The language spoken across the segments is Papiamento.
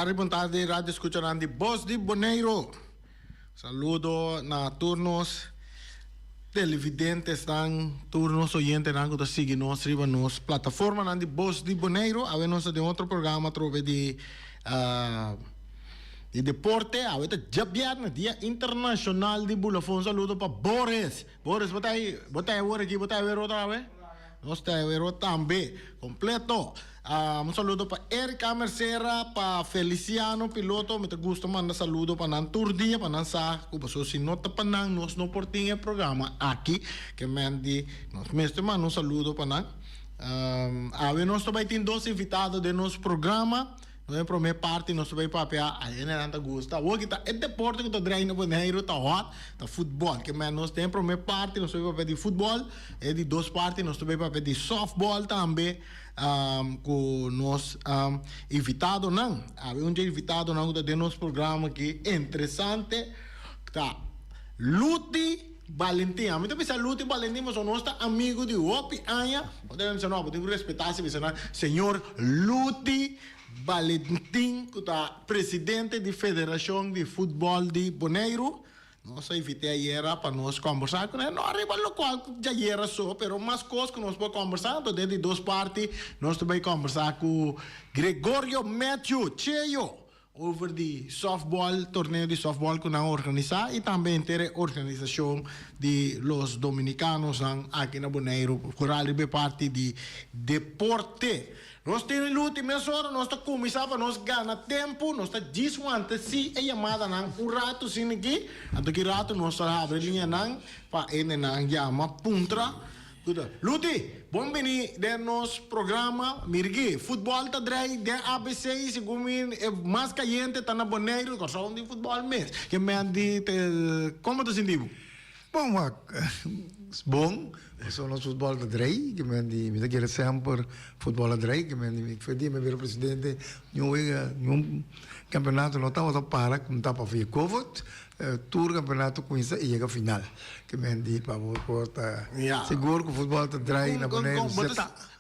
Bon tardi, bon tardi, radio escuchanan di Bos di Boneiro. Saludo na tur nos televidentesnan, tur nos oyentenan ku ta sigui nos riba nos plataformanan di Bos di Boneiro. Awe nos ta den otro programa atrobe di di deporte. Awe ta djabièrnè, Dia Internashonal di Bulafon. Saludo pa Boris. Boris, bo ta ei, bo ta ei awor aki, bo ta ei awor otro awe? Nos ta ei awor tambe, kompleto. Un saludo pa Erika Mercera, pa Feliciano Piloto, mi ta gusta manda saludo pa nan tur dia pa nan sa ku pasobra si no ta pa nan nos no por tin e programa aki, ke men di nos mester manda un saludo pa nan. Awe nos ta bai tin dos invitado den nos programa. Nos den prome parti nos ta bai papia a hendenan ta gusta. Awor ki ta e deporte ku ta drai na Boneiru ta hot ta futbòl. Ke men nos den prome parti nos ta bai papia di futbòl, e di dos parti nos ta bai papia di sòftbòl tambe. Ku nos invitadonan. Awe un dje invitadonan ku ta den nos programa aki interesante ta Luti Balentin. Ami ta bisa Luti Balentin pasobra nos ta amigu di hopi aña. Bo ta bisa no, bo tin ku respetá si bisa nan señor Luti Balentin ku ta presidente di Federashon di Futbòl di Boneiru. Nos a invit'é ayera pa nos kòmbersá ku nan. No ariba lokual ku djayera so, pero mas kos ku nos por kòmbersá. Anto den di dos parti nos ta bai kòmbersá ku Gregorio Matthew Cheyo over di sòftbòl, torneo di sòftbòl ku nan a organisá i tambe henter e organisashon di los Dominikanosnan aki na Boneiru, foral riba e parti di deporte. Nos tin e luti mesora, nos ta kuminsá pa nos gana tempu, nos ta djis wanta si e yamadanan un ratu sin aki, anto ki ratu nos ta habri liñanan pa e nenan yama puntra. Luti, bon bini den nos programa. Mirgi, futbòl ta drei den ABC, segun mi e mas kayente ta na Boneiru, Kòrsou no tin futbòl mes. Ke men di te, komo ta sinti bo? Bon wak, bon, pasobra nos futbòl ta drei, ke men di mi ta kere semper futbòl a drei, ke men di mi for dia mi a bira presidente niun wega, niun kampeonato no tabata para ku tapa via covid, tur kampeonato kuminsa i yega final, ke men di pa bo por ta sigur ku futbòl ta drei na Boneiru.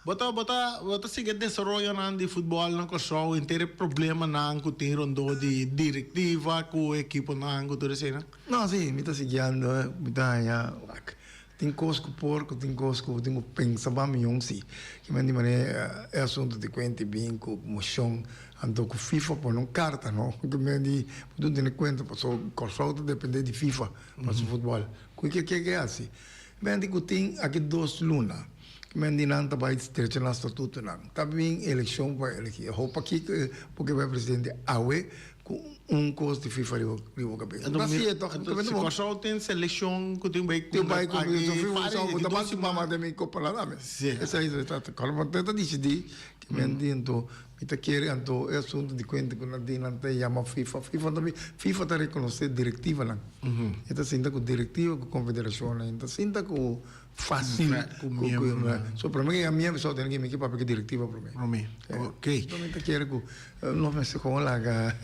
Bo ta bo ta bo ta sigui e desaroyonan di futbòl na Kòrsou, henter e problemanan ku tin rondó di direktiva ku ekiponan ku tur eseinan? No, si, mi ta siguiendo, mi ta haña wak. Tin kos ku por, ku tin kos ku tin ku pensa ba mion si. Ki men di manera e asuntu di kuenta i bin ku moshon, anto ku FIFA pone un karta no. Ki men di bo tin tene kuenta pasobra Kòrsou ta depende di FIFA pa su futbòl. Ku ke ke ke hasi? Men di ku tin aki dos luna. Ki men di nan ta bai drecha nan statutonan. Ta bin elekshon pa elegi. Hopi pakiko bo ke bai presidente awe Ku un kos di FIFA riba riba kabesa. Anto mi anto si Kòrsou tin selekshon ku tin bai Tin bai ku aki fari di dos siman. Ta mi kopa la dame. Si. Esei ta trata. Kòrda bo ta disidí ki men di anto mi ta kere anto e asuntu di kuenta ku nan tin nan ta yama FIFA. FIFA ta FIFA ta rekonosé direktivanan. E ta sinta ku direktiva ku konfederashonnan. E ta sinta ku Fácil ku miembronan. So promé ku yega miembro so tene ku mi ke papia ku direktiva promé. Promé, ok. So mi ta kere ku nos mester kon laga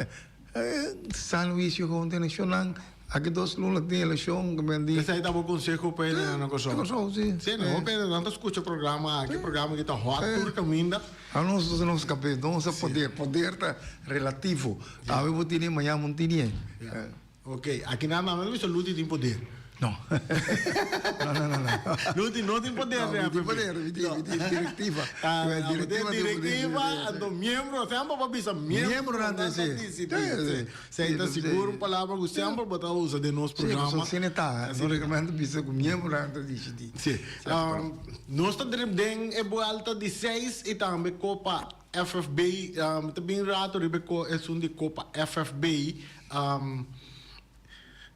san huisio kon tin elekshonnan. Aki dos luna tin elekshon ku men di. Esei ta bo konseho pa hende na Kòrsou? Na Kòrsou, si. Si, hopi hende nan ta skucha programa aki, programa ki ta hòt tur kaminda. Anos nos nos kabes no usa poder, poder ta relativo. Awe bo tene, mañana bo no tene. Ok, aki nan nan no bisa Luti tin poder. No. No, no, no, no. Luti no tin poder. No, mi tin poder, mi tin, mi tin directiva. Ah, directiva, directiva, anto miembro, semper bo bisa miembro. Miembro nan ta si. Si, si. Esei ta sigur un palabra ku semper bo ta usa den nos programa. Si, pasobra asina ta. No rekomendo bisa ku miembro nan ta disidí. Si. Nos ta den e buelta di seis i tambe Kopa FFB. Mi ta bin rato riba e esun di Kopa FFB.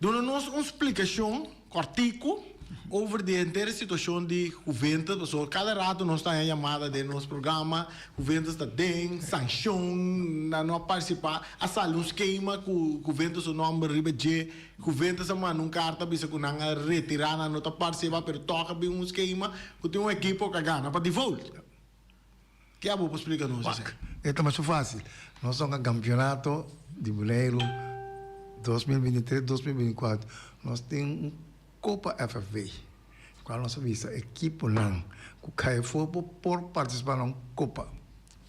Duna nos un splikashon kòrtiku over di henter e situashon di Juventus, pasobra kada rato nos ta haña yamada den nos programa, Juventus ta den sanshon, nan no a partisipá, a sali un skema ku Juventus su nòmber riba dje, Juventus a manda un karta bisa ku nan a retirá, nan no ta partisipá, pero tòg a bin un skema ku tin un ekipo ku a gana pa default. Ke abo por splika nos esei? Wak, e ta masha fásil. Nos ta un kampionato di Boneiru 2023, 2024. Nos tin un Kopa FFB, kual nos a bisa ekiponan ku kai afó por partisipá na un kopa.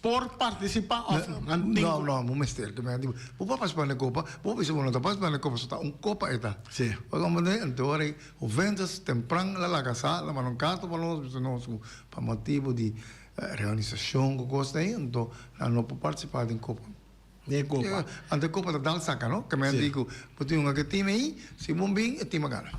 por partisipá òf nan tin No, no, bo mester. Ke men di, bo por partisipá na e kopa, bo bisa bo no ta partisipá na e kopa, so ta un kopa e ta. Sí. Bo komprendé? Anto ora ei Juventus tempran la laga sa, la manda un karta pa nos, bisa nos ku pa motibu di reorganisashon ku kos ei, anto nan no por partisipá den kopa. Den e kopa. Anto e kopa ta dal saka, no? Ke men di ku bo tin un ke tim ei, si bo bin, e tim a gana.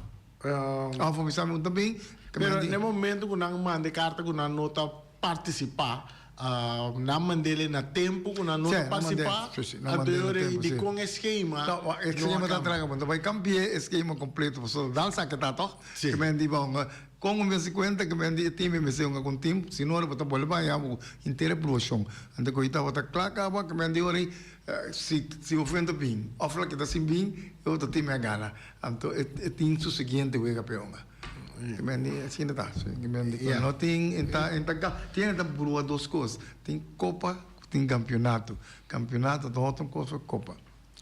Òf bo bisa mi bo ta bin, ke men Pero di. na e momento ku nan manda e karta ku nan no ta partisipá, nan mand'é na tempu ku nan no ta partisipá, anto e ora ei dikon e skema no a kambia? E skema ta traga, bo ta bai kambi'é e skema kompleto pasobra dal sa ke ta tòg. Sí. Ke men di bon, kon un bes di kuenta ke men di e tim e mester hunga ku un tim, si no ora bo ta bolbe baña bo henter e probashon. Anto ku ei tabata kla kaba ke men di ora ei si si ofen ta bin òf loke ta sin bin e otro tim a gana. Anto e tin su siguiente wega p'e hunga. Ke men di asina ta. Ke men di ku no tin e ta e ta tiene ta brua dos kos, tin kopa ku tin kampionato. Kampionato ta otro kos ku kopa.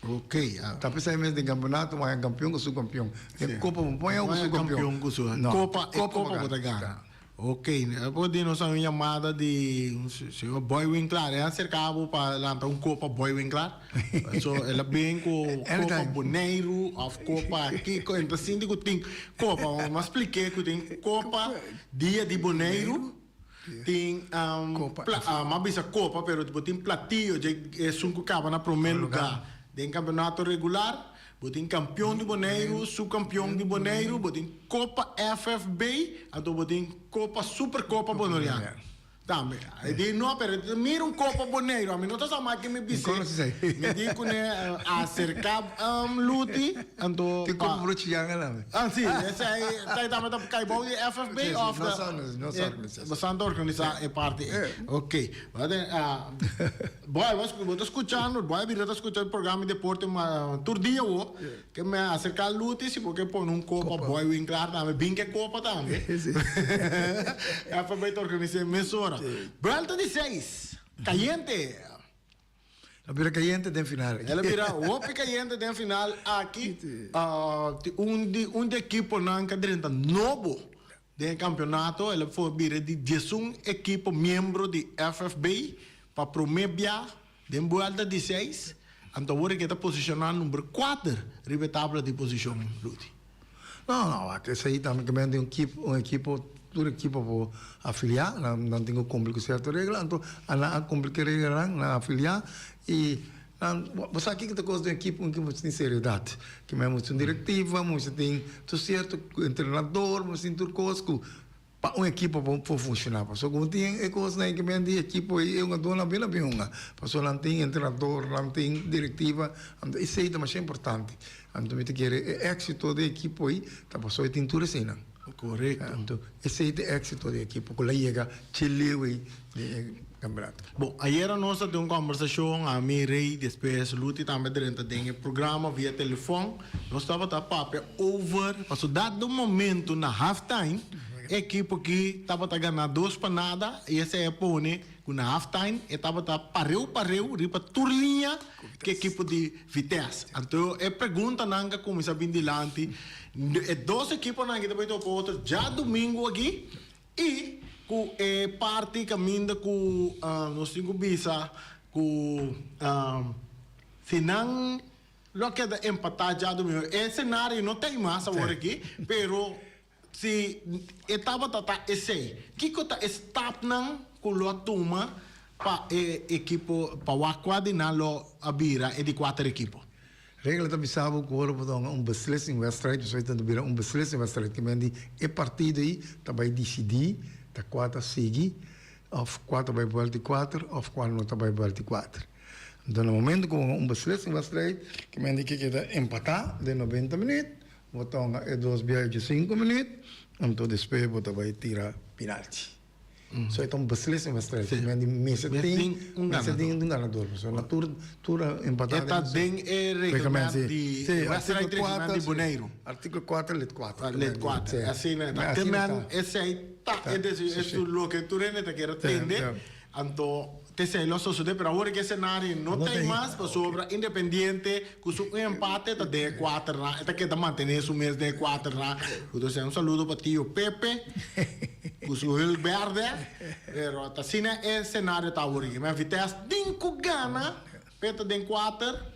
Ok. Ta p'esei mes den kampionato bo haña kampion ku subkampion. Den kopa bo no haña ku kampion ku su. Kopa e kopa bo ta gana. Ok, por di nos a un yamada di señor Boy Winklaar. E a aserka bo pa lanta un kopa Boy Winklaar. So el a bin ku kopa Boneiru of kopa kiko. E ta sinti ku tin kopa. Mi a splik'é ku tin kopa Dia di Boneiru. Tin mi a bisa kopa pero bo tin platillo dje esun ku kaba na promé lugá den kampeonato regular. Bo tin kampion di Boneiru, subkampion di Boneiru, bo tin Kopa FFB, anto bo tin Kopa Superkopa Boneriano tambe. E di no, pero e mira un Kopa Boneiru, ami no ta sa mas ke mi bis'é. Mi di kuné aserká Luti, anto Tin Kopa Brochianga tambe. Ah si, esei esei tambe ta kai bou di FFB òf ta? Nos a organisá. Boso ta organisá e parti ei. Ok. Boy, bo ta skuchando, boy bira ta skucha e programa di deporte tur dia awo, ke me aserka Luti si bo ke pone un kopa Boy Winklaar tambe, bin ke kopa tambe. FB ta organis'é mesora. Buelta di seis, kayente. A bira kayente den final. El a bira hopi kayente den final aki. Un di un di ekiponan ka drenta nobo Den e kampionato el a for bira di diesun ekipo miembro di FFB pa promé bia den buelta di seis, anto awor e ke ta posishoná number kuater riba e tabla di posishon, Rudy. No, no, wak, esei tambe ke men tin un kip, un ekipo, tur ekipo por afiliá, nan nan tin ku kumpli ku sierto regla, anto a nan a kumpli ku e reglanan, nan a afiliá i Nan, bo sa kiko ta kos den ekipo, un ekipo mester tin seriedat. Ke men mester tin direktiva, mester tin tur sierto entrenador, mester tin tur kos ku pa un ekipo por por funshoná. Pasobra ku bo tin e kosnan ei ke men di ekipo ei e hungadónan bin a bin hunga. Pasobra nan tin entrenador, nan tin direktiva, anto esei ta masha importante. Anto mi ta kere e éksito di e ekipo ei ta pasobra e tin tur eseinan. Korekto. Anto esei ta e éksito di e ekipo ku lo yega chileu ei den e kampeonato. Bon, ayera nos a tin un kòmbersashon, ami, Rey, despues Luti tambe drenta den e programa via telefòn. Nos tabata papia over, pasobra dado momento na half time e ekipo aki tabata gana dos pa nada i esei a pone ku na half time e tabata pareu pareu riba tur liña ku e ekipo di Vitesse. Anto e preguntanan ka kuminsá bin dilanti. E dos ekiponan aki ta bai topa otro djadumingu aki i ku e parti kaminda ku nos tin ku bisa ku si nan lo a keda empatá djadumingu. E senario no ta ei mas awor aki, pero si e tabata ta esei, kiko ta e stapnan ku lo a tuma pa e ekipo, pa wak kua di nan lo a bira e di kuater ekipo? Regla ta bisa bo ku ora bo ta hunga un beslissingwedstrijd, pasobra e ta bira un beslissingwedstrijd, ke men di e partido ei ta bai disidí ta kua ta sigui òf kua ta bai buèlta di kuater òf kua no ta bai buèlta di kuater. Anto na momento ku bo hunga un beslissingwedstrijd, ke men di ke keda empatá den noventa minüt, bo ta hunga e dos bia e sinku minüt, anto despues bo ta bai tira pinalti. So e ta un beslissingwedstrijd. Sí. Men di mester Mester tin, tin un mester ganador. tin un ganador. Pasobra na tur, tur a empatá E ta den e reglement sí. di Sí, wedstrijd artíkulo reglement kuater, di sí. Boneiru. Artíkulo kuater lid kuater. Lid kuater. Sí. Asina e ta. Asina Te men ta. esei ta Ta. e desi Sí, es sí. tur loke tur hende ta kier a Sí, tende. sí. Anto. T'esei lo a sosodé, pero awor ku e senario no ta ei mas, pasobra Independiente ku su un empate ta den e kuaternan, e ta keda mantené su mes den e kuaternan. Ku ta esei un saludo pa tio Pepe ku su hul bèrdè, pero ta asina e senario ta awor aki. Men Vitesse tin ku gana p'e ta den kuater.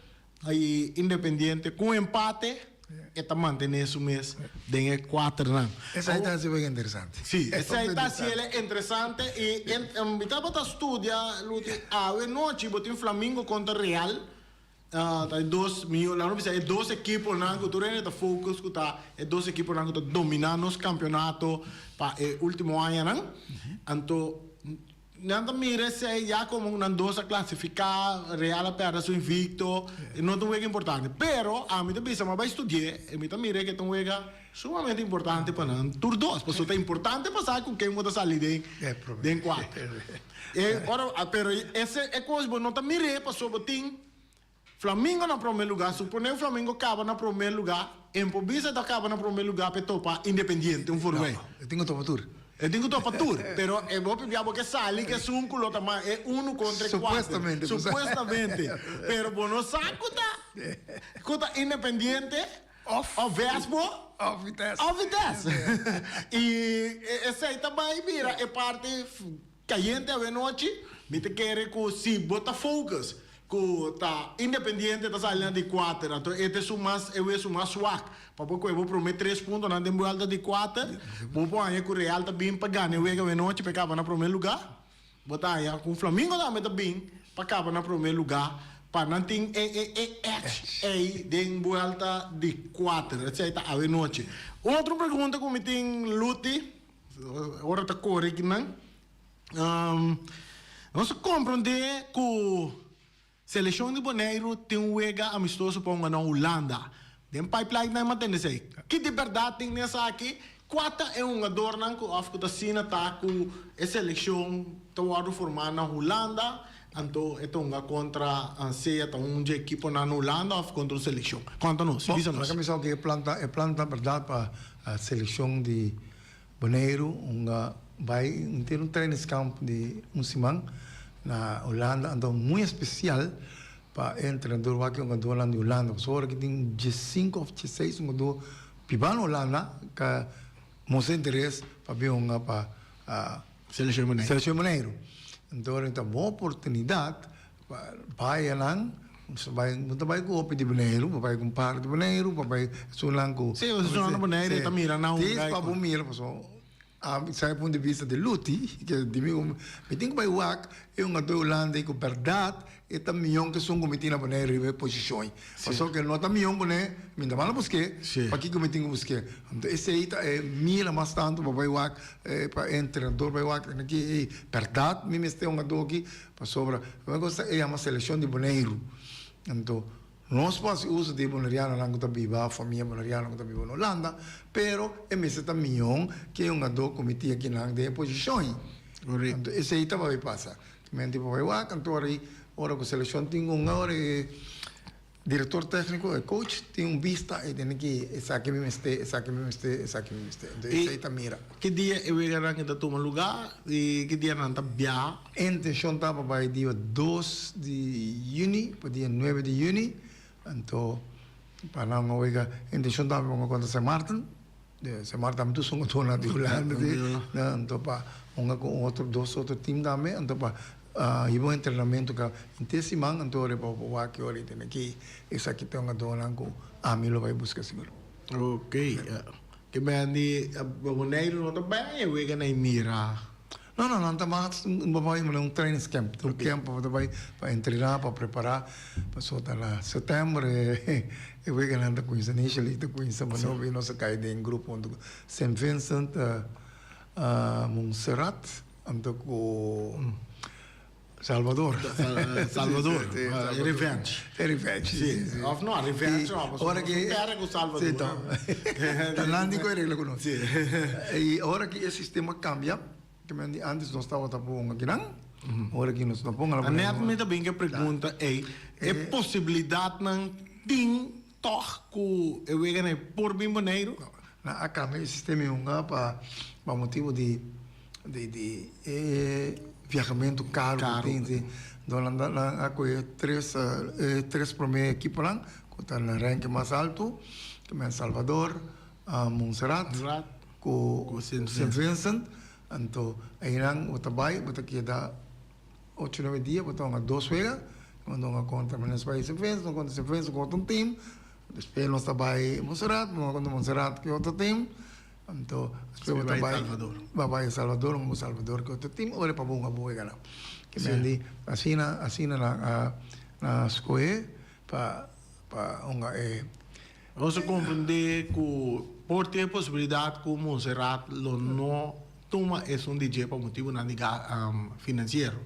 I Independiente ku un empate e ta mantené su mes den e kuaternan. Esei ta hasi wega interesante. Sí, esei ta hasi el interesante i mi tabata studia Luti awe nochi bo tin Flamingo kontra Real ta e dos mihó laga nos bisa e dos ekiponan ku tur hende ta focus ku ta e dos ekiponan ku ta dominá nos kampeonato pa e último añanan anto Nan ta mira esei ya como nan dos a clasifica, Real a perde su invicto, no ta un wega importante. Pero ami ta bisa, mi a bay studi'e y mi ta mira ke ta un wega sumamente importante pa nan tur dos, pasobra ta importante pa sa cu ken bo ta sali den den cuarto. E ora, pero ese e cos bo no ta mir'e pasobra bo tin Flamingo na prome lugar, supone Flamingo caba na prome lugar, en por bisa ta caba na prome lugar p'e topa Independiente, un forway. No, e tin cu topa tur. E tin cu topa tur, pero e hopi bia bo ke sali ke esun cu lo ta mas e unu contra e cuater. Supuestamente. Supuestamente. Pero bo no sa cu ta, cu ta Independiente Of. Of Vespo. Of Vitesse. Of Vitesse. Y esey ta bay bira e parti Cayente awenochi, mi ta kere cu si bo ta focus cu ta Independiente ta sali na di cuater, anto e ta esun mas e wesu mas swak pa bo coge bo prome tres puntonan den buelta di cuater, bo por haña cu Real ta bin pa gana e wega awenochi pa e caba na prome lugar, bo ta haña cu Flamingo tambe ta bin pa caba na prome lugar pa nan tin e e e edge ey den buelta di cuater, esey ta awenochi. Otro pregunta cu mi tin Luti. Ora ta kore kinan, nos a komprondé ku selekshon di Boneiru tin un wega amistoso pa hunga na Hulanda. Den pipeline nan mantende esei. Ki di bèrdat tin den esaki? Kua ta e hungadornan ku òf ku ta asina ta ku e selekshon ta wòrdu formá na Hulanda, anto e ta hunga kontra sea ta un dje ekiponan na Hulanda òf kontra un selekshon? Konta nos, bisa nos. Bo, laga mi sa ku e plan ta bèrdat pa selekshon di Boneiru un bai un tin un trainingskamp di un siman na Hulanda anto muy especial pa e entrenador wak e hungadornan di Hulanda pasobra ora ki tin diesinco of diesseis hungador biba na Hulanda ka mostra interes pa bin hunga pa Seleccion Boneiru. Seleccion Boneiru anto ora ta bon oportunidad Pa bai anan, nos ta bai, no ta bai ku hopi di Boneiru, pa bai ku un par di Boneiru, pa bai esunnan ku. Sí, esunnan na Boneiru ta mira nan un gai. Pa bo mira, pasobra ami sa e punto di bista di Luti, ke di mi, mi tin ku bai wak e un ato Hulanda ei ku bèrdat e ta mion ku esun ku mi tin na Boneiru riba e posishon ei. Pasobra ku e no ta mion kuné, mi ta manda busk'é, pakiko mi tin ku busk'é? Anto esei ta e mira mas tantu pa bai wak, pa e entrenador bai wak, ei bèrdat mi mester un adoki Pasobra prome kos ta e yama selekshon di Boneiru. Anto nos por hasi uso di e bonerianonan ku ta biba, famia boneriano ku ta biba na Hulanda, pero e mester ta mion ke e hungadó ku mi tin akinan den e posishon ei. Anto esei ta bai pasa. Menti por bai wak, anto ora ei ora ku selekshon tin hunga ora e. Director tecnico, e coach, tin un bista y tene ki esaki mi mester, esaki mi mester, esaki mi mester. Entonces esey ta mira. Ki dia e weganan ta tuma lugar y ki dia nan ta biaha? E intencion ta pa bay dia dos di juni pa dia nuebe di juni. Anto pa nan a wega, e intencion ta pa hunga contra Saint Martin. Saint Martin tambe tur son dona di Hulanda di. Anto pa hunga cu otro dos otro team tambe. Anto pa Hiba un entrenamentu ka henter siman anto ora pa wak ki ora i tene ki esaki ta un adonan ku ami lo bai buska sigur. Ok, ke men di Boneiru no ta bai e wega na e mira? No no nan ta mas un bai un training camp, un camp pa ta bai pa entrena pa prepara pasobra ta na september e weganan ta kuminsa Nation League ta kuminsa pa nos nos a kai den grupo huntu ku Saint Vincent, Montserrat. Anto ku Salvador. Salvador. E revenge. E revenge, si, si. Of no, revenge no, pasobra nos no perde ku Salvador. Si, to. Ta nan di ku e regla ku nos. Si. I ora ku e sistema kambia, ke men di antes nos tabata ponga kinan, ora ku nos no ponga la. Net mi ta bin ku e pregunta ei, e posibilidatnan tin tòg ku e weganan ei por bin Boneiru? No, nan a kambia e sistema i hunga pa motibu di. Di di e viahamentu karu ku tin si. Anto nan nan a kohe tres e tres promé ekiponan ku ta na ranking mas altu, ku ta El Salvador, Montserrat ku Sint Vincent. Anto einan bo ta bai bo ta keda ocho nuebe dia bo ta hunga dos wega, bo ta hunga kontra Sint Vincent, kontra Sint Vincent ku otro team, despues nos ta bai Montserrat, bo hunga kontra Montserrat ku otro team. Anto despues bo ta bai bo bai El Salvador, hunga ku Salvador ku otro team ora pa bo hunga bo wega nan. Ke men di asina asina nan a nan a skohe pa pa hunga e. Nos a komprendé ku por tin e posibilidat ku Monserrat lo no tuma esun di dje pa motibunan di finansiero.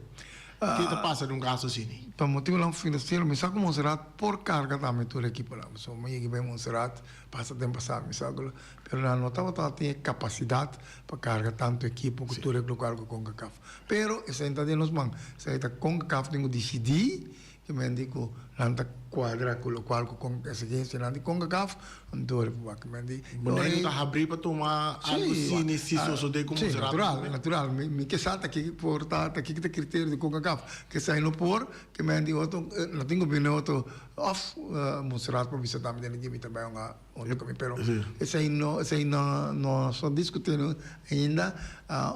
Ke ta pasa den un kaso asini? Pa motibunan finansiero mi sa ku Monserrat por karga tambe tur e ekiponan. So mi yega bai Monserrat pasa tempu pasa mi sa ku Pero nan no tabata tin e kapasidat pa karga tantu ekipo ku tur e lokal ku Concacaf. Pero esei ta den nos man. Esei ta Concacaf tin ku disidí ki men di ku nan ta kuadra ku lokual ku eksigensianan di Concacaf, anto e por wak. Men di. Boneiru ta habrí pa tuma algu sini si sosodé ku Montserrat. Sí, natural, natural. Mi ke sa ta kiko por ta, ta kiko ta kriterio di Concacaf. Kesei no por, ke men di otro, no tin ku bini otro òf Montserrat por bisa tambe den e mi ta bai un Otro kami pero esei no esei no no so diskutiendo ainda.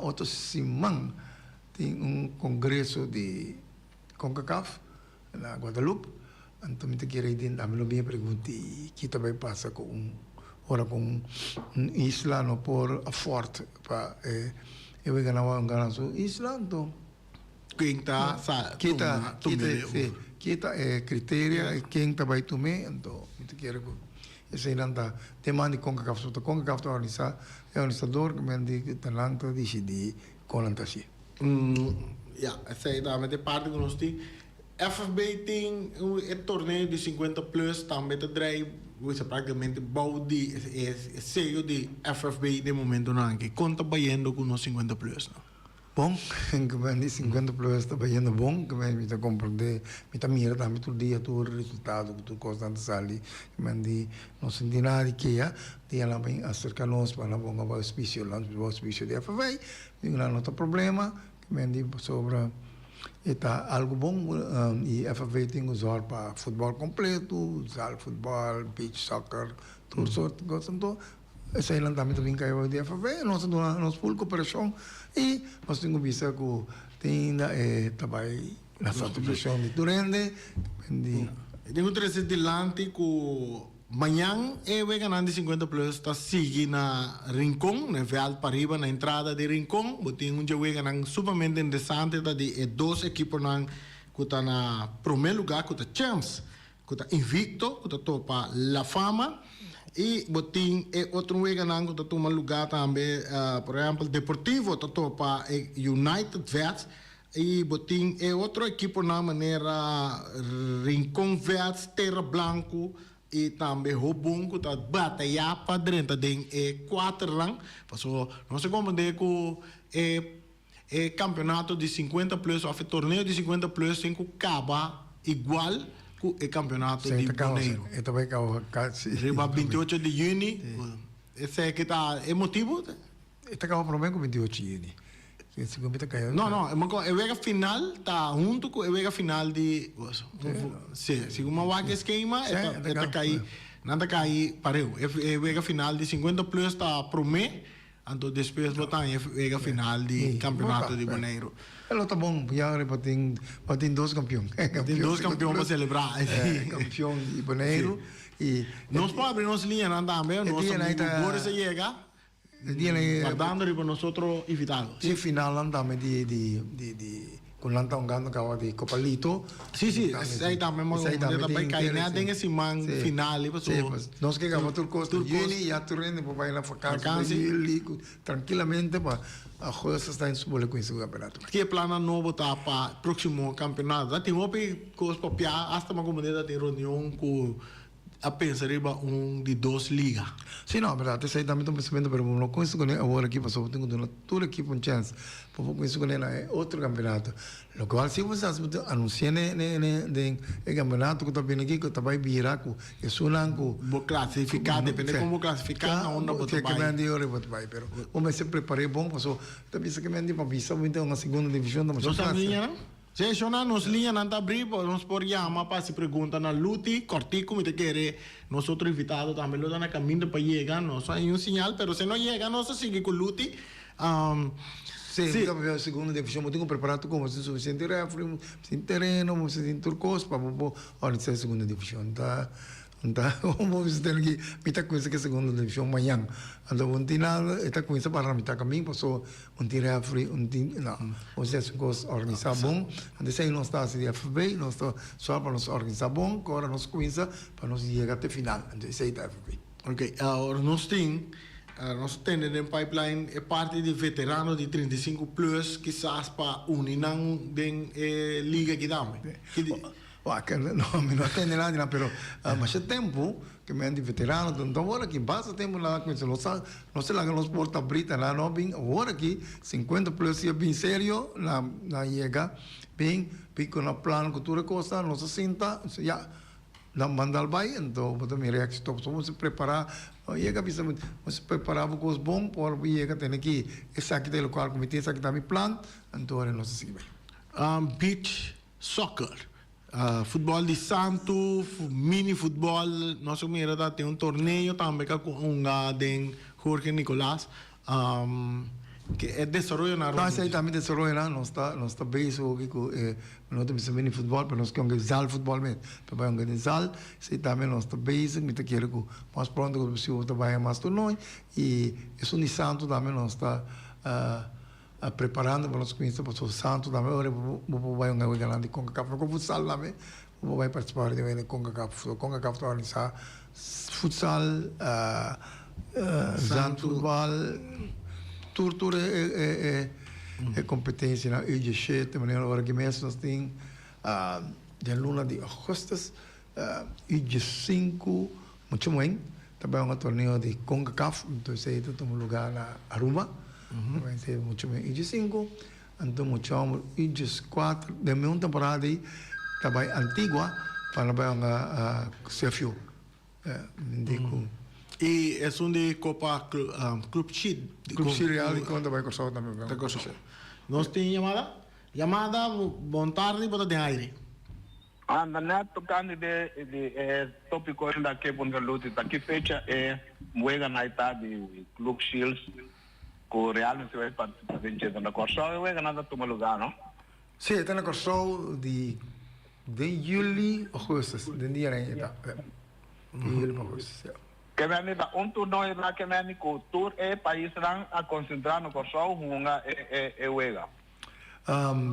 Otro siman tin un kongreso di Concacaf na Guadalupe anto mi ta kere i den tambe lo bin pregunta i ki ta bai pasa ku un ora ku un isla no por afford pa e e weganan wou gana su isla anto Ken ta sa tuma tum'é de over. Ki ta e criteria i ken ta bai tum'é, anto mi ta kere ku eseinan ta den man di Concacaf. So ta Concacaf ta organisa, e organisador ku men di ta nan ta disidí kon nan ta hasié. Ya, esei tambe ta e parti ku nos tin. FFB tin e torneo di 50 plus tambe ta drei praktikamente bou di e seyo di FFB den momentonan aki. Kon ta bayendo ku nos 50 plus nan? Bon, ku men di 50 plus ta bayendo bon, ku men mi ta komprendé, mi ta mira tambe tur dia tur resultado ku tur kosnan ta sali, ku men di no sinti nada di keha, dia nan bin aserka nos pa nan ponga bo auspicio, nan bo auspicio di FFA, mi di nan no ta problema, ku men di pasobra e ta algu bon i FFA tin ku zòrg pa futbòl kompleto, zal futbòl, beach soccer, tur sort di kos, anto Eseinan tambe ta bin kai bou di FFB. Nos ta duna nos ful koperashon i nos tin ku bisa ku te ainda e ta bai na satisfakshon di tur hende. Mi tin ku trese dilanti ku mañan e weganan di 50 plus ta sigui na Rincon, na e vèlt pariba na entrada di Rincon. Bo tin un dje weganan sumamente interesante ta di e dos ekiponan ku ta na promé lugá ku ta champs. Ku ta invicto, ku ta topa La Fama. I bo tin e otro weganan ku ta tuma lugá tambe, por ehèmpel Deportivo ta topa e United Vets. I bo tin e otro ekiponan manera Rincon Vets, Terra Blanco i tambe Hobon ku ta batayá pa drenta den e kuaternan. Pasobra nos a komprendé ku e E campeonato di 50 plus of e torneo di 50 plus tin cu caba igual cu e campeonato di Boneiru. E ta bay caba casi. Riba 28 di juni. Esaki ta e motibo? E ta caba prome cu 28 juni. Segun mi ta caya. No, no, e wega final ta hunto cu e wega final di. Si, segun mi a wak e schema e ta cay, nan ta cay pareu. E wega final di 50 plus ta prome. Anto despues bo ta haña e wega final di kampeonato di Boneiru. E lo ta bon, ya bo tin bo tin dos kampeon. Bo tin dos kampeon pa selebrá. Kampeon di Boneiru i. Nos por abri nos liñanan tambe, nos amigu Boris a yega, wardando riba nos otro invitado. E finalnan tambe di di di. Ku nan ta hungando kawa di Copa Lito. Sí, sí, esei tambe mo ta bai kai net den e siman final ei pasobra. Sí, nos ke kaba tur kos den juli ya tur hende por bai na vakansi den juli trankilamente pa augustus ta su bole kuminsa ku kampeonato. Ke plannan nobo ta pa proksimo kampeonato? Ta tin hopi kos papia, asta mi a komprende ta tin reunion ku. a pensa riba un di dos liga. Sí, no, berdad, esei tambe ta un pensamentu, pero bo no cuminsa cune awor aki pasobra bo tin cu duna tur ekipo un chens pa bo cuminsa cune na e otro campeonato. Locual si bo sa si bo ta anuncia ne ne ne den e campeonato cu ta bini aki cu ta bay bira cu esunnan cu. Bo clasifica, depende con bo clasifica na unda bo ta bay. Te ora bo ta bay, pero bo mester prepare bon pasobra ta bisa cu menti pa bisa bo ta un segunda division ta masha Nos fácil. liñanan? Sí, shona, nos liñanan ta abrí, nos por yama pa hasi pregunta na Luti. Kòrtiku mi ta kere nos otro invitado tambe lo ta na kaminda pa yega. Nos a haña un siñal, pero si no yega nos a sigui ku Luti. Sí, mi ta papia segundo divishon, bo tin ku prepará tur kos, bo tin sufisiente rèfri, bo tin tereno, bo tin tur kos pa bo por organisá e segundo divishon. Ta Ta bo bisa tene ki mi ta kuminsa ku e segundo divishon mañan. Anto bo no tin nada, e ta kuminsa para na mitad kamin paso un tin refri, un tin no. Bo mester hasi un kos organisá bon. Anto esei nos ta hasi di FFB, nos ta sòru pa nos organisá bon ku ora nos kuminsa pa nos yega te final. Anto esei ta FFB. Ok, awor nos tin, nos ta tende den pipeline e parti di veterano di 35 plus kisas pa uni nan den e liga aki tambe. Wak, no, mi no a tende nada di nan, pero masha tempu ke men di veterano ta nta awor aki, basta tempu nan a kuminsá, nos a, nos a laga nos porta abrí, ta nan no a bin, awor aki sinkuenta plus ya bin serio, nan nan yega bin, bin ku nan plan ku tur e kosnan, nos a sinta, nos a ya, nan manda al bai, anto bo ta mira e éksito, pasobra bo mester prepará, no yega bisa bo mester prepará bo kos bon pa ora bo yega tene ki esaki ta e lokual ku mi tin, esaki ta mi plan, anto ora nos a sigui bai. Beach Soccer, futbol di santu, mini futbol, nos a mira ta tin un torneo tambe ka ku hunga den Jorge Nicolaas. Ke e desaroyonan rond. No, esei tambe desaroyonan, nos ta nos ta bezig hopi ku e no ta bisa mini futbol pero nos ke hunga zaalfutbol mes, ta bai hunga den zaal, esei tambe nos ta bezig, mi ta kere ku mas pronto ku posibel ta bai mas torneo i esun di santu tambe nos ta. A preparando pa nos cuminsa pasobra Santo tambe ora bo por bay un weganan di Concacaf no con futsal tambe bo por bay participa ora di wega di Concacaf so Concacaf ta organisa futsal zandvoetbal tur tur e e competencianan U diesshete manera ora aki mes nos tin den luna di augustus U diesinku Mucha moen ta bai un torneo di Concacaf, enton esei ta tuma lugar na Aruba. Ta bai ser mucha moen U sinku, anto mucha homber U kuater den meun temporada ei ta bai Antigua pa nan bai hunga CFU. Di ku. I esun di Copa Club Sheet. Club Sheet Real di kon ta bai Kòrsou tambe. Ta Kòrsou. Nos tin yamada? Yamada, bon tardi, bo ta den aire. Anda net tocante de di e topico ainda ke puntra Luti ta ki fecha e wega nai ta di Club Shields cu Real mester bay participa den dje. Ta na Corsou e weganan ta tuma lugar no? Si, e ta na Corsou di den juli, augustus, den dia ren e ta. Den juli pa augustus, ya. Ke meni ta un turnoe ta ke meni cu tur e paisnan a concentra na Corsou hunga e e wega.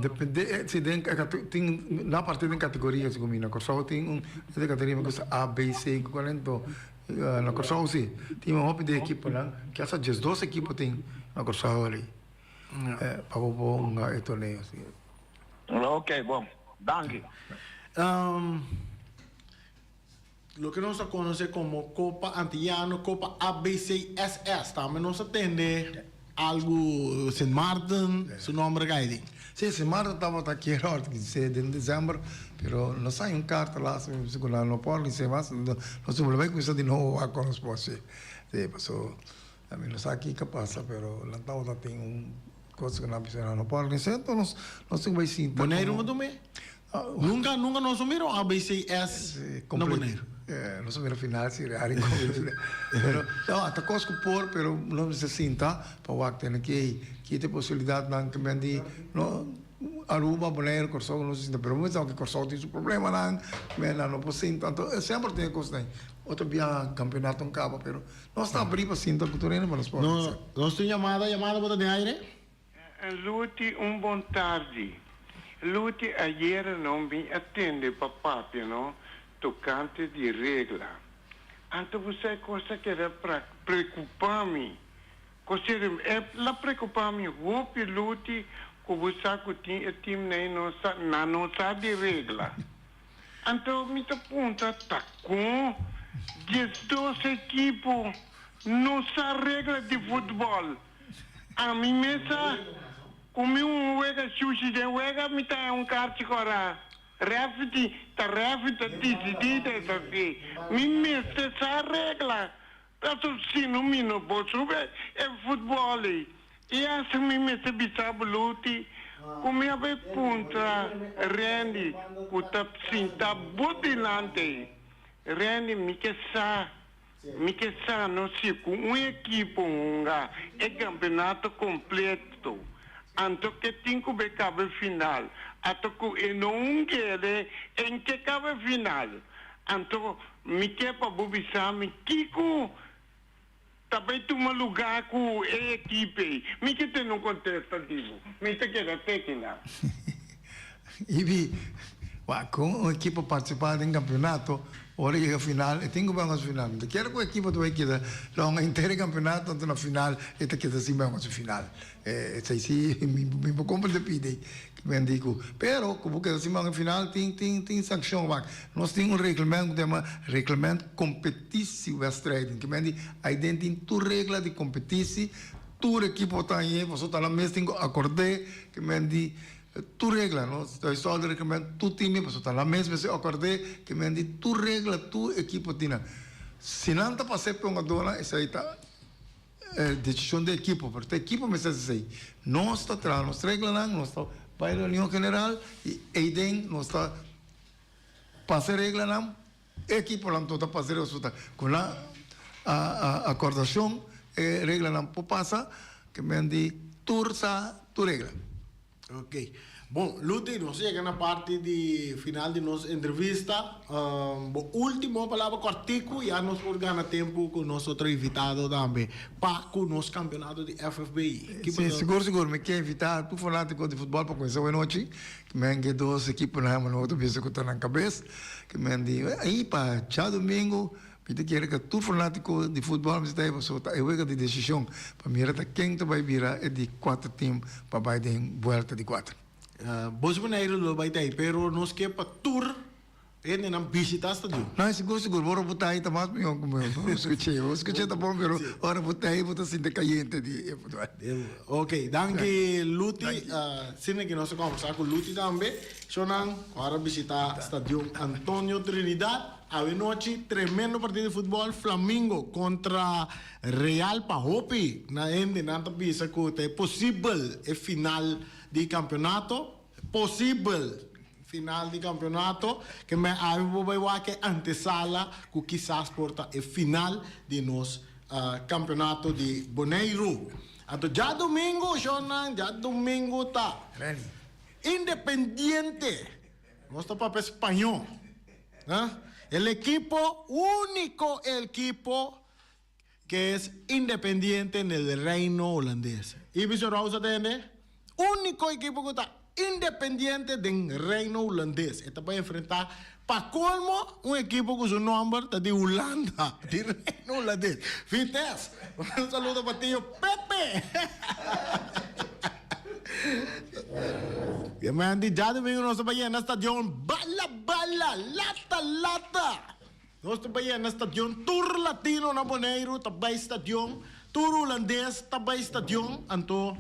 Depende si den tin na parti den categoria si cu na Corsou tin un e categoria mi gusta A B C cu cual ento na Corsou si tin un hopi di ekiponan ki hasta diesdos ekipo tin na Corsou ali pa bo por hunga e torneo si. Ok bon danki. Loke nos ta conoce como Copa Antillano, Copa ABCSS. Tambe nos a tende algo Sint Maarten su nomber cay den. Sí, Sint Maarten tabata kier organise den december, pero nos haña un carta laatst mi bisa cu nan no por organise mas, nos tin bolbe cuminsa di nobo wak con nos por haci. Sí, paso mi no sa kico a pasa, pero nan tabata tin un cosa cu nan a bisa nan no por organise, enton nos tin cu bay sinta. Boneiru bo tuma e? Nunca, nunca nos a mira un ABCS na Boneiru. Nos a mira final si, Real y Pero, no, ta cos cu por, pero nos mester sinta pa wak tene ki, ki ta e posibilidadnan ke men di, no, Aruba, Boneiru, Corsou nos a sinta, pero bo mester wak Corsou tin su problemanan, men nan no por sinta, anto semper tin e cosnan. Otro biaha campeonato a caba, pero nos ta abri pa sinta cu tur hende pa nos por. No, nos tin yamada, yamada bo ta den aire? Luti un bon tardi. Luti ayera no mi a tende pa papia no tocante di regla. Anto bo sa e cos a keda preocupa mi. Coseri e la preocupa mi hopi Luti cu bo sa cu tin e team nei no sa nan no sa di regla. Anto mi ta puntra ta con? 12 ekipo no sa regla di futbòl. Ami mes sa ku mi un wega shushi den wega mi ta haña un karchi kòrá. Rèfri ta rèfri ta disidí ta esaki. Mi mester sa regla. Paso si no mi no por sube e futbòl ei. I hasta mi mester bisa bo Luti ku mi a bai puntra Randy ku ta sinta bo dilanti ei. Randy mi ke sa, mi ke sa no si ku un ekipo hunga e kampeonato kompleto anto ke tin ku bai kaba e final ato ku e no hung'e en ke kaba e final. Anto mi ke pa bo bisa mi kiko ta bai tuma lugá ku e ekipo ei. Mi ke tene un kontesta di bo. Mi ta keda tekina. Ibi, Wak, ku un ekipo partisipá den kampeonato, ora yega final e tin ku bai un final. Mi ta kere ku e ekipo ta bai keda longa henter e kampeonato, anto na final e ta keda sin bai un final. Esei si mi por comprende pidi ki men di ku pero ku bo keda sin ban e final tin tin tin sankshon wak nos tin un reglement ku ta yama reglement kompetisiewedstrijden ki men di aiden tin tur regla di kompetisi tur ekipo ta hañ'é pasobra ta nan mes tin ku akord'é ki men di tur regla no huishouden reglement tur tin mi pasobra ta nan mes mester akord'é ki men di tur regla tur ekipo tin nan si nan ta pas'é pa e hungadónan esei ta. Decision di ekipo, pero ta ekipo mester haci esey. Nos ta traha nos reglanan, nos ta bay reunion general y eyden nos ta pasa e reglanan, e ekiponan tur ta pasa e regla, ta cu nan acordacion e reglanan por pasa, ke men di tur sa tur regla. Ok. Bon, Luti, nos a yega na parti di final di nos entrevista. Bo ultimo palabra kortiku, ya nos por gana tempu ku nos otro invitado tambe pa ku nos kampeonato di FFBI. Si, sigur sigur. Mi ke invitá tur fanátiko di futbòl pa kuminsá awe nochi. Ke men ke dos ekiponan mi no ta bisa ku ta nan kabes. Ke men di, ei pa djadumingu Mi ta kere ka tur fanátiko di futbòl mester ta ei pasobra ta e wega di desishon pa mira ta ken ta bai bira e di kuater tim pa bai den buelta di kuater. Bos Boneiru lo bai ta ei, pero nos ke pa tur hendenan bishitá stadion. No, sigur sigur, ora bo ta ei ta mas mihó ku mi. Bo skuch'é, bo skuch'é ta bon, pero ora bo ta ei bo ta sinti kayente di e futbòl. Ok, danki Luti. Asina ki nos a kòmbersá ku Luti tambe. Shownan, ora bishitá stadion Antonio Trinidad. Awe nochi tremendo partido di futbol Flamingo contra Real pa hopi na hende nan ta bisa cu ta e posibel e final di campeonato posibel final di campeonato ke men awe bo bay wak e antesala cu kisas por ta e final di nos campeonato di Boneiru anto djadomingo shornan djadomingo ta Independiente. Nos ta papia spañó. El equipo, único equipo que es independiente en el reino holandés. Ibis Rouse a tende? Único equipo cu ta independiente den reino holandés. E ta bay enfrenta pa colmo un equipo cu su nomber ta di Hulanda, di reino holandés. Vitesse! Un saludo pa tio Pepe! Di djadumingu nos ta bai yena stadion bala bala, lata lata. Nos ta bai yena stadion tur latino na Boneiru ta bai stadion, tur hulandes ta bai stadion, anto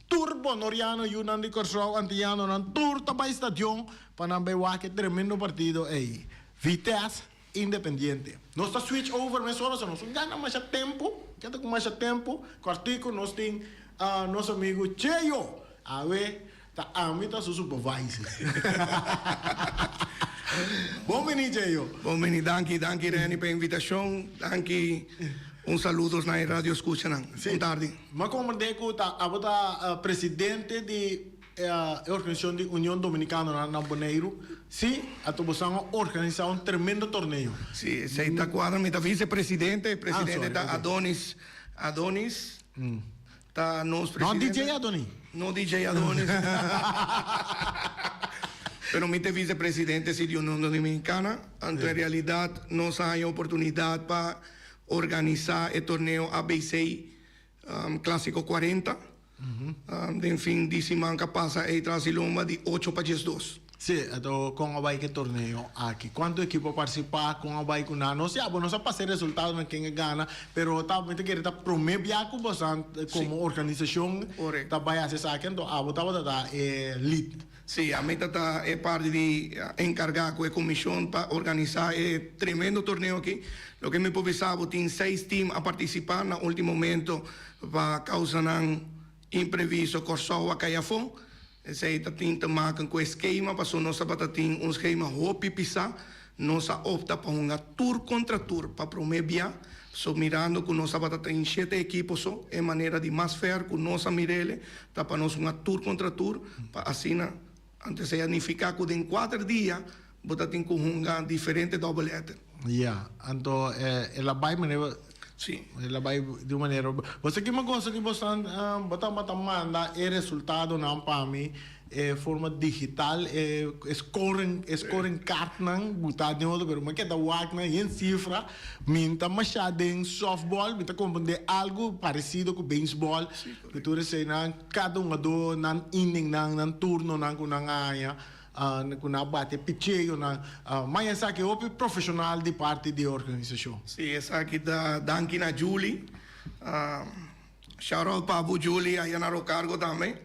tur bonoriano yunan di Kòrsou, antianonan tur ta bai stadion pa nan bai wak e tremendo partido ei. Vitesse Independiente. Nos ta switch over mesora so nos no gana masha tempu, keda ku masha tempu, kòrtiku nos tin nos amigu Cheyo, awe ta ami ta su supervisor. Bon bini Cheyo. Bon bini, danki, danki Renny pa e invitashon, danki, un saludos na e radio skuchanan. Bon tardi. Mi a komprende ku ta abo ta presidente di E organisashon di Union Dominikanonan na Boneiru, si, a tobosan a organisá un tremendo torneo. Si, esei ta kuadra. Mi ta visepresidente, e presidente ta Adonis, Adonis ta nos presidente. No DJ Adonis? No DJ Adonis. Pero mi ta e visepresidente si di Union Dominikana. Anto en realidat nos a haña oportunidat pa organisá e torneo ABC Clásico 40. Den fin di siman ka pasa ei tras di lomba di ocho pa 12. Sí, anto kon a bai ku e torneo aki? Kuantu ekipo a partisipá? Kon a bai ku nan? Nos ya bo nos a pasa e resultadonan ken a gana, pero ta mi ta kere ta promé bia ku boso komo organisashon ta bai hasi esaki, anto abo tabata ta e lead. Sí, ami ta ta e parti di enkargá ku e komishon pa organisá e tremendo torneo aki. Loke mi por bisa bo tin seis tim a partisipá, na último momento pa kausanan Imprevisto Kòrsou a kai afó. Esei ta tin te maken ku e skema paso nos tabata tin un skema hopi pisá. Nos a opta pa hunga tur kontra tur pa promé bia. So mirando ku nos tabata tin shete ekipo so e manera di mas fair ku nos a mir'ele ta pa nos hunga tur kontra tur pa asina anto esei a nifiká ku den kuater dia bo ta tin ku hunga diferente double header. Ya, anto el a bai manera. Sí. El a bai di un manera. Bo sa kima gosa di boso bo tabata manda e resultadonan pa mi e forma digital e scoring e scoring kaartnan bo ta den otro pero mi a keda wak nan yen sifra mi ta masha den softball mi ta komprende algo paresido ku baseball ku tur eseinan kada hungadó nan inningnan nan turnonan ku nan a haña. Ku nan a bati e picheonan. Maña esaki hopi profeshonal di parti di e organisashon. Sí, esaki ta danki na Julie. Shout out pa bo Julie aya na Rocargo tambe.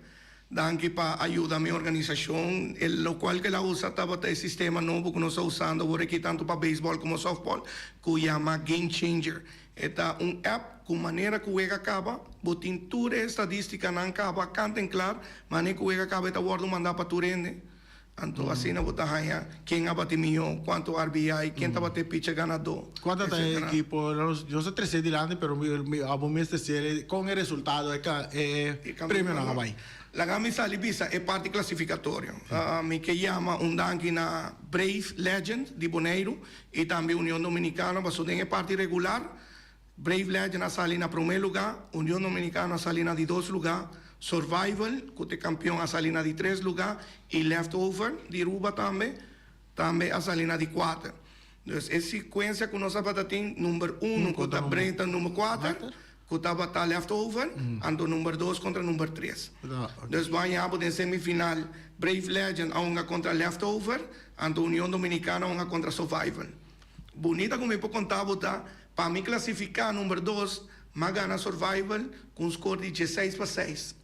Danki pa a yuda mi organisashon. E lokual ku el a usa tabata e sistema nobo ku nos ta usando awor aki tantu pa beisbòl komo sòftbòl ku yama Game Changer. E ta un app ku manera ku wega kaba bo tin tur e estadistikanan kaba kant en klar, manera ku wega kaba e ta wòrdu mandá pa tur hende. Anto asina bo ta haña ken a bati mihó, kuantu RBI, ken tabata e picha ganadó, Kua ta ta e etcetera. ekipo? Nos a tres'é dilanti pero mi abo mes ta sere kon e resultado e e premionan a bai. Laga mi sali bisa e parti klasifikatorio. Mi ke yama un danki na Brave Legend di Boneiru I tambe Union Dominicano paso den e parti regular Brave Legend a sali na prome luga, Union Dominicano a sali na di dos luga, Survival cu ta e campeon a sali na di tres luga y Leftover di Ruba tambe tambe a sali na di cuater. Dus e secuencia cu nos tabata tin number uno cu ta Brave ta number cuater cu tabata Leftover anto number dos contra number tres. Dus bo a haña bo den semifinal Brave Legend a hunga contra Leftover Anto Union Dominicana hunga contra Survival. Bunita cu mi por conta bo ta, pa mi clasifica number dos, m'a gana Survival cu un score di dieseis pa seis.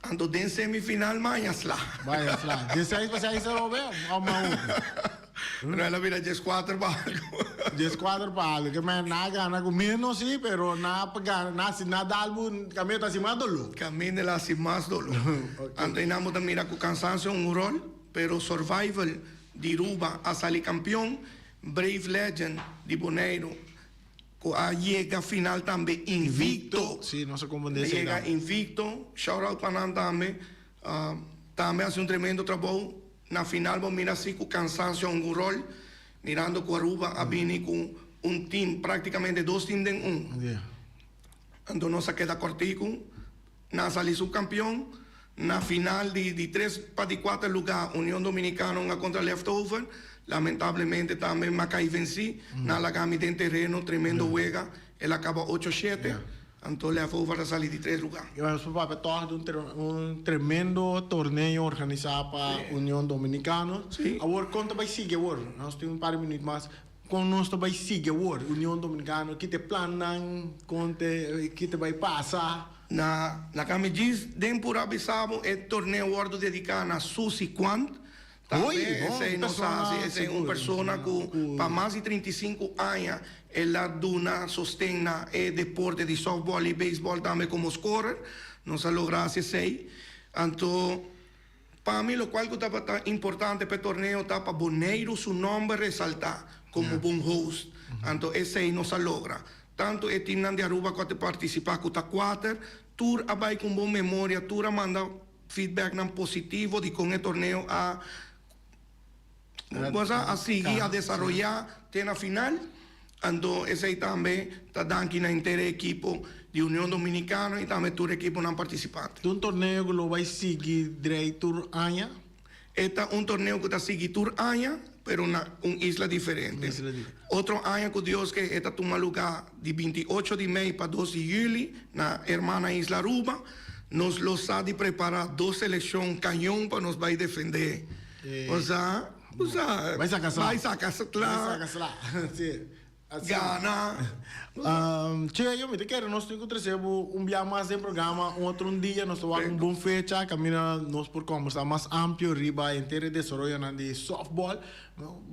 Anto den semifinal m'a haña sla. M'a haña sla. Dieseis pa seis ta robe of m'a hopi? No, el a bira dieskuater pa algo. Dieskuater pa algo. Ke men n'a gana cu menos si, pero n'a pa gana, n'a si n'a dal bo caminda ta haci mas dolor. Caminda el a haci mas dolor. Anto einan bo ta mira cu cansancio un rol, pero Survival di Ruba a sali campeon, Brave Legend di Boneiru cu a yega final tambe invicto. Si, nos a comprende A yega invicto, shout out pa nan tambe. Tambe a haci un tremendo trabou. Na final bo mira si cu cansancio a hunga un rol, mirando cu Aruba a bini cu un team, practicamente dos team den un. Anto nos a keda cortico, nan a sali subcampeon. Na final di di tres pa di cuater lugar Union Dominicana hunga contra Leftover, lamentablemente tambe m'a cay venci, nan a laga mi den tereno, tremendo wega, el a caba ocho shete. Anto Leftover a sali di tres lugá. I nos por papia tòg di un tremendo torneo organisá pa Union Dominicano. Awor kon ta bai sigui awor? Nos tin un par di minuut mas. Kon nos ta bai sigui awor? Union Dominicano, ki ta e plannan? Kon ta ki ta bai pasa? Na na kami djis den pura bisa bo e torneo wòrdu dediká na Susi Quant. Tambe esei nos a hasi, esei un persona ku pa mas di 35 aña el a duna sosten na e deporte di softball i beisbòl tambe komo scorer. Nos a logra hasi esei. Anto pa mi lokual ku tabata importante pa e torneo ta pa Boneiru su nòmber resaltá komo bon host. Anto esei nos a logra. Tantu e timnan di Aruba ku a partisipá ku ta kuater, tur a bai ku un bon memoria, tur a manda. Feedbacknan positivo di kon e torneo a cosa a sigui a desaroyá te na final. Anto esei tambe ta danki na henter e ekipo di Union Dominicano i tambe tur ekiponan partisipante. Ta un torneo ku lo bai sigui drei tur aña? E ta un torneo ku ta sigui tur aña, pero na un isla diferente. Otro aña ku Dios ke e ta tuma lugá di 28 di mei pa 2 di yüli na hermana isla Aruba. Nos lo sa di prepara dos seleccion cañon pa nos bay defende. Osea, osea, Bay saca sla. bay saca sla. Bay saca sla, si. Gana. Che, yo mi ta kere nos tin ku trese bo un bia mas den programa un otro un dia. Nos ta wak un bon fecha kaminda nos por kombersá mas amplio riba henter e desaroyonan di softball.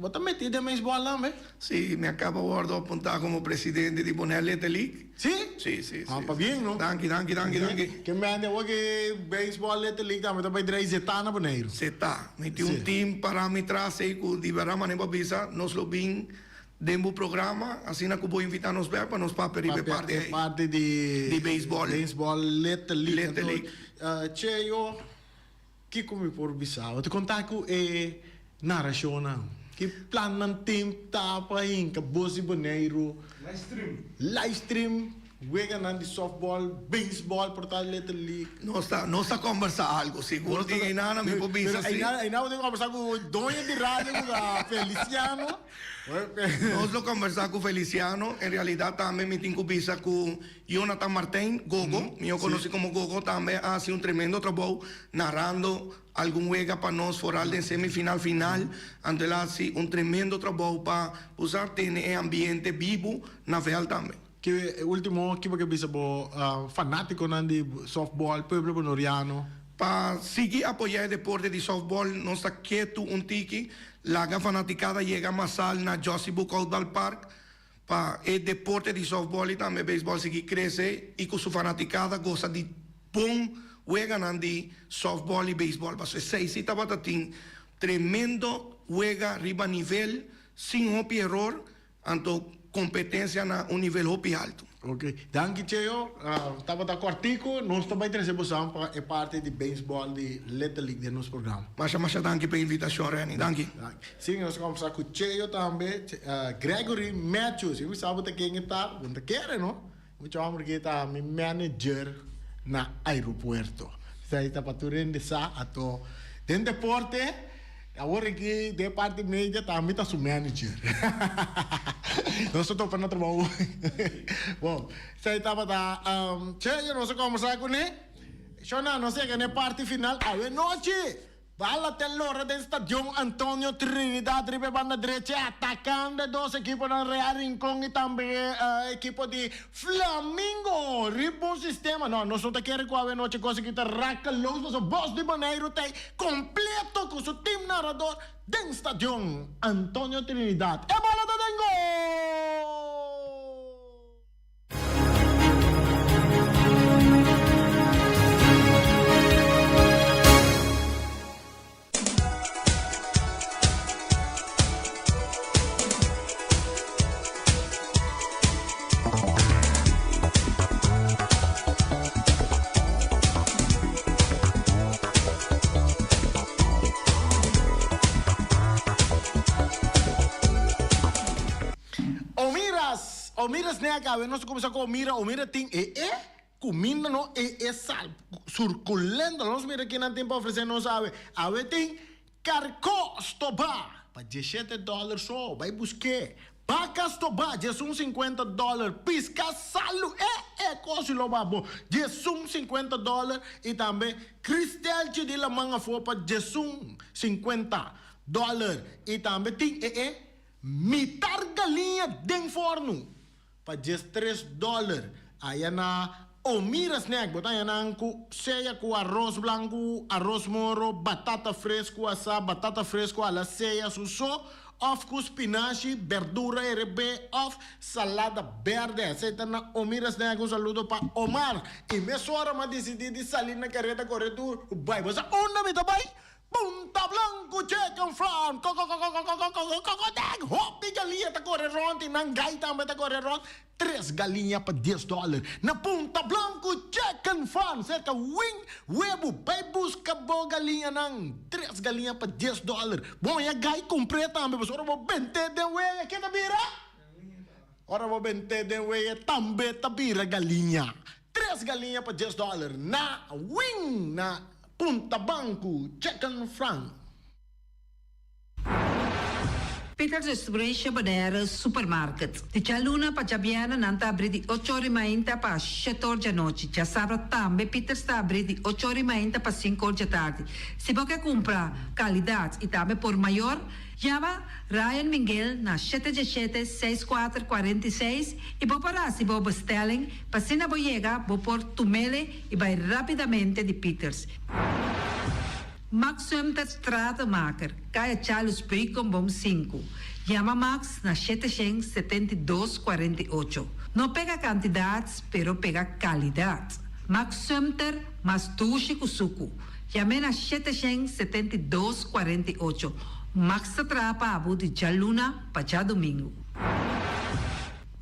Bo ta metí den beisbòl tambe? Sí, mi a kaba wòrdu apuntá komo presidente di Bonaire Little League. Sí? Sí, sí, sí. Ah, pabien, no? Danki, danki, danki, danki. Ke mende awor ke beisbòl Little League tambe ta bai drei zetá na Boneiru. Zetá. Mi tin un team pará mi tras ei ku di bèrdat manera bo a bisa nos lo bin Den bo programa, asina ku bo invitá nos bèk pa nos papia riba e parti ei. E parti di. Di beisbòl. Beisbòl Little League. Little League. Anto, Cheyo, kiko mi por bisa bo? Te kontá ku e narashonnan. Ki plannan tin ta pa hinka bos di Boneiru? Livestream. Livestream weganan di softball, beisbòl por ta Little League. Nos ta, nos ta kombersá algu, sigur tin einan mi por bisa si. Pero einan bo tin kombersá ku doño di radio ku ta Feliciano. Nos lo kombersá ku Feliciano, en realidat tambe mi tin ku bisa ku Jonathan Martijn, Gogo, mihó konosí komo Gogo, tambe a hasi un tremendo trabou narando algun wega pa nos, foral den semifinal, final, anto el a hasi un tremendo trabou pa usa tene e ambiente bibu na vèlt tambe. Ki ultimo ki bo ke bisa bo fanatikonan di softball, pueblo bonoriano? Pa sigui apoyá e deporte di softball nos ta ketu un tiki laga fanatikada yega masal na Jossy Boekhoudt Ballpark pa e deporte di softball i tambe beisbòl sigui krese i ku su fanatikada gosa di bon weganan di softball i beisbòl pasobra esei si tabata tin tremendo wega riba nivel sin hopi eror Anto competencia na un nivel hopi alto. Ok, danki Cheo. Tabata cortico, nos ta bay trece bosan pa e parti di baseball di Little League den nos programa. Masha masha danki pa e invitacion Renny, danki. Si, nos a combersa cu Cheo tambe, Gregory Matthews, mi sa bo ta ken e ta, bo no ta kere no, mucha homber aki ta mi manager na aeropuerto. Esaki ta pa tur hende sa, ato den deporte. Awor aki den parti media tambe ta su manager. Nos ta topa na trabou. Bon, esei tabata Cheyo, nos a kombersá kuné. Shona, nos yega na e parti final awe nochi. Bala te lora den Stadion Antonio Trinidad riba e banda drechi atakando e dos ekiponan Real Rincon i tambe e ekipo di Flamingo riba un sistema. No, nos no ta kere ku awe nochi kos aki ta raka los pasobra Bos di Boneiru ta ei kompleto ku su tim narador den Stadion Antonio Trinidad. E bola ta den gol! Omiras, Omiras ne a kabe nos ta kuminsá ku Omira, Omira tin e e kuminda no e e sal surkulento nos mira kinan tin pa ofresé nos awe, awe tin Karkó stobá pa dieshete dòler so, bai busk'é. Baka stobá 11 50 dòler, piska salu e e kos i lo ba bo 11 50 dòler i tambe kristelchi di laman afó pa 11 50 dòler i tambe tin e e mitar galiña den fòrnu Pa 13 dòler aya na Omira Snack bo ta haña nan ku sea ku aros blanku, aros moro, batata fresku asá, batata fresku a la sea su so òf ku spinashi, berdura erebé òf salada bèrdè. Esei ta na Omira Snack. Un saludo pa Omar. I mesora mi a disidí di sali na kareda kore tur bai. Bo sa unda mi ta bai? Punta Blanco Chicken Farm, Kokokokokokokokokokotek! Hopi galiña ta kore rònt i nan gai tambe ta kore rònt. Tres galiña pa dies dòler na Punta Blanco Chicken Farm serka Wing Webu. Bai buska bo galiñanan. Tres galiña pa dies dòler. Bo haña gai kumpr'é tambe pasobra ora bo bent'é den wea ke ta bira? Ora bo bent'é den wea tambe ta bira galiña. Tres galiña pa dies dòler na Wing na Punta Banku Chicken Farm. Peters Restauration Bonaire Supermarket. Di djaluna pa djabièrnè nan ta abrí di ocho ora i mainta pa shete or djanochi. Djasabra tambe Peters ta abrí di ocho ora i mainta pa sinku or djatardi. Si bo ke kumpra kalidat i tambe por mayor, yama Ryan Minguel na shete djeshete seis kuater 46 i bo por hasi bo bestelling pa asina bo yega bo por tumele i bai rápidamente di Peters. Max Sumter Stratenmaker, Kaya Charles Beukenboom 5. Yama Max na 772 48. No pega kantidat, pero pega kalidat. Max Sumter, mas dushi ku suku. Yam'é na 772 48. Max ta traha pa bo di djaluna pa djadumingu.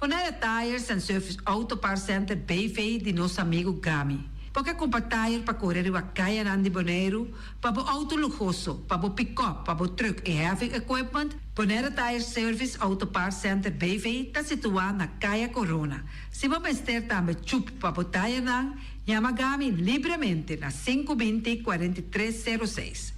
Bonaire Tires and Service Auto Parts Center BV di nos amigu Gami. Bo ke kumpra tire pa kore riba kayanan di Boneiru, pa bo outo luhoso, pa bo pikòp, pa bo trùk i heavy equipment? Bonaire Tire Service Auto Parts Center BV ta situá na Kaya Corona. Si bo mester tambe chup pa bo tirenan, yama Gami libremente na 5 20 43 06.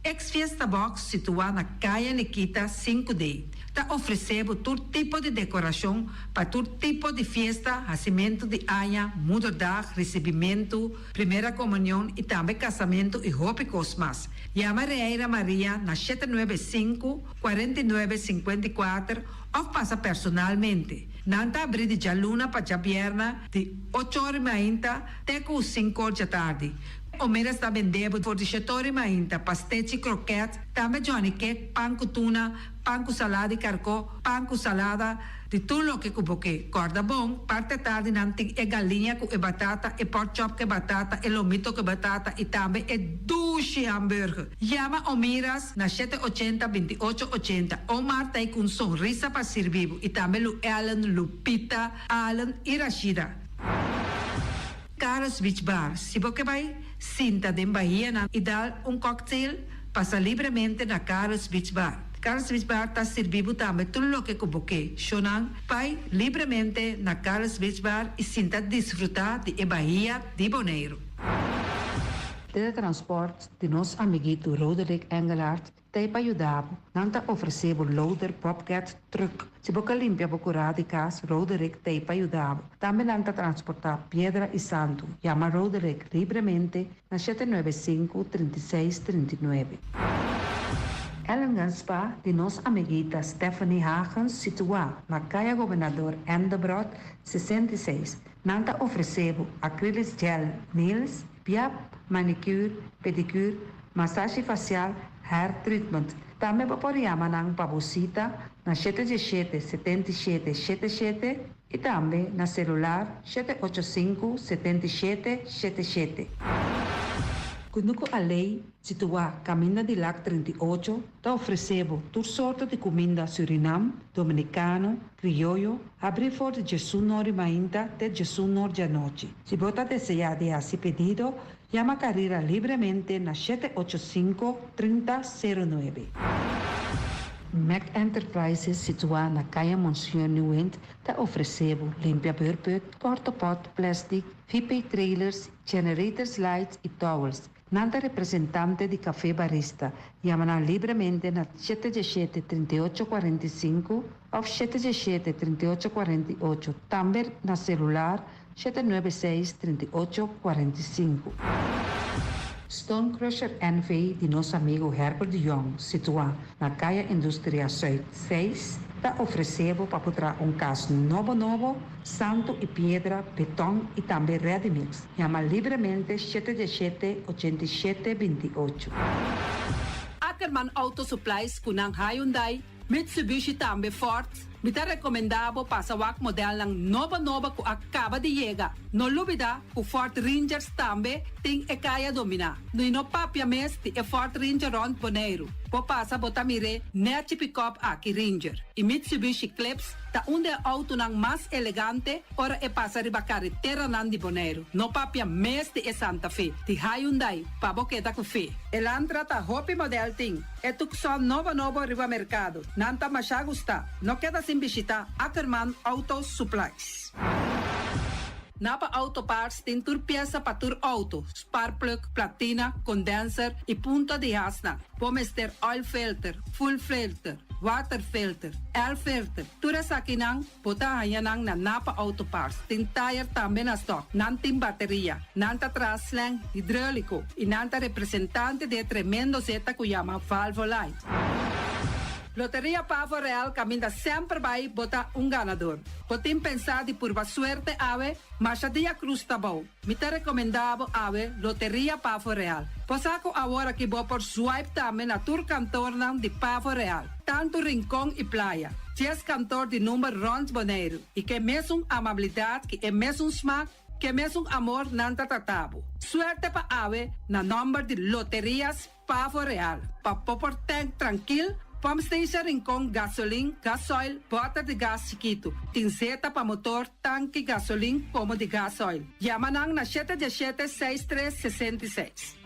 Ex Fiesta Box situá na Kaya Nikita 5D ta ofresé bo tur tipo di dekorashon pa tur tipo di fiesta, hasimentu di aña, moederdag, risibimentu, primera komunion i tambe kasamentu i hopi kos mas. Yama Reira Maria na 795 49 54 òf pasa personalmente. Nan ta abrí di djaluna pa djabièrnè di ocho or i mainta te ku sinku or djatardi. Omeras ta bende bo for di shetor i mainta, pastechi, kroket, tambe johnny cake, pan ku tuna, pan ku salada di karkó, pan ku salada, di tur loke ku bo ke. Kòrda bon, parti atardi nan tin e galiña ku e batata, e pork chop ku e batata, e lomito ku e batata i tambe e dushi hamburger. Yama Omiras na 780 28 80. Omar ta ei ku un sonrisa pa sirbi bo i tambe Lu Ellen, Lupita, Allen i Rashida. Carlos Beach Bar, Si bo ke bai sinta den bahianan i dal un cocktail, pasa libremente na Carlos Beach Bar. Carlos Beach Bar ta sirbi bo tambe tur loke ku bo ke. Shownan, bai libremente na Carlos Beach Bar i sinta disfrutá di e bahia di Boneiru. Teletransport di nos amiguito Roderick Engelhardt Ta ei pa yuda bo. Nan ta ofresé bo loader, bobcat, truck. Si bo ka limpia bo kurá di kas, Roderick ta ei pa yuda bo. Tambe nan ta transportá piedra i santu. Yama Roderick libremente na 795 36 39. Ellingham Spa di nos amiguita Stephanie Hagens situá na Kaya Gobernador Endebrot 66. Nan ta ofresé bo acrylic gel nails, biap, manicure, pedicure, masashi fasial, hair treatment. Tambe bo por yama nan pa bo sita na 717 77 77 i tambe na selular 785 77 77. Kunuku Alei, situá Kaminda di Lac 38, ta ofresé bo tur sorto di kuminda Surinam, Dominikano, Krioyo, habrí for di 11 or mainta te 11 or di anochi. Si bo ta deseá di hasi pedido, yama Carrera libremente na 785 3009. Mac Enterprises, situá na Kaya Monsieur Nieuwind, ta ofresé bo limpia beurput, porta-pot, plastic, VP trailers, generators lights i towels. Nan ta representante di Café Barista. Yama nan libremente na 717 38 45 òf 717 38 48. Tambe na selular 796 38 45. Stone Crusher NV di nos amigu Herbert de Jong, situá na Kaya Industria Zuid 6, ta ofresé bo pa traha un kas nobo nobo, santu i piedra, beton i tambe ready mix. Yama libremente 717 87 28. Ackerman Auto Supplies ku nan Hyundai, Mitsubishi tambe Ford. Mi ta rekomendá bo pasa wak modelnan nobo nobo ku a kaba di yega. No lubidá ku Ford Rangers tambe tin e kaya dominá. No no papia mes di e Ford Ranger rònt Boneiru. Bo pasa bo ta mir'é nèchi pick-up aki Ranger. I Mitsubishi Eclipse ta un di e outonan mas elegante ora e pasa riba kareteranan di Boneiru. No papia mes di e Santa Fe, di Hyundai, pa bo keda ku fe. Elantra ta hopi model tin. E Tucson nobo nobo riba merkado. Nan ta masha gusta. No keda sin bishitá Ackerman Auto Supplies. Napa Auto Parts tin tur piesa pa tur auto, sparkplug, platina, condenser y punta di hasnan. Bo mester oil filter, fuel filter, water filter, air filter, tur esakinan bo ta haña nan na Napa Auto Parts. Tin tire tambe na stock. Nan tin bateria. Nan ta traha slang hidráulico y nan ta representante di e tremendo zeta cu yama Valvoline. Loteria Pavo Real caminda semper bay bo ta un ganador. Bo tin pensa di purba suerte awe? Masha dia cruz ta bou. Mi ta recomenda bo awe Loteria Pavo Real. Bo sa cu awor aki bo por swipe tambe na tur kantoornan di Pavo Real, tanto Rincon y Playa. Dies kantoor di number rond Boneiru y ke mesun amabilidad ki e mesun smaak, ke mesun amor nan ta trata bo. Suerte pa awe na nomber di Loterias Pavo Real, pa bo por tank trankil, pump station Rincon, gasolin, gasoil, bòter di gas chikitu. Tin zeta pa motor, tanki gasolin komo di gasoil. Yama nan na shete diesshete seis tres 66.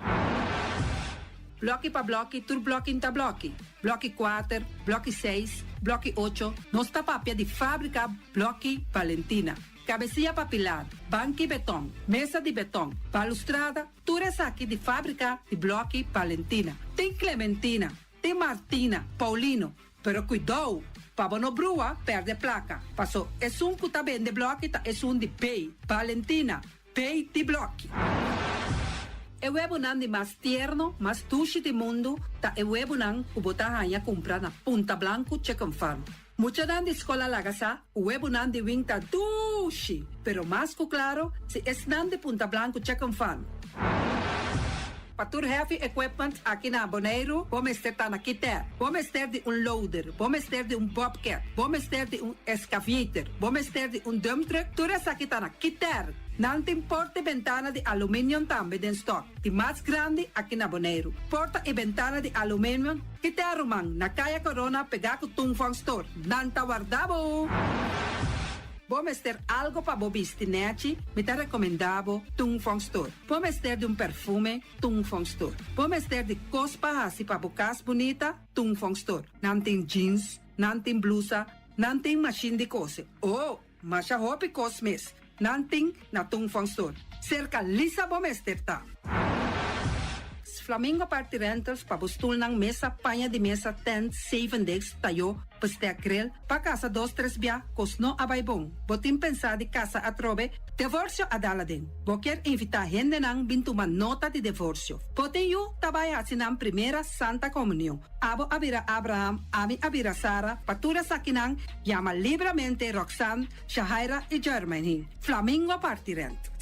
Blòki pa blòki, tur blòki n'ta blòki. Blòki kuater, blòki seis, blòki ocho, nos ta papia di fábrika Blòki Valentina. Kabesia pa pilar, banki beton, mesa di beton, balustrada, Tur esaki di fábrika di blòki Valentina. Tin Clementina, tin Martina, Paulino, pero kuidou pa bo no brua pèrdè plaka, paso esun ku ta bende blòki ta esun di B, Valentina, B di blòki. E webunan di mas tierno, mas dushi di mundu ta e webunan ku bo ta haña kumpra na Punta Blanku Chicken Farm. Muchanan di skol a laga sa ku webunan di wing ta dushi, pero mas ku klaro si esnan di Punta Blanku Chicken Farm. Pa tur heavy equipment aki na Boneiru bo mester ta na Kiter. Bo mester di un loader, bo mester di un bobcat, bo mester di un excavator, bo mester di un dump truck, tur esaki ta na Kiter. Nan tin porta i bentana di aluminium tambe den stock. Di mas grandi aki na Boneiru. Porta i bentana di aluminium Kita ruman na Kaya Corona pegá ku Tung Fong Store. Nan ta warda bo! Bo mester algo pa bo bisti nèchi? Mi ta rekomendá bo Tung Fong Store. Bo mester di un perfume? Tung Fong Store. Bo mester di kos pa hasi pa bo kas bunita? Tung Fong Store. Nan tin jeans, nan tin blusa, nan tin mashin di kose. Oh! Masha hopi kos mes nan tin na Tung Fong Store. Serka Lisa bo mester ta. Flamingo Party Rentals pa bo stulnan, mesa, paña di mesa, tent, zeven desk, tayó, bestek, grill, pa kasa dos tres bia, kos no a bai bon. Bo tin pensá di kasa atrobe? Devorsio a dal aden. Bo kier invitá hendenan bin tuma nota di devorsio. Bo tin yu ta bai hasi nan primera Santa Komunion. Abo a bira Abraham, ami a bira Sara, pa tur esakinan Yama libramente Roxanne, Shahaira y Jermaine. Flamingo parti rent.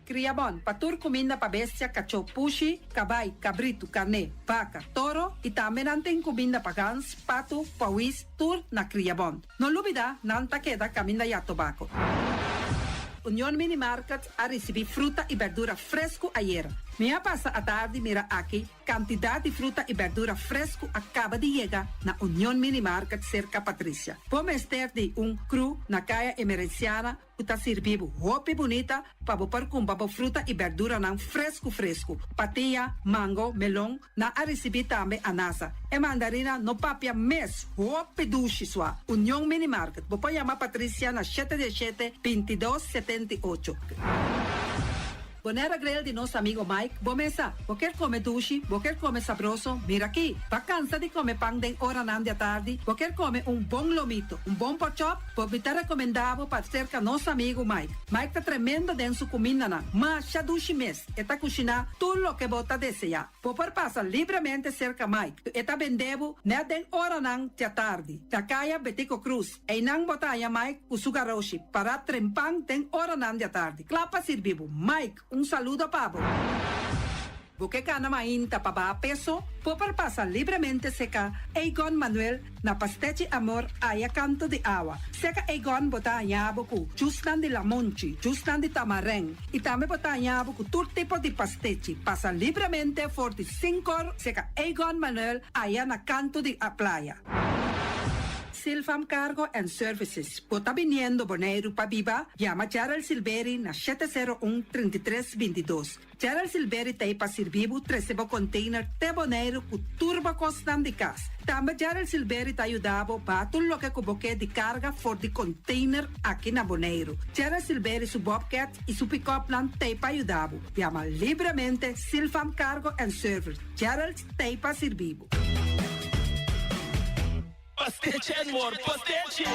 Cria bon pa tur cuminda pa bestia, cachó, pushi, cabai, cabritu, carné, vaca, toro y tambe nan tin cuminda pa gans, patu, pauwis, tur na Cria Bon. No lubida nan ta keda caminda ya tobaco. Union Mini Market a ricibi fruta y berdura fresco ayera. Mi a pasa atardi mira aki Kantidat di fruta i bèrdura fresku a kaba di yega na Union Mini Market serka Patricia. Bo mester di un kru na Kaya Emerenciana ku ta sirbi bo hopi bunita pa bo por kumpra bo fruta i bèrduranan fresku fresku. Patia, mango, melon, nan a risibí tambe anasa. E mandarina no papia mes, hopi dushi sua. Union Mini Market, bo por yama Patricia na shete diesshete, 22, 78. Bonaire Grill di nos amigo Mike, bo mesa. Bo kier come dushi, bo kier come sabroso, mira aki. Bo a cansa di come pan den oranan di atardi, bo kier come un bon lomito, un bon porkchop, bo mi ta recomenda bo pa cerca nos amigo Mike. Mike ta tremendo den su cumindanan, masha dushi mes, e ta cushina tur loke bo ta desea. Bo por pasa libremente cerca Mike, e ta bende bo net den oranan di atardi, na caya Betico Croes. Einan bo ta haña Mike ku su garoshi pará trempan den oranan di atardi, kla pa sirbi bo. Mike, un saludo pa bo. Bo ke kana mainta pa baha peso? Bo por pasa libremente seka Egon Manuel na Pastechi Amor aya kanto di awa. Seka Egon bo ta haña bo ku jusnan di lamonchi, jusnan di tamarèn i tambe bo ta haña bo ku tur tipo di pastechi. Pasa libremente for di sinkor seka Egon Manuel aya na kanto di playa. Silfam Cargo and Services. Bo ta biniendo Boneiru pa biba? Yama Gerald Silberi na 701 33 22. Gerald Silberi ta ei pa sirbi bo trese bo container te Boneiru ku tur bo kosnan di kas. Tambe Gerald Silberi ta yuda bo baha tur loke ku bo ke di karga for di container aki na Boneiru. Gerald Silberi su bobcat i su pick-upnan ta ei pa yuda bo. Yama libremente Silfam Cargo and Service. Gerald ta ei pa sirbi bo. Pastechi and more pastechi!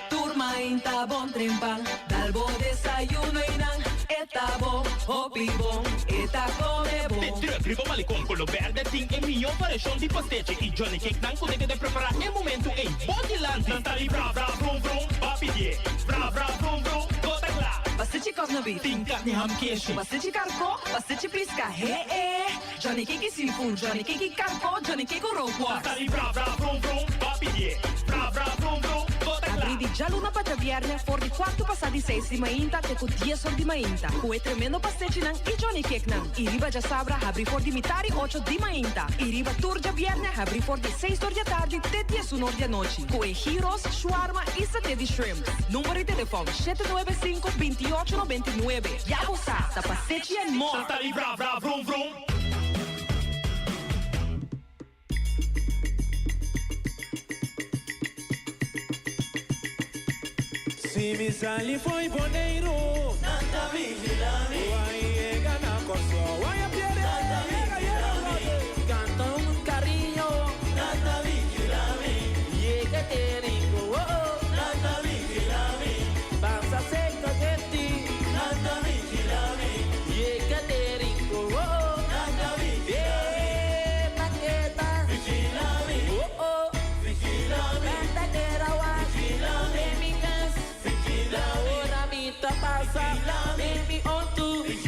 Tur mainta bon trempan, dal bo desayuno y nan e ta bo hopi bon, e ta come bon. De truck riba Malecon Colo Berde tin e mihó variashon di pastechi y Johnny Cake nan cu ta keda prepara e momento ey bo dilanti. Nan ta di bra bra vrum vrum, ba pidié bra bra vrum vrum, bo ta cla. Pastechi cosna beef. Tin carni ham keshi. Pastechi carco, pastechi pisca, he e. Johnny Cake y seafood, Johnny Cake y carco, Johnny Cake cu rookworst. Ta sali bra bra vrum vrum, ba pidié bra bra vrum vrum, bo ta Abrí kla. di djaluna pa djabièrnè for di kuartu pasá di seis di mainta te ku dies or di mainta ku e tremendo pastechinan i Johnny Cakenan. I riba djasabra habrí for di mitar i ocho di mainta i riba tur djabièrnè habrí for di seis or di atardi te diesun or di anochi ku e gyros, shawarma i saté di shrimp. Number di telefòn, 795 28 99. Ya bo sa, ta pastechi and more! Ta sali bra bra vrum vrum. Si mi sali fo'i Boneiru, nan ta vigila mi. Wai yega na Kòrsou, wai a pierde, Nan ta yega, yega, vigila mi. Kanta un kariño, nan ta vigila mi. Yega te rico, oh oh, nan ta vigila mi. Pasa serka de ti, nan ta vigila mi. Yega te rico, oh oh, nan ta vigila mi. Eh, maketa, vigila mi, oh oh, vigila mi. Banda kera wak, vigila mi. Den mi kas, vigila mi. Ora mi ta pasa, vigila mi. Den mi auto, vigila mi.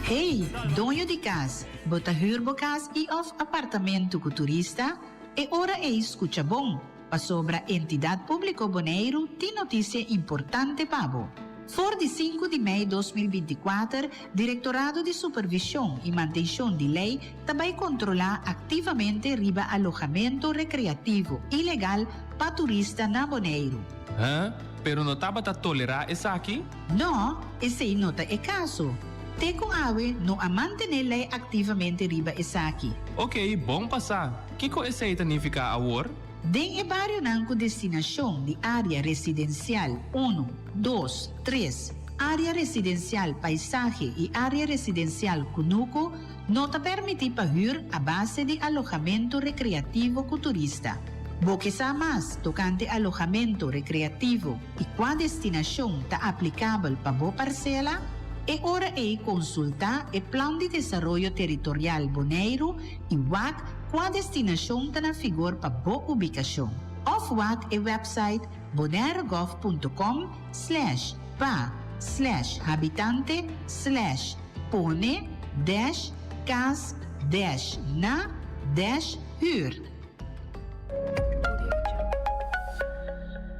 Hey, doño di kas, bo ta hür bo kas i òf apartamentu ku turista? E ora ei skucha bon, pasobra Entidat Públiko Boneiru tin notisia importante pa bo. For di sinku di mei 2024, Direktorado di Supervishon i Mantenshon di Lei ta bai kontrolá aktivamente riba alohamentu rekreativo ilegal pa turista na Boneiru. Huh? Pero no tabata tolerá esaki? No, esei no ta e kaso. Te ku awe no a mantené lei aktivamente riba esaki. Oké, bon pa sa. Kiko esei ta nifiká awor? Den e barionan ku destinashon di área residensial unu, dos, tres, área residensial paisahe i área residensial kunuku no ta permití pa hür a base di alohamentu rekreativo ku turista. Bo ke sa mas tokante alohamentu rekreativo i kua destinashon ta aplikabel pa bo parsela? E ora ei konsultá e Plan di Desaroyo Teritorial Boneiru i wak kua destinashon ta na figor pa bo ubikashon. Òf wak e wèpsait bonairegov.com slash pa slash habitante slash pone dash kas dash na dash hür.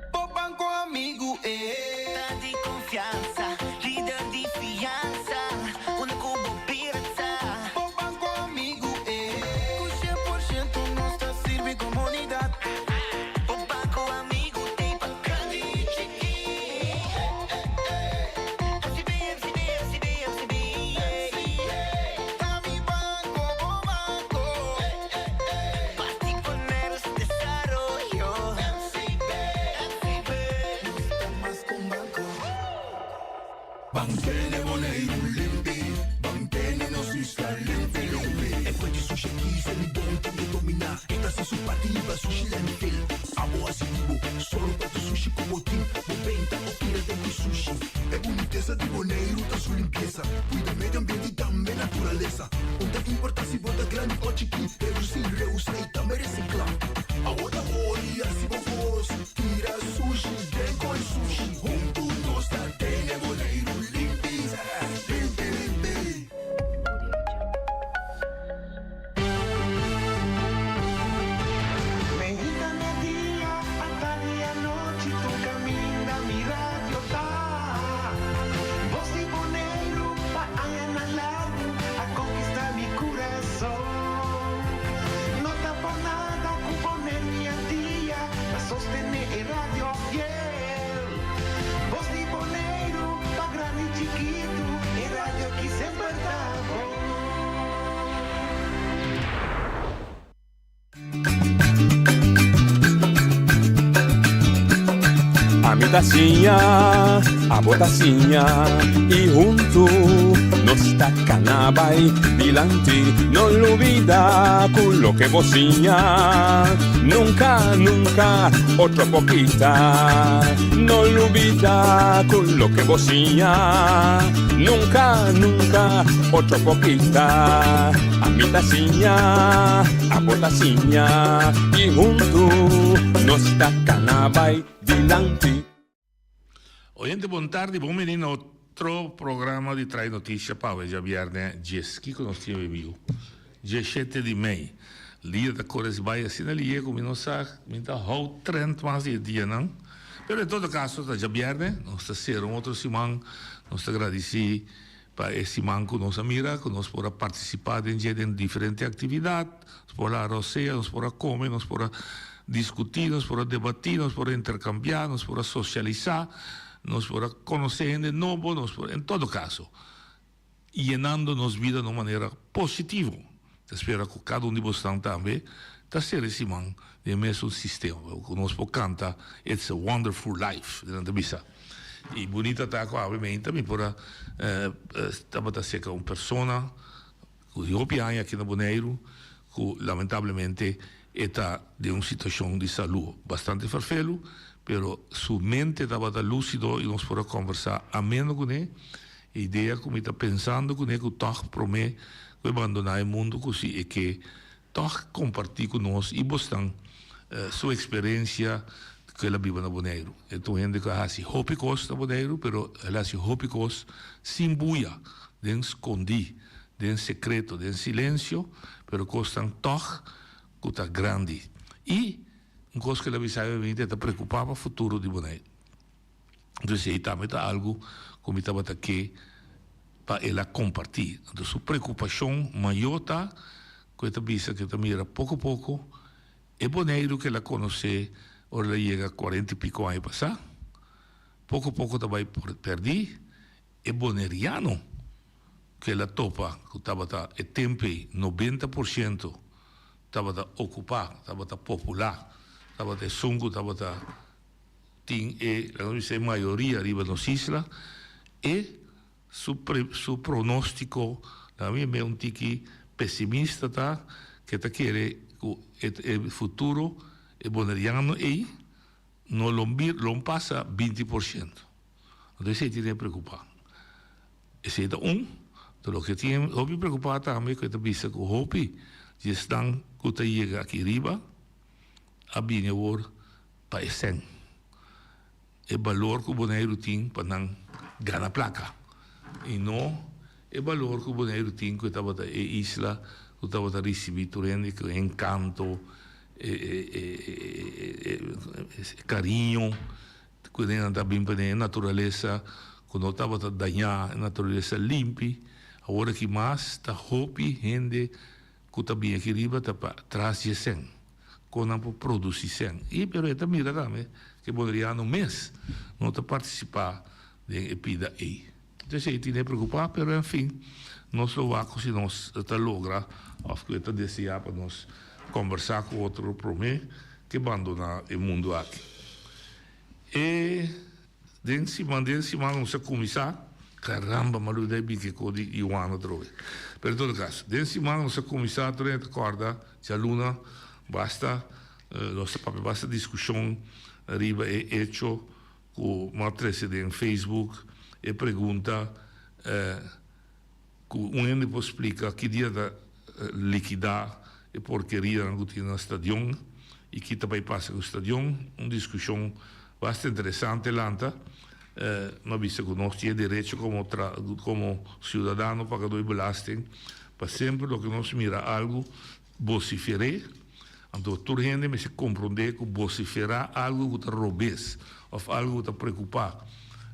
Bo banco amigu e. Ta di confiansa, lider di fiansa, unda cu bo bira ta. Bo banco amigu e. Cu 100% nos ta sirbi comunidad. Bo banco amigu t'ey pa grandi y chiki. MCB, MCB, MCB, MCB, yeah. Ta mi banco, bo banco. Parti poner su desaroyo. MCB, MCB. Nos ta mas ku un banko. Ban tene Boneiru limpi, ban tene nos isla limpi limpi. E fuente sushi aki sa mi bon tin e dominá. E ta hasi su parti liba sushi landfill. Abo hasi di bo, sòru pa tur sushi ku bo tin. Bo benta o tira den ku sushi. E bunitesa di Boneiru ta su limpiesa. Kuida medio ambiente i tambe naturalesa. Un ta importá si bo ta grandi o chikí, redusí, reusá i tambe resiklá. Awor ta ora i hasi bo kos, tira sushi den koi sushi. Huntu nos ta tene Boneiru limpi, limpi limpi. Meinta media, atardi anochi, tur caminda mi radio ta. Bos di Boneiru pa añanan largu a konkistá mi kurason. No ta por nada ku Boneiru i Antia ta sostené e radio fiel. Bos di Boneiru pa grandi i chikitu, e radio ki semper ta bon. Ami ta siña, abo ta siña y huntu nos ta cana bay dilanti. No lubida cu loke bo siña nunca, nunca otro por kita. No lubida cu loke bo siña nunca, nunca otro por kita. Ami ta siña, abo ta siña y huntu nos ta cana bay dilanti. Oyente bon tardi, bon bini na otro programa di Trae Noticia pa awe djabierne djes. Kiko nos tin awe biu? Djeshete di mei. Lia ta kore si bai asina lie ku mi no sa, mi ta hou trend mas di e dianan. Pero en todo kaso ta djabierne, nos ta sera un otro siman, nos ta gradisi Pa e siman ku nos a mira ku nos por a partisipá den dje den diferente aktividat, nos por a rosea, nos por a kome, nos por a diskutí, nos por a debatí, nos por a interkambiá, nos por a sosialisá, nos por a konosé hende nobo, nos por, en todo kaso, yenando nos bida na un manera positivo. Ta spera ku kada un di bosnan tambe ta sera e siman den e mesun sistema, ku nos por kanta It's a Wonderful Life, nan ta bisa. I bunita ta ku awe meinta mi por a tabata seka un persona ku di hopi aña aki na Boneiru ku lamentablemente e ta den un situashon di salu bastante ferfelu, pero su mente tabata lusido i nos por a kombersá ameno kuné. E idea ku mi ta pensando kuné ku tòg promé ku e bandoná e mundu ku si e ke tòg kompartí ku nos i bosnan su eksperensia ku el a biba na Boneiru. E ta un hende ku a hasi hopi kos na Boneiru, pero el a hasi hopi kos sin buya. den skondí, den sekreto, den silensio, pero kosnan tòg ku ta grandi. I un kos ku el a bisa mi ta preokupá pa futuro di Boneiru. Entonces esei tambe ta algu ku mi tabata ke pa el a kompartí. Entonces su preokupashon mayó ta ku e ta bisa ku e ta mira poko poko e Boneiru ku el a konosé ora el a yega kuarenta i piko aña pasá, poko poko ta bai pèrdí. E boneriano ku el a topa ku tabata e tempu ei 90% tabata okupá, tabata populá, tabata esun ku tabata tin e, laga nos bisa, e mayoria riba nos isla, e su su pronóstiko, laga mi mei un tiki pesimista ta, ku e ta kere ku e e futuro e boneriano ei no lo lo pasa 20%. Anto esei tin e preokupá. Esei ta un. Anto loke tin hopi preokupá tambe ku e ta bisa ku hopi di esnan ku ta yega aki riba a bini awor pa e sèn. E balor ku Boneiru tin pa nan gana plaka i no e balor ku Boneiru tin ku e tabata e isla ku tabata risibí tur hende ku e enkanto, e kariño Ku nan ta bin p'e naturalesa ku no tabata dañá, e naturalesa limpi. Awor aki mas ta hopi hende ku ta bin aki riba ta pa tras dje sèn, kon nan por produsí sèn. I pero e ta mira tambe ku e boneriano mes no ta partisipá den e pida ei. Entonces ei tine preokupá, pero en fin, nos lo wak ku si nos ta logra òf ku e ta deseá pa nos kòmbersá ku otro promé ke bandoná e mundu aki. E den siman den siman nos a kuminsá, karamba m'a lubidá e bin kiko di Juan atrobe. Pero en todo kaso, den siman nos a kuminsá tur hende ta kòrda djaluna basta nos a papia basta diskushon riba e echo Ku m'a trese den Facebook e pregunta ku un hende por splika ki dia ta likidá e porkerianan ku tin na stadion i ki ta bai pasa ku stadion. Un diskushon basta interesante lanta. M'a bisa ku nos tin e derecho komo komo siudadano pagadó di belasting pa semper loke nos mira algu Bosifer'é, anto tur hende mester komprondé ku bosiferá algu ku ta robes òf algu ku ta preokupá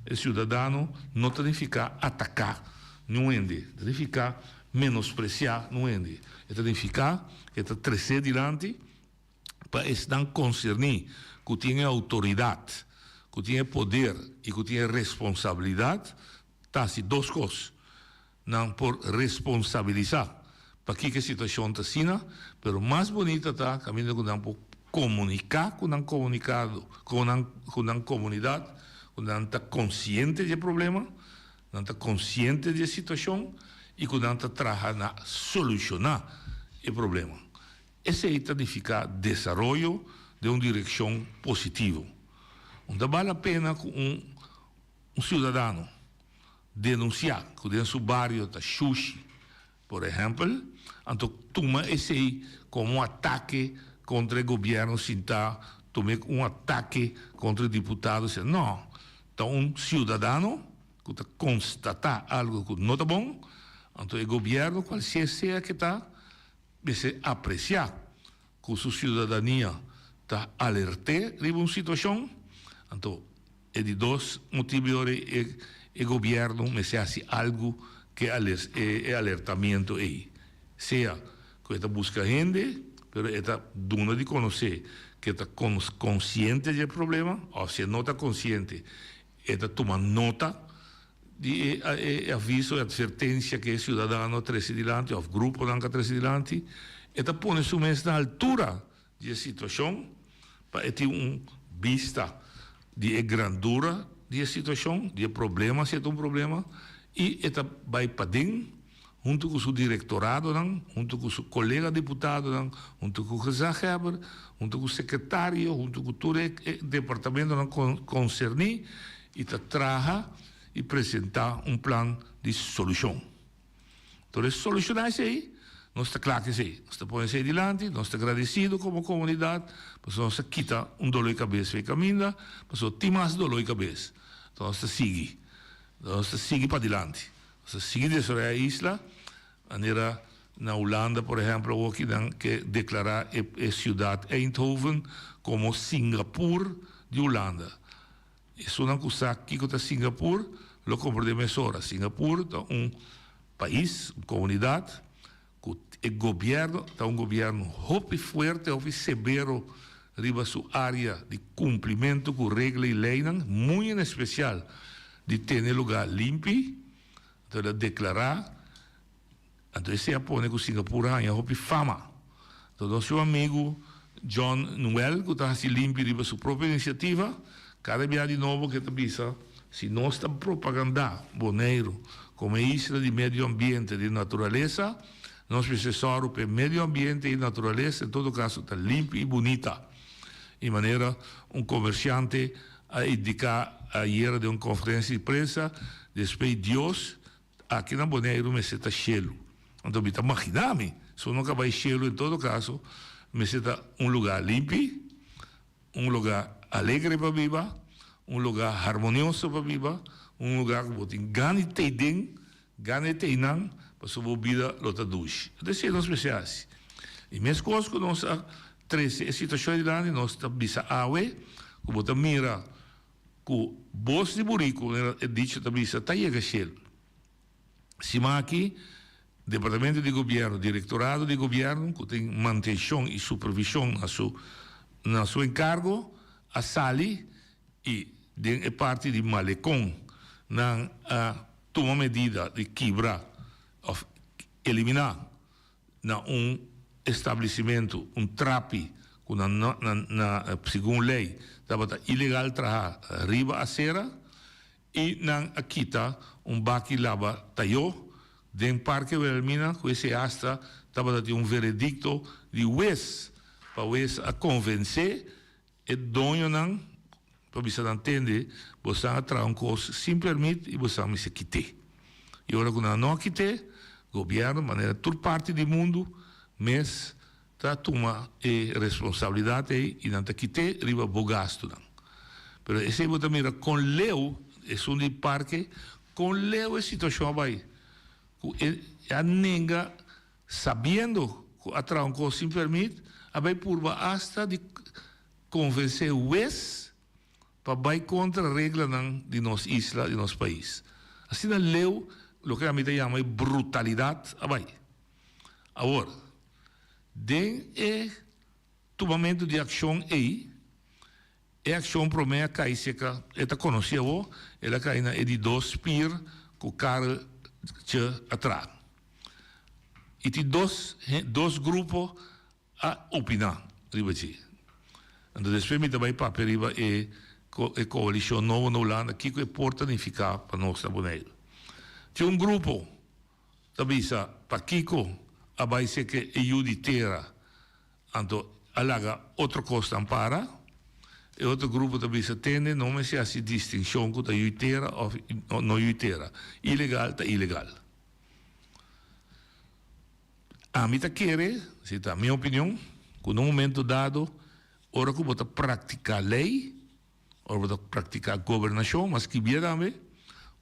e siudadano no ta nifiká ataká niun hende, ta nifiká menospresiá niun hende. E ta nifiká ku e ta tres'é dilanti pa esnan konserní ku tin e outoridat, ku tin e poder i ku tin e responsabilidat ta hasi dos kos. Nan por responsabilisá pakiko e situashon ta asina, pero mas bunita ta kaminda ku nan por komuniká ku nan komunikado, ku nan ku nan komunidat, ku nan ta konsiente di e problema, nan ta konsiente di e situashon i ku nan ta traha na solushoná e problema. Esei ta nifiká desaroyo den un direkshon positivo. Un ta bal la pena ku un un siudadano Denunsiá ku den su bario ta shushi, por ehèmpel, anto tuma esei komo un atake kontra e gobièrnu sintá, tum'é un atake kontra e diputado sintá. No, ta un siudadano ku ta konstatá algu ku no ta bon, anto e gobièrnu kualsier sea ke ta, mester apresiá ku su siudadania ta alert'é riba un situashon, anto E di dos motibu ora e e gobierno mester haci algo cu e alertamiento ey. Sea cu e ta busca hende, pero e ta duna di conoce cu e ta consciente di e problema, of si e no ta consciente e ta tuma nota di e aviso, e advertencia cu e ciudadano a trece dilanti of gruponan cu a trece dilanti, e ta pone su mes na altura di e situashon pa e tin un bista di e grandura di e situashon, di e problema si e ta un problema, i e ta bai paden huntu ku su direktoradonan, huntu ku su kolega diputadonan, huntu ku gezaghebber, huntu ku sekretario, huntu ku tur e departamentonan konserní i ta traha i presentá un plan di solushon. Tur e soluciona esey, nos ta cla cu esey. Nos ta pone esey dilanti, nos ta gradecido como comunidad, pasobra nos a kita un dolor di cabes for e caminda, pasobra tin mas dolor di cabes. Enton nos ta sigui, nos ta sigui padilanti. Nos ta sigui desaroyá e isla, manera na Hulanda por ehèmpel awor ki nan ke deklará e e siudat Eindhoven komo Singapur di Hulanda. Esunnan ku sa kiko ta Singapur lo komprendé mesora. Singapur ta un pais, un komunidat ku e gobièrnu ta un gobièrnu hopi fuerte, hopi severo riba su área di kumplimentu ku regla i leinan, muy en espesial di tene lugá limpi. Anto el a deklará, anto esei a pone ku Singapur a haña hopi fama. Anto nos yu amigu John Noel ku ta hasi limpi riba su propio inisiativa, kada bia di nobo ke ta bisa, Si nos ta propagandá Boneiru komo e isla di medio ambiente, di naturalesa, nos mester sòru pa e medio ambiente i naturalesa en todo kaso ta limpi i bunita. I manera un komersiante a indiká ayera den un konferensia di prensa, Despues Dios, aki na Boneiru mester ta shelu. Anto mi ta maginá mi, si uno ka bai shelu en todo kaso mester ta un lugá limpi, Un lugá alegre pa biba, un lugá harmonioso pa biba, un lugá ku bo tin gana di tei den, gana di tei nan, pasobra bo bida lo ta dushi. Anto esei nos mester hasi. I meskos ku nos a trese e situashon dilanti, nos ta bisa awe ku bo ta mira ku bos di buriku, manera e dicho ta bisa, ta yega shelu. Siman aki, Departamento di Gobierno, Directorado di Gobierno, cu tin mantencion y supervision na su na su encargo, a sali y den e parti di Malecon nan a tuma medida di kibra of elimina na un establecimento, un trapi cu na na na segun ley tabata ilegal traha riba acera. I nan a kita un baki laba tayó den Parke Wilhelmina ku esei asta tabata tin un veredikto di wes pa wes a konvensé e doñonan pa bisa nan tende bosan a traha un kos sin permit i bosan mester kit'é. I ora ku nan no a kit'é gobièrnu manera tur parti di mundu mes ta tuma e responsabilidat ei i nan ta kit'é riba bo gastunan. Pero esei bo ta mira kon leu, esun di parke, kon leu e situashon a bai, ku e a nenga sabiendo ku a traha un kos sin permit, a bai purba asta di konvensé wes pa bai kontra reglanan di nos isla, di nos pais. Asina leu loke ami ta yama e brutalidat a bai. Awor, den e tumamentu di akshon ei, e akshon promé a kai seka, e ta konosí awor, el a kai na e di dos spir ku Karel Tje a traha. I tin dos dos grupo a opiná riba dje. Anto despues mi ta bai papia riba e e koalishon nobo na Hulanda, kiko e por ta nifiká pa nos na Boneiru. Tin un grupo ta bisa pakiko a bai seke e yu di tera anto a laga otro kosnan para. E otro grupo ta bisa tende no mester hasi distinshon ku ta yu di tera òf no yu di tera, ilegal ta ilegal. Ami ta kere, si ta mi opinion, ku na un momento dado ora ku bo ta praktiká lei, Ora bo ta praktiká gobernashon, mas skibia tambe,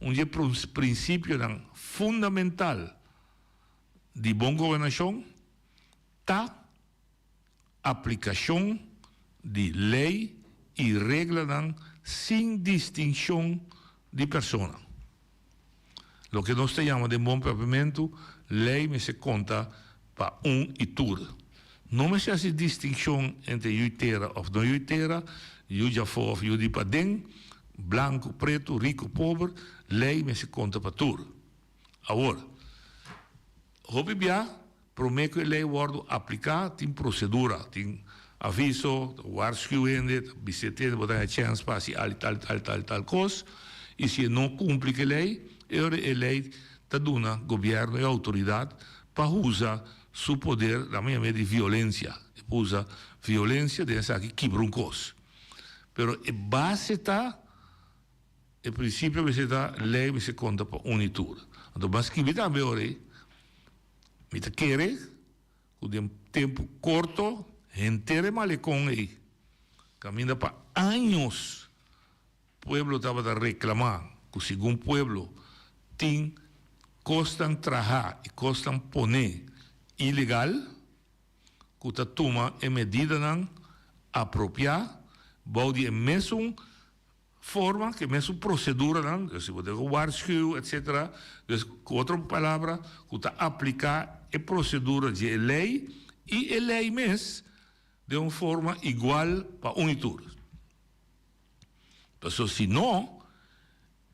un di e prinsipionan fundamental di bon gobernashon ta aplikashon di lei i reglanan sin distinshon di persona. Loke nos ta yama den bon papiamentu, lei mester konta pa un i tur. No mester hasi distinkshon entre yu tera òf no yu tera, yu djafó òf yu di paden, blanku, pretu, riku, pober, lei mester konta pa tur. Awor, hopi bia Promé ku e lei wòrdu apliká tin prosedura, tin aviso, ta waarschuw hende, ta bis'é tende bo ta haña chèns pa hasi al i tal i tal i tal i tal kos, i si e no kumpli ku e lei, e ora e lei ta duna gobièrnu e outoridat pa usa su poder, laga mi yam'é di violensia, e por usa violensia den esaki kibra un kos. Pero e base ta. E prinsipio mester ta lei mester konta pa un i tur. Anto bo a skibi tambe ora ei, mi ta kere ku den tempu korto henter e malekon ei kaminda pa años pueblo tabata reklamá ku segun pueblo tin. Kosnan trahá i kosnan poné ilegal ku ta tuma e medidanan apropiá bou di e mesun forma, ku e mesun proseduranan, dus si bo tin ku waarschuw etcetera, dus ku otro palabra ku ta apliká e prosedura di e lei i e lei mes den un forma igual pa un i tur. Pasobra si no,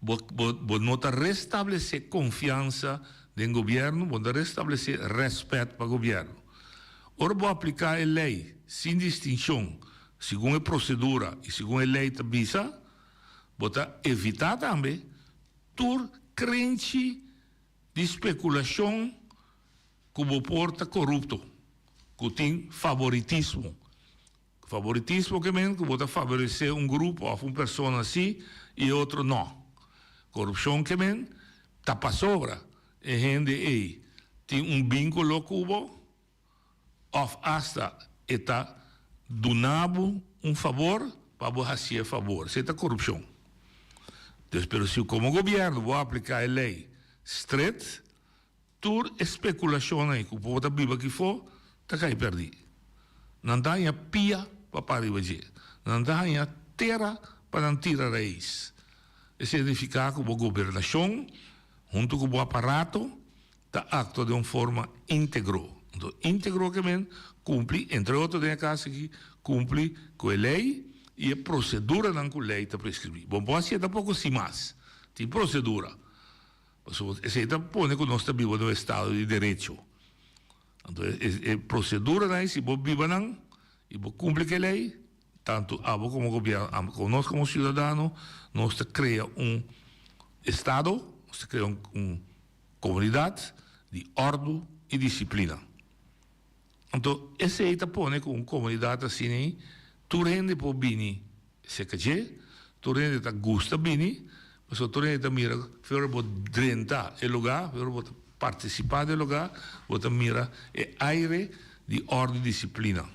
bo bo bo no ta restablesé konfiansa den gobièrnu, bo no ta restablesé rèspèt pa gobièrnu. Ora bo apliká e lei sin distinshon, segun e prosedura i segun e lei ta bisa, bo ta evitá tambe tur krenchi di spekulashon ku bo por ta korupto, ku tin faboritismo. Favoritismo ke men ku bo ta favoresé un grupo òf un persona sí i e otro nò. Korupshon ke men ta pasobra e hende ei tin un bínkulo ku bo òf asta e ta duna bo un fabor pa bo hasié fabor. Esei ta korupshon. Dus pero si komo gobièrnu bo apliká e lei stret, Tur e spekulashonnan ei ku bo ta biba akifó ta kai pèrdí. Nan ta haña pia pa para riba dje. Nan ta haña tera pa nan tira rais. Esei nifiká ku bo gobernashon huntu ku bo aparato ta aktua den un forma íntegro. Anto íntegro ke men kumpli, entre otro den e kas aki, kumpli ku e lei i e proseduranan ku lei ta preskribí. Bo no por hasié tampoko sin mas. Tin prosedura. Pasobra esei ta pone ku nos ta biba den un estado di derecho. Anto e proseduranan ei si bo biba nan i bo kumpli ku e lei, tantu abo komo gobièrnu, abo komo nos komo siudadano, nos ta krea un estado, nos ta krea un komunidat di òrdu i disiplina. Anto esei ta pone ku un komunidat asina ei tur hende por bini Seka dje, tur hende ta gusta bini, pasobra tur hende ta mira fe ora bo drenta e lugá, fe ora bo ta partisipá den e lugá, bo ta mira e aire di òrdu i disiplina.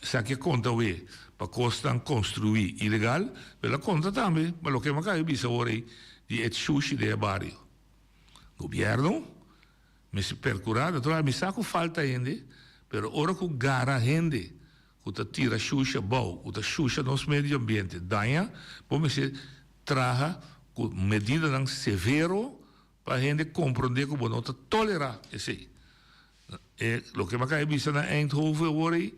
Esaki a konta awe pa kosnan konstruí ilegal, pero el a konta tambe pa loke mi a kaba bisa awor ei di e shushi den e bario. Gobièrnu mester perkurá, naturalmente mi sa ku falta hende, pero ora ku gara hende ku ta tira shusha abou, ku ta shusha nos medio ambiente, daña, bo mester traha ku medidanan severo pa hende komprondé ku bo no ta tolerá esei. E loke mi a kaba bisa na Eindhoven awor ei,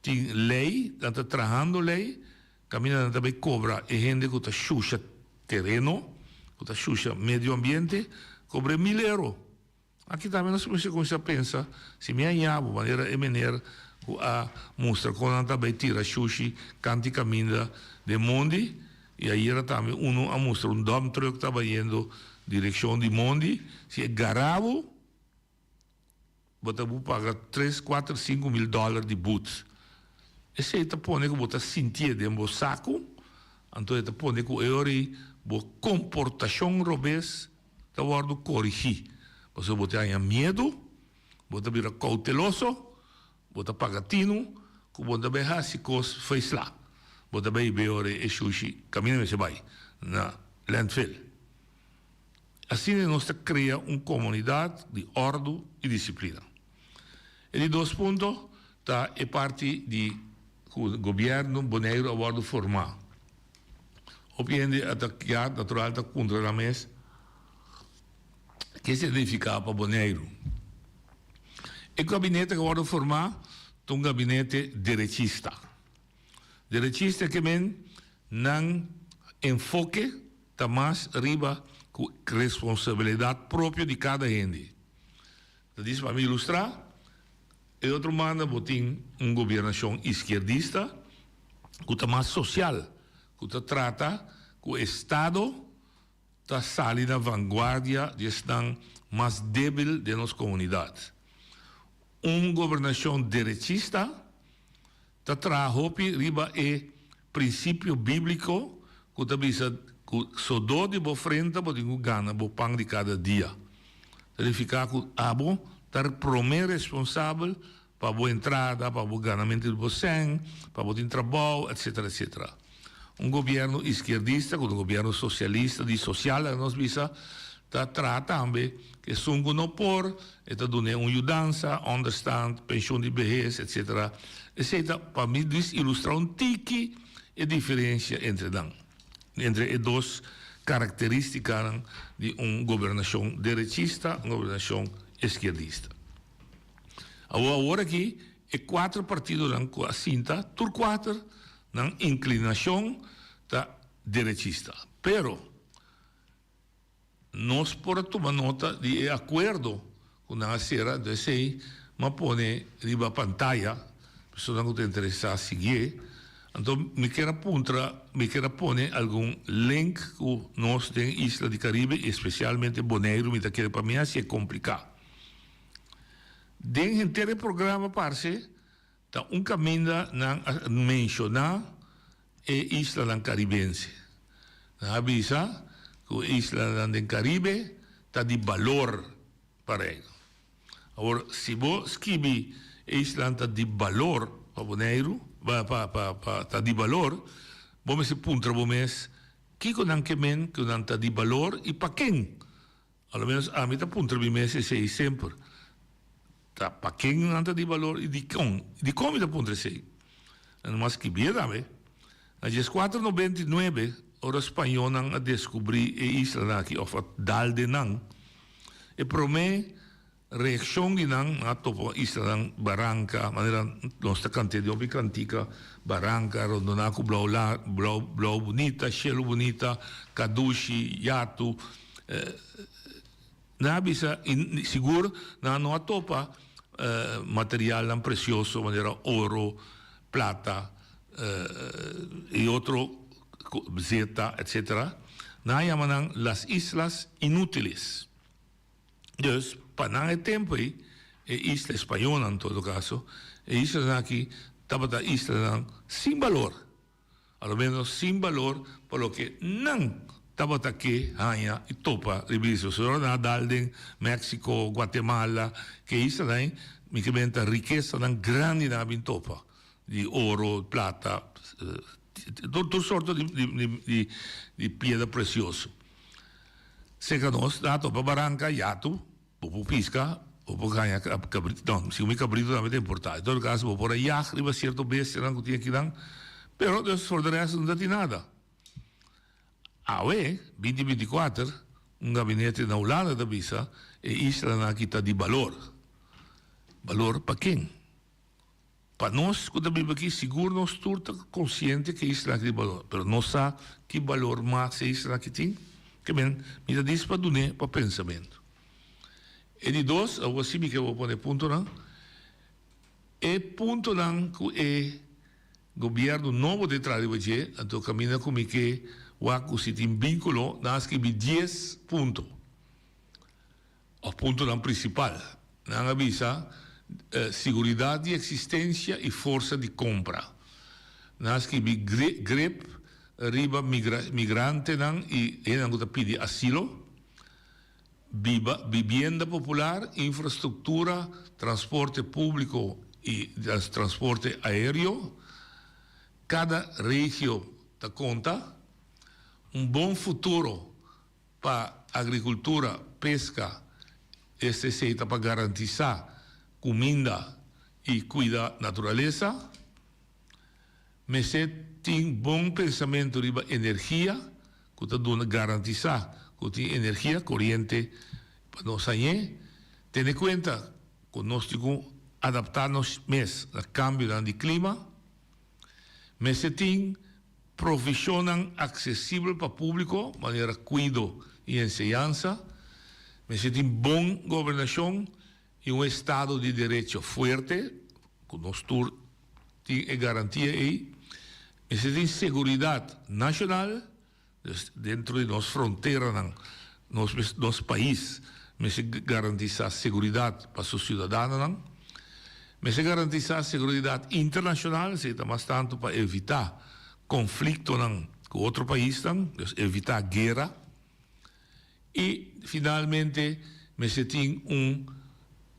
tin lei, nan ta trahando lei, kaminda nan ta bai kobra e hende ku ta shusha tereno, ku ta shusha medio ambiente, kobr'é mil euro. Aki tambe nos mester cuminsa pensa, si mi a yabo manera e meneer cu a mustra con nan ta bay tira shushi canti caminda den mondi, y ayera tambe uno a mustra un dump truck ta bayendo direccion di mondi, si e gara bo, bo ta bu paga tres, cuater, cinco mil dollar di boet. Esey ta pone cu bo ta sintié den bo saco, anto e ta pone cu e ora ey bo comportacion robes ta wòrdu korigí. Pasobra bo ta haña miedu, bo ta bira kouteloso, bo ta paga tinu ku bo no ta bai hasi kos feisla. Bo ta bai beo e shushi kaminda mester bai, na landfill. Asina nos ta krea un komunidat di òrdu i disiplina. E di dos punto ta e parti di ku gobièrnu Boneiru a wòrdu formá. Hopi hende a ta kia natural ta puntra nan mes ke significa pa Boneiru. E gabinete ku a wòrdu formá ta un gabinete derechista. Derechista ke men nan enfoke ta mas riba ku responsabilidat propio di kada hende. Ta dis pa mi ilustrá, e otro banda bo tin un gobiernashon iskierdista ku ta mas sosial, ku ta trata ku estado ta sali na vanguardia di esnan mas débil den nos komunidat. Un gobernashon derechista ta traha hopi riba e prinsipio bíbliko ku ta bisa ku sodó di bo frenta bo tin ku gana bo pan di kada dia. Ta nifiká ku abo ta promé responsabel pa bo entrada, pa bo ganamentu di bo sèn, pa bo tin trabou, etsetera, etsetera. Un gobièrnu iskierdista ku un gobièrnu sosialista di sosial laga nos bisa. ta traha tambe ku esun ku no por, e ta dun'é un yudansa, ònderstant, penshun di behes, etsetera. Esei ta pa mi dis ilustrá un tiki e diferensia entre nan, entre e dos karakterístikanan di un gobernashon derechista, un gobernashon eskierdista. Awor awor aki e kuater partidonan ku a sinta, tur kuater nan inklinashon ta derechista. Pero nos por a tuma nota di e akuerdo ku nan a sera, anto esei m'a pone riba pantaya, personanan ku ta interesá siguié. Anto mi kier a puntra, mi kier a pone algun link ku nos den isla di Karibe i espesialmente Boneiru mi ta kere pa mi hasié kompliká. Den henter e programa parse ta un kaminda nan a menshoná e islanan karibense. Nan a bisa ku e islanan den Karibe ta di balor pa Reino. Awor, si bo skibi e islanan ta di balor pa Boneiru, pa pa pa ta di balor, bo mester puntra bo mes kiko nan ke men ku nan ta di balor i pa ken. A lo menos ami ta puntra mi mes esei semper. Ta pa ken nan ta di balor i dikon? Dikon mi ta puntra esei? Nan no a skibié tambe. Na dieskuater nobenta i nuebe, ora spañónan a deskubrí e islanan aki òf a dal den nan, e promé reakshon di nan, nan a topa islanan baranka, manera nos ta kant'é den hopi kantika, baranka rondoná ku blou la, blou, blou bunita, shelu bunita, kadushi, yatu. Nan a bisa, i sigur nan no a topa materialnan presioso manera oro, plata i otro zeta, etcetera. Nan a yama nan las islas inútiles. Dus, pa nan e tempu ei, e isla españolnan en todo caso, e islanan aki tabata islanan sin balor. A lo menos sin balor pa loke nan tabata ke haña i topa riba isla. Pasobra ora nan a dal den Mexico, Guatemala, ke islanan ei, mi ke menta rikesanan grandi nan a bin topa, di oro, plata, tur sorto di piedra precioso. Serka nos nan a topa baranka, yatu. Bo por pisca, bo por gaña cabrito, no, si mi cabrito tambe ta importa. En todo caso, bo por a yag riba cierto bestianan cu tin akinan, pero dus for de rest no ta tin nada. Awe, binti binti kuater, un gabinete na Hulanda ta bisa e islanan aki ta di balor. Balor pa ken? Pa nos ku ta biba aki sigur nos tur ta konsiente ku e isla aki tin balor, pero nos sa ki balor mas e isla aki tin? Ke men, mi ta dis pa dun'é pa pensamentu. E di dos, awor si mi ke bo pone puntonan, e puntonan ku e gobièrnu nobo ta traha riba dje, anto kaminda ku mi ke wak ku si tin vínkulo, nan a skibi dies punto. Of puntonan principal. Nan a bisa siguridad di existencia y forsa di compra. Nan a skibi grip riba migrantenan y hendenan cu ta pidi asilo, biba, bibienda popular, infrastructura, transporte publico y transporte aereo. Cada regio ta conta. Un bon futuro Pa agrikultura, peska, etc. Ta pa garantisá kuminda i kuida naturalesa. Mester tin bon pensamentu riba energia ku ta duna garantisá ku tin energia, koriente, pa nos hañ'é. Tene kuenta ku nos tin ku adaptá nos mes na kambionan di klima. Mester tin Provishonnan aksesibel pa públiko, manera kuido i enseñansa. Mester tin bon gobernashon i un estado di derecho fuerte, ku nos tur tin e garantia ei. Mester tin seguridat nashonal, dus dentro di nos fronteranan, nos nos pais mester garantisá seguridat pa su siudadanonan. Mester garantisá seguridat internashonal, esei ta mas tantu pa evitá konfliktonan ku otro paisnan, dus evitá guera. I finalmente mester tin un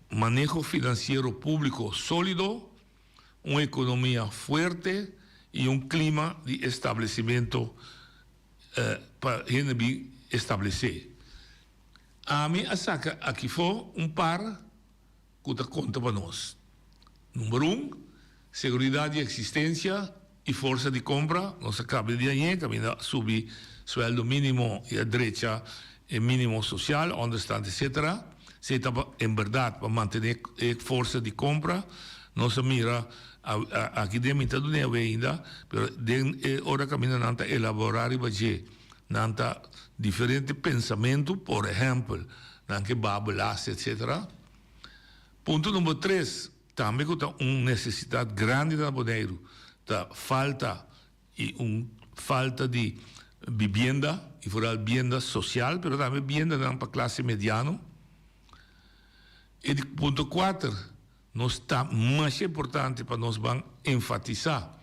maneho finansiero públiko sólido, un ekonomia fuerte i un klima di establesimentu pa hende bin establesé. Ami a saka akifó un par ku ta konta pa nos. Number un, seguridat di eksistensia i forsa di kompra, nos a kaba di añe kaminda a subi suèldo mínimo i a drecha e mínimo sosial, ònderstand etsetera. Esei ta pa en bèrdat pa mantené e forsa di kompra. Nos a mira aki den mi ta dun'é awe ainda, pero den e ora kaminda nan ta elaborá riba dje, nan ta diferente pensamentu, por ehèmpel, nan ke baha belasting etsetera. Punto number tres, tambe ku ta un nesesidat grandi na Boneiru, ta falta i un falta di bibienda, i foral bienda sosial, pero tambe biendanan pa klase mediano. E di punto kuater, nos ta masha importante pa nos ban enfatisá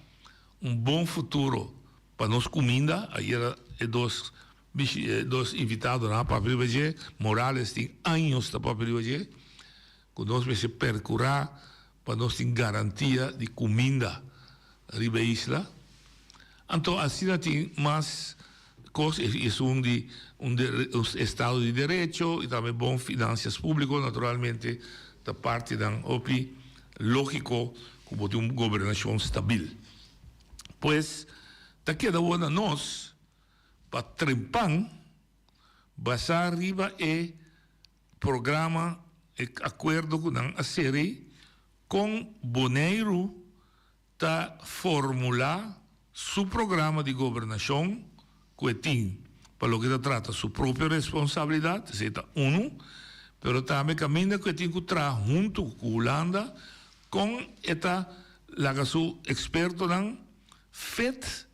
un bon futuro pa nos kuminda. Ayera e dos e dos invitadonan a papia riba dje, Morales tin años ta papia riba dje, ku nos mester perkurá pa nos tin garantia di kuminda riba e isla. Anto asina tin mas kos, esun di un estado di derecho i tambe bon finansias públiko naturalmente ta partinan hopi lógiko ku bo tin un gobernashon stabil. Pues ta keda awor na nos pa trempan basá riba e programa, e akuerdo ku nan a seri kon Boneiru ta formulá su programa di gobernashon ku e tin pa loke ta trata su propio responsabilidat, esei ta unu, pero tambe kaminda ku e tin ku traha huntu ku Hulanda kon e ta laga su ekspertonan fit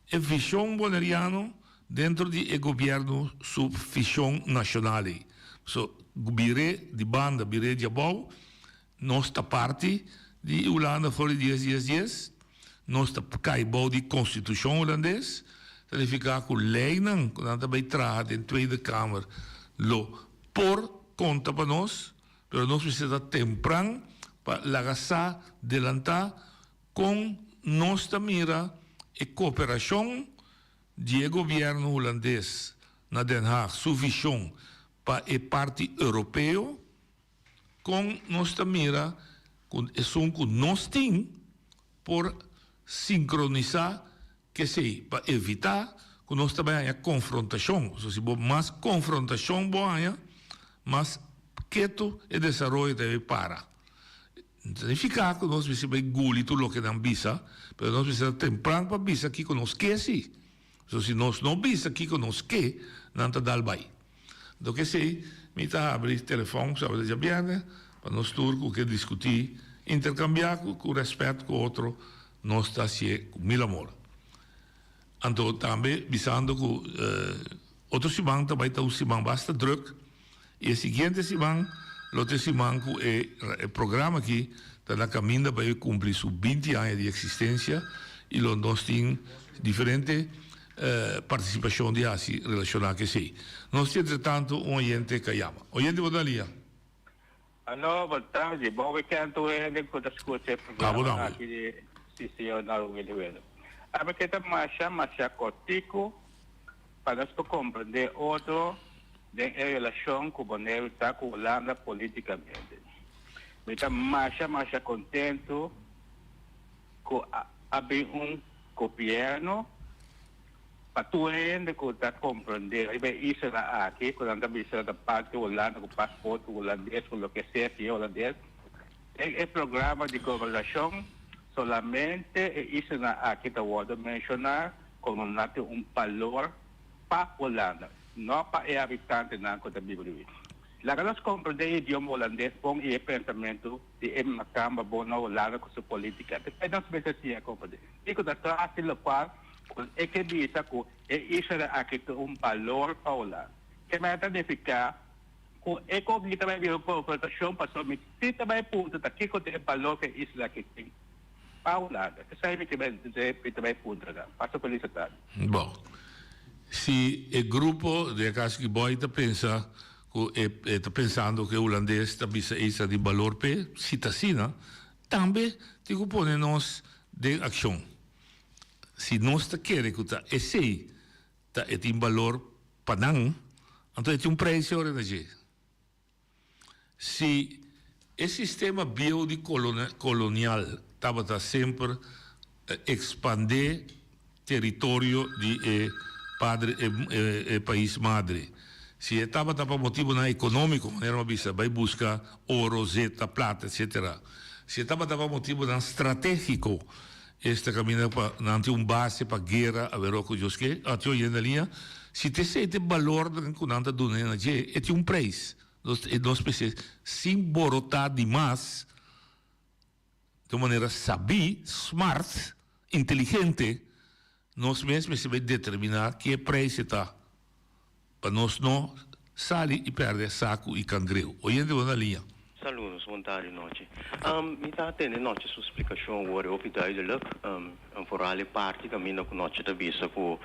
e vishon boneriano dentro di e gobièrnu su vishon nashonal ei. So, bir'é di banda, bir'é di abou, nos ta parti di Hulanda for di dies dies dies, nos ta kai bou di konstitushon hulandes, ta nifiká ku leinan ku nan ta bai traha den Tweede Kamer lo por konta pa nos, pero nos mester ta tempran pa laga sa delantá Kon nos ta mira e koperashon di e gobièrnu hulandes na Den Haag su vishon pa e parti europeo? Kon nos ta mira ku esun ku nos tin por sinkronisá k'esei pa evitá ku nos ta bai haña konfrontashon? Pasobra si bo mas konfrontashon bo haña, mas ketu e desaroyo ta bai para. No ta nifiká ku nos mester bai guli tur loke nan bisa, pero nos mester ta tempran pa bisa kiko nos ke sí. Pasobra si nos no bisa kiko nos ke, nan ta dal bai. Anto k'esei mi ta habri telefòn sabado djabièrnè pa nos tur ku ke diskutí, interkambiá ku rèspèt ku otro, nos ta hasié ku mil amor. Anto tambe bisando ku otro siman ta bai ta un siman basta drùk. I e siguiente siman lo ta e siman ku e programa aki ta na kaminda pa e kumpli su binti aña di eksistensia i lo nos tin diferente partisipashon di hasi relashoná ku esei. Nos tin entretantu un oyente ka yama. Oyente bo ta lia? Alo, bon tardi. Bon wikènt tur hende ku ta skucha e programa aki di CCO na Willy Willy. Ami ke ta masha masha kòrtiku pa nos por komprendé otro. Den e relashon ku Boneiru ta ku Hulanda politikamente. Mi ta masha masha kontentu ku a bin un gobièrnu pa tur hende ku ta komprendé riba e isla aki ku nan ta bisa nan ta parti Hulanda ku pasport hulandes ku loke sea si e hulandes. Den e programa di gobernashon solamente e islanan aki ta wòrdu menshoná komo nan tin un balor. Pa Hulanda, no pa e habitantenan ku ta biba riba. Laga nos komprendé e idioma hulandes bon i e pensamentu di e makamba bon na Hulanda ku su politika. P'esei nos mester siña komprendé. Kiko ta tras di lokual ku e ke bisa ku e islanan aki ta un balor pa Hulanda. Ke manera ta nifiká ku e koki ta bai bira un konfrontashon pasobra mi si ta bai puntra ta kiko ta e balor ku e isla aki tin. Pa Hulanda. Esei mi ta bai puntra nan. Pasa felis atardi. Bon. Si e grupo, den e caso aki Boy ta pensa cu e ta pensando cu e Hulandes ta bisa e isla tin balor p'e, si ta asina, tambe tin cu pone nos den accion. Si nos ta kere cu ta esey ta e tin balor pa nan. Anto e tin un prijs ora na dje. Si e sistema bieu di kolonial tabata semper ekspandé teritorio di e padre e pais madre, si e tabata pa motibunan ekonómiko, manera mi a bisa, bai buska oro, zeta, plata, etsetera, si e tabata pa motibunan stratégiko, Esta caminda pa nan tin un base pa guera averó cu Dios ke, a tin oyendo liña, si ta esey ta e balornan cu nan ta duna na dje, e tin un prijs. Nos e nos mester sin borotá di mas, di un manera sabí, smart, inteligente, nos mes mester bay determiná ke prijs e ta. Pa nos no sali y perde sacu y cangreu. Oyente bo na liña. Saludos, bon tardi nochi. Mi ta atende nochi su splicacion awor e hopi duidelijk. En vooral e parti caminda cu nochi ta bisa cu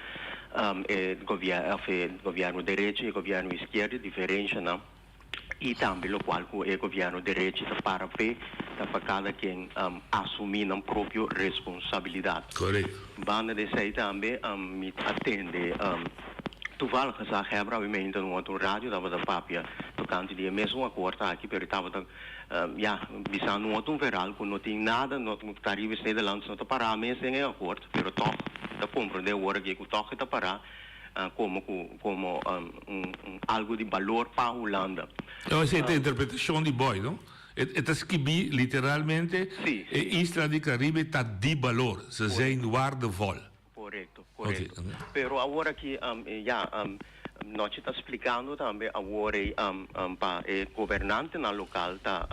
e of e gobierno derecho y e gobierno izquierdo e diferencianan y tambe locual cu e gobierno derecho ta para p'e ta pa cada quien asumi nan propio responsabilidad. Correcto. Banda di esey tambe mi ta atende toevallig gezaghebber awe un otro radio tabata papia tocante di e mesun acuerdo aki pero e tabata ya bisando un otro un verhaal cu no tin nada no Caribisch Nederlands no ta para mes den e acuerdo pero toch ta comprende awor aki cu toch e ta para como cu como un un algo di balor pa Hulanda. No, esey ta interpretacion di Boy, no? E ta skibi literalmente e isla di Caribe ta di balor, ze zijn waardevol. Corecto, corecto. Pero awor aki ya Nochi ta splicando tambe awor ey pa e gobernantenan local ta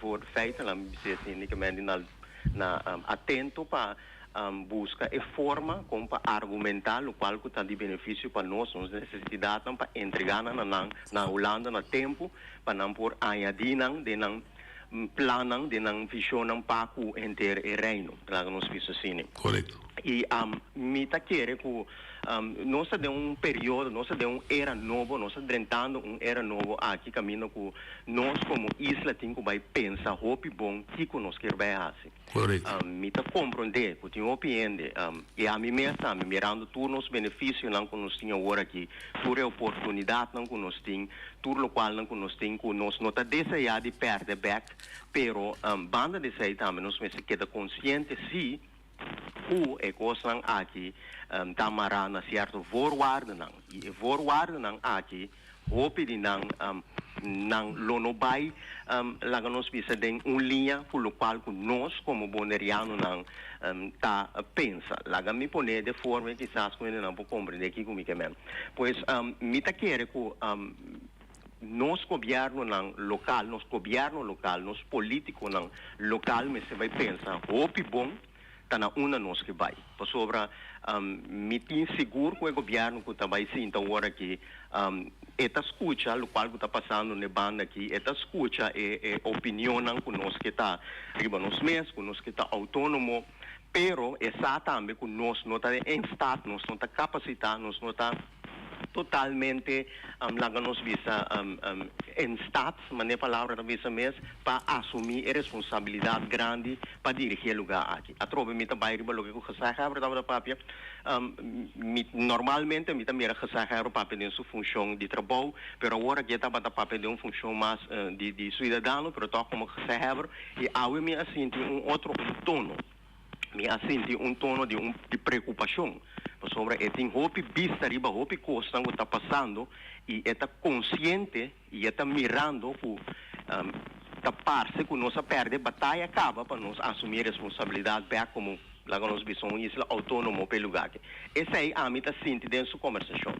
voor feitennan mi bisa esey na atento pa Busca e forma con pa argumenta locual cu ta di beneficio pa nos, nos necesidadnan pa entrega nan na nan na Hulanda na tempo pa nan por añadi nan den nan plannan, den nan visionnan pa cu henter e Reino. Laga nos bisa asina. Correcto. Y mi ta kere cu nos ta den un periodo, nos ta den un era nobo, nos ta drentando un era nobo aki caminda cu nos como isla tin cu bay pensa hopi bon kico nos kier bay haci. Correcto. Mi ta comprende cu tin hopi hende, y ami mes tambe, mirando tur nos beneficionan cu nos tin awor aki, tur e oportunidadnan cu nos tin, tur locualnan cu nos tin cu nos no ta desea di perde bek, pero banda di esey tambe nos mester keda consciente si cu e cosnan aki ta mara na cierto voorwaardenan, y e voorwaardenan aki Hopi di nan, nan lo no bai laga nos bisa den un liña ku lokual ku nos komo bonerianonan ta pensa. Laga mi pone de forma kisas ku hendenan por komprendé kiko mi ke men. Pues mi ta kere ku nos gobièrnunan lokal, nos gobièrnu lokal, nos polítikonan lokal mester bai pensa hopi bon ta na unda nos ke bai. Pasobra mi tin sigur ku e gobièrnu ku ta bai sinta awor aki, e ta skucha lokual ku ta pasando na e banda aki, e ta skucha e e opinionnan ku nos ke ta riba nos mes, ku nos ke ta outónomo, pero e sa tambe ku nos no ta en staat, nos no ta kapasitá, nos no ta totalmente laga nos bisa en staat, manera e palabra ta bisa mes, pa asumí e responsabilidat grandi pa dirigí e lugá aki. Atrobe mi ta bai riba loke ku gezaghebber tabata papia. Mi normalmente mi ta mira gezaghebber papia den su funshon di trabou, pero awor aki e tabata papia den un funshon mas di di suidadano, pero tòg komo gezaghebber, i awe mi a sinti un otro un tono. Mi a sinti un tono di un di preokupashon, pasobra e tin hopi bista riba hopi kosnan ku ta pasando i e ta konsiente i e ta mirando ku ta parse ku nos a pèrdè bataya kaba pa nos asumí responsabilidat bèk komo, laga nos bisa, un isla outónomo pa e lugá aki. Esei ami ta sinti den su kombersashon.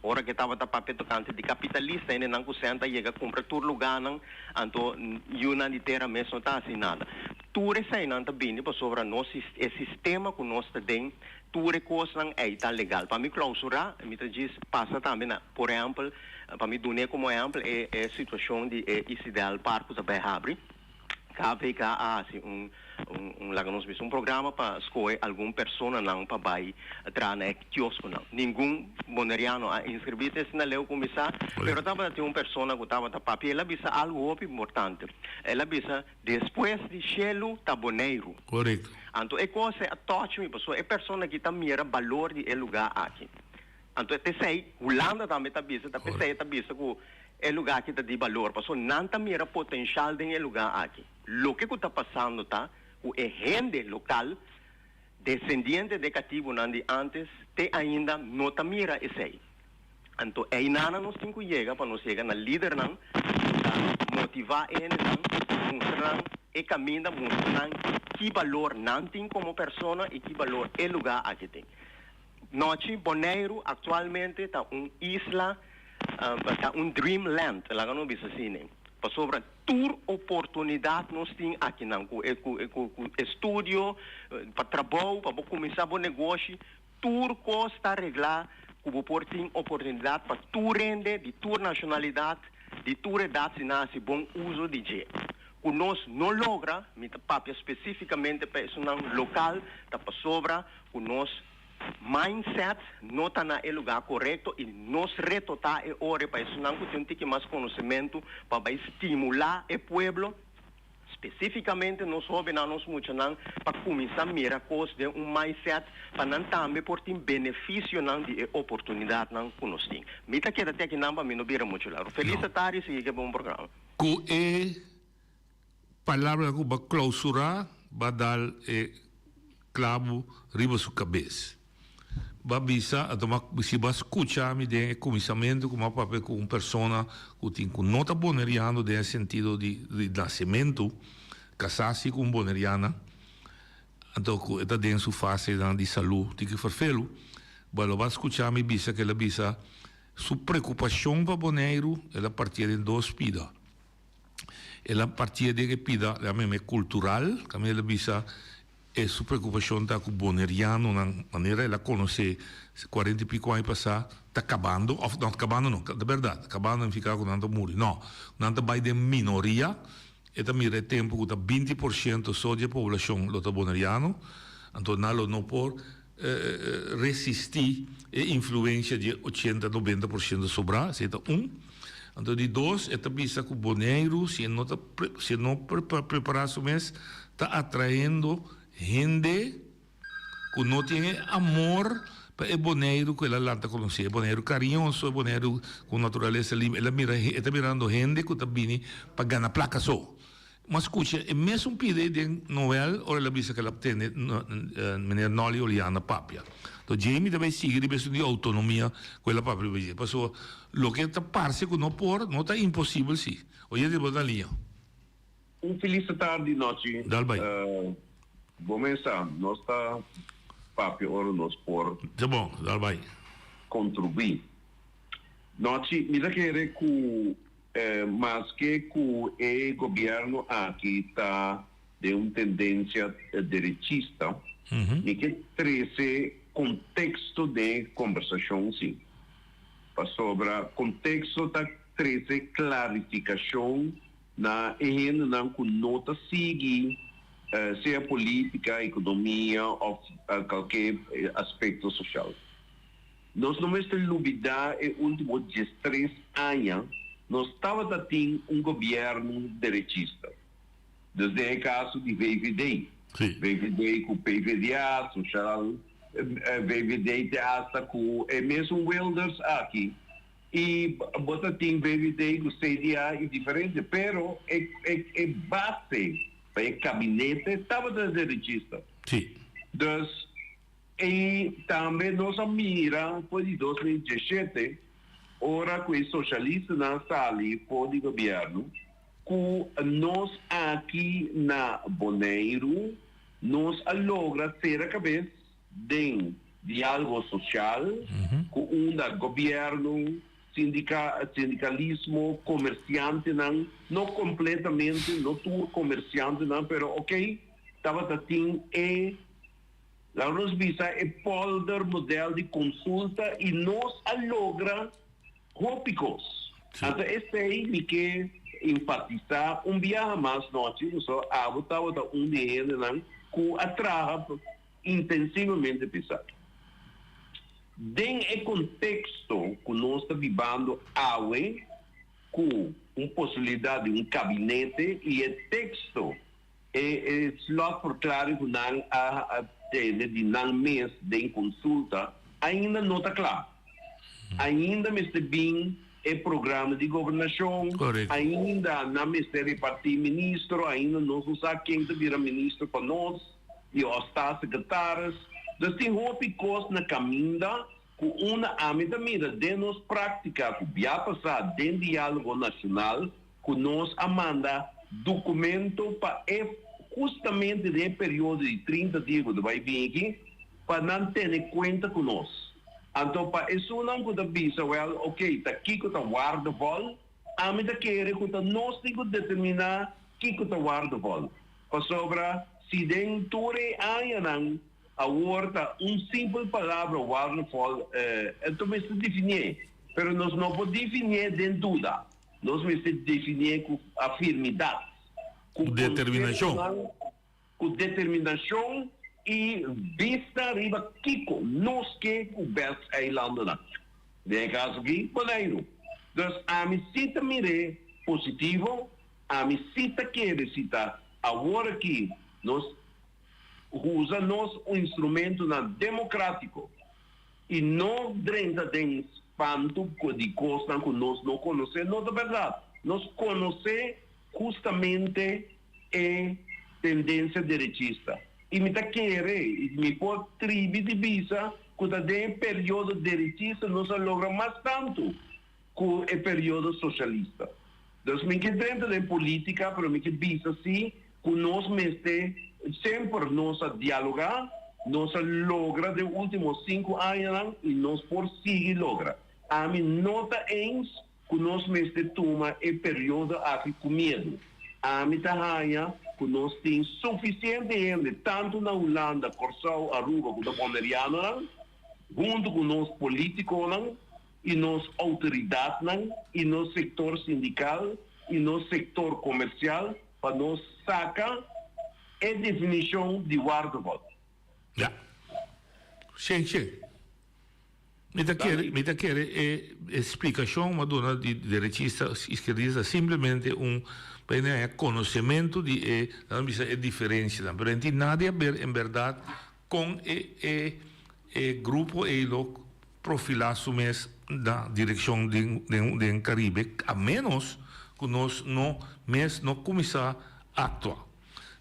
Ora ku e tabata papia tokante di kapitalista, hendenan ku sèn ta yega kumpra tur lugánan, anto yunan di tera mes no ta hasi nada. Tur eseinan ta bini pasobra nos e sistema ku nos ta den, tur e kosnan ei ta legal. Pa mi klausurá, mi ta djis pasa tambe na, por ehèmpel, pa mi dun'é komo ehèmpel e e situashon di e Isidel Park ku ta bai habri. KVK a hasi un un laga nos bisa un programa pa skohe algun personanan pa bai traha na e kioskonan. Ningun boneriano a inskribí te asina leu kuminsá, pero tabata tin un persona ku tabata papia, el a bisa algu hopi importante. El a bisa. Despues di shelu ta Boneiru. Korekto. Anto e kos ei a touch mi pasobra e persona aki ta mira balor di e lugá aki. Anto p'esei Hulanda tambe ta bisa, ta p'esei e ta bisa ku e lugá aki ta di balor, pasobra nan ta mira potenshal den e lugá aki. Loke ku ta pasando ta ku e hende lokal, desendiente di e katibunan di ántes, te ainda no ta mira esei. Anto einanan nos tin ku yega pa nos yega na lidernan ku ta motivá e hendenan, mustra nan e kaminda, mustra nan ki balor nan tin komo persona i ki balor e lugá aki tin. Nochi, Boneiru aktualmente ta un isla, ta un dreamland, laga nos bisa asina, pasobra tur oportunidat nos tin akinan ku ku estudio, pa trabou, pa bo kuminsá bo negoshi, tur kos ta reglá ku bo por tin oportunidat pa tur hende di tur nashonalidat, di tur edat si nan hasi bon uso di dje. Ku nos no logra, mi ta papia spesífikamente pa esunnan lokal, ta pasobra ku nos mindset no ta na e lugá korekto i nos reto ta e ora pa esunnan ku tin un tiki mas konosementu pa bai stimulá e pueblo, spesífikamente nos hóbennan, nos muchanan, pa kuminsá mira kos den un mindset pa nan tambe por tin benefisionan di e oportunidatnan ku nos tin. Mi ta keda te akinan pa mi no bira muchu largu. Felis tardi i sigui ku e bon programa. Ku e Palabra ku bo a klousurá bo a dal e klabu riba su kabes. Bo a bisa, anto ma si bo a skucha mi den e kuminsamentu ku mi a papia ku un persona ku tin ku no ta boneriano den e sentido di di nasementu, kasá si ku un boneriana, anto ku e ta den su fasenan di salú tiki ferfelu, bo lo bo a skucha mi bisa ku el a bisa su preokupashon pa Boneiru el a partié den dos pida. El a partia den e pida llam'e cultural, caminda el a bisa e su preocupacion ta cu bonerianonan manera el a conoce cuarenta y pico aña pasa ta cabando of no cabando no ta berdad cabando nifica cu nan ta muri no nan ta bay den minoria e ta mira e tempo cu ta binti por ciento so di e poblacion lo ta boneriano anto nan lo no por resistí e influencia di e ochenta, nobenta por ciento sobrá, esei ta un. Anto di dos, e ta bisa ku Boneiru, si e no ta si e no prepará su mes, ta atraendo hende ku no tin e amor pa e Boneiru ku el a lanta konosé, e Boneiru kariñoso, e Boneiru ku naturalesa limpi. El a mira, e ta mirando hende ku ta bini pa gana plaka so. M'a scucha e mesun pida ei den Noel ora el a bisa cu el a tende meneer Nolly Oleana papia. Enton Jamie ta bay sigui riba esun di autonomia cu el a papia riba dje. Pasobra loke ta parce cu no por, no ta imposibel si. Oyente bo ta na liña. Un felis tardi nochi. Dal bay. Bo mesa nos ta papia ora nos por. Ta bon, dal bay. Contribui. Nochi mi ta kere cu Maske ku e gobièrnu aki ta den un tendensia derechista, mi ke trese konteksto den e kombersashon si. Pasobra konteksto ta trese klarifikashon na e hendenan ku no ta sigui sea polítika, ekonomia òf kalke aspekto soshal. Nos no mester lubidá e último diestres aña nos tabata tin un gobièrnu derechista. Dus den e kaso di VVD, VVD ku PvdA, Sociaal, VVD te hasta ku e mesun Wilders aki i bo ta tin VVD ku CDA i diferente, pero e e base pa e kabinete tabata derechista. Dus I tambe nos a mira for di 2017, ora ku e soshalistanan sali for di gobièrnu, ku nos aki na Boneiru nos a logra sera kabes den diálogo sosial ku unda gobièrnu, sindikalismo, komersiantenan, no kompletamente, no tur komersiantenan, pero oké, tabata tin e. Laga nos bisa e polder model di konsulta i nos a logra hopi kos. Anto esei mi ke enfatisá un biaha mas nochi pasobra abo tabata un di e hendenan ku a traha intensivamente pa esaki. Den e konteksto ku nos ta bibando awe ku un posibilidat di un kabinete i e teksto E slotverklaring ku nan a tene di nan mes den konsulta ainda no ta kla. Ainda mester bin e programa di gobernashon, ainda nan mester repartí ministro, ainda nos no sa ken ta bira ministro pa nos i òf staatssecretaris. Dus tin hopi kos na kaminda ku unda ami ta mira den nos práktika ku bia pasá den Diálogo Nashonal ku nos a manda dokumento pa e hustamente den e periodo di 30 dia ku ta bai bin aki pa nan tene kuenta ku nos. Anto pa esunnan ku ta bisa wèl oke ta kiko ta waardevol, ami ta kere ku ta nos tin ku determiná kiko ta waardevol. Pasobra si den tur e añanan awor ta un simpel palabra waardevol anto mester definié. Pero nos no por definié den duda. Nos mester definié ku afirmidat, ku determinashon. Ku determinashon i bista riba kiko nos ke ku bes eilandennan, den e kaso aki Boneiru. Dus ami si ta mir'é positivo, ami si ta kere si ta awor aki nos usa nos instrumentonan demokratiko i no drenta den spantu di kosnan ku nos no konosé, no ta bèrdat. Nos konosé hustamente e tendencia derechista. Y mi ta kere y mi por tribi di bisa cu ta den e periodo derechista nos a logra mas tanto cu e periodo socialista. Dus mi ke drenta den politica pero mi ke bisa si cu nos mester semper nos a dialoga, nos a logra den ultimo cinco añanan y nos por sigui logra. Ami no ta eens Ku nos mester tuma e periodo aki ku miedu. Ami ta haña ku nos tin sufisiente hende tantu na Hulanda, Kòrsou, Aruba ku ta bonerianonan, huntu ku nos polítikonan i nos outoridatnan i nos sektor sindikal i nos sektor komersial pa nos saka e definishon di waardevol. Ya. Shen shen. Mi ta kere, mi ta kere e e splikashon ku a duna di derechista, iskerdista simplemente un pa hende haña konosementu di e, nan bisa e diferensianan. Pero no tin nada di haber en bèrdat kon e e e grupo ei lo profilá su mes na direkshon den den den Karibe, a ménos ku nos no mes no kuminsá aktua.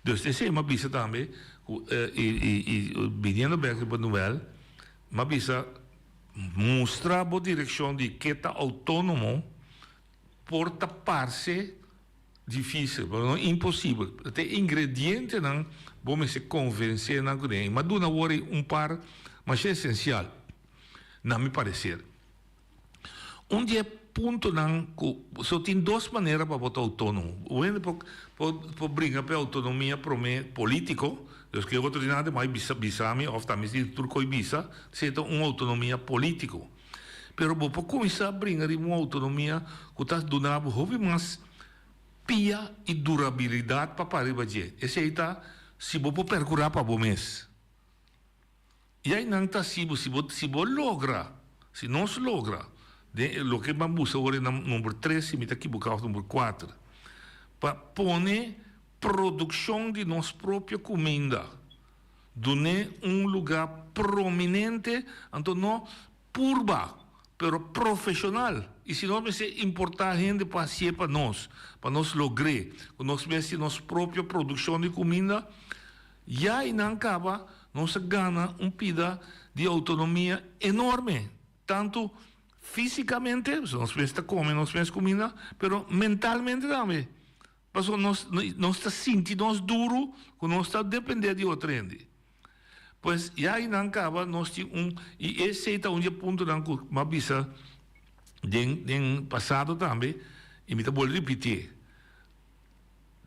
Dus esei mi a bisa tambe ku i i i biniendo bèk riba Noel, Mi a bisa, Mustra bo direkshon di ke ta outónomo por ta parse difísil, pero no imposibel. Ta e ingredientenan bo mester konvensé nan kuné. I mi a duna awor ei un par masha esensial, na mi pareser. Un di e puntonan ku so tin dos manera pa bo ta outónomo. Un hende por por bringa pa e outonomia promé polítiko, dus ke otro di nan ta bai bisa bisa mi òf ta mi si tur koi bisa, esei ta un outonomia polítiko. Pero bo por kuminsá bringa riba un outonomia ku ta duna bo hopi mas pia i durabilidat pa para riba dje. Esei ta si bo por perkurá pa bo mes. I ainan ta si bo, si bo, si bo logra, si nos logra, den e loke ban busa awor e number tres, si mi ta kiboká, òf number kuater, pa pone produkshon di nos propio kuminda, dun'é un lugá prominente, anto no purba, pero profeshonal. I si nos mester importá hende pa hasié pa nos, pa nos logr'é, ku nos mes tin nos propio produkshon di kuminda, Ya einan kaba nos a gana un pida di outonomia enorme, tantu físikamente, pasobra nos mes ta kome nos mes kuminda, pero mentalmente tambe, pasobra nos nos ta sinti nos duru ku nos ta dependé di otro hende. Pues ya einan kaba nos tin un, i esei ta un di e puntonan ku mi a bisa den den pasado tambe, i mi ta bolbe ripitié,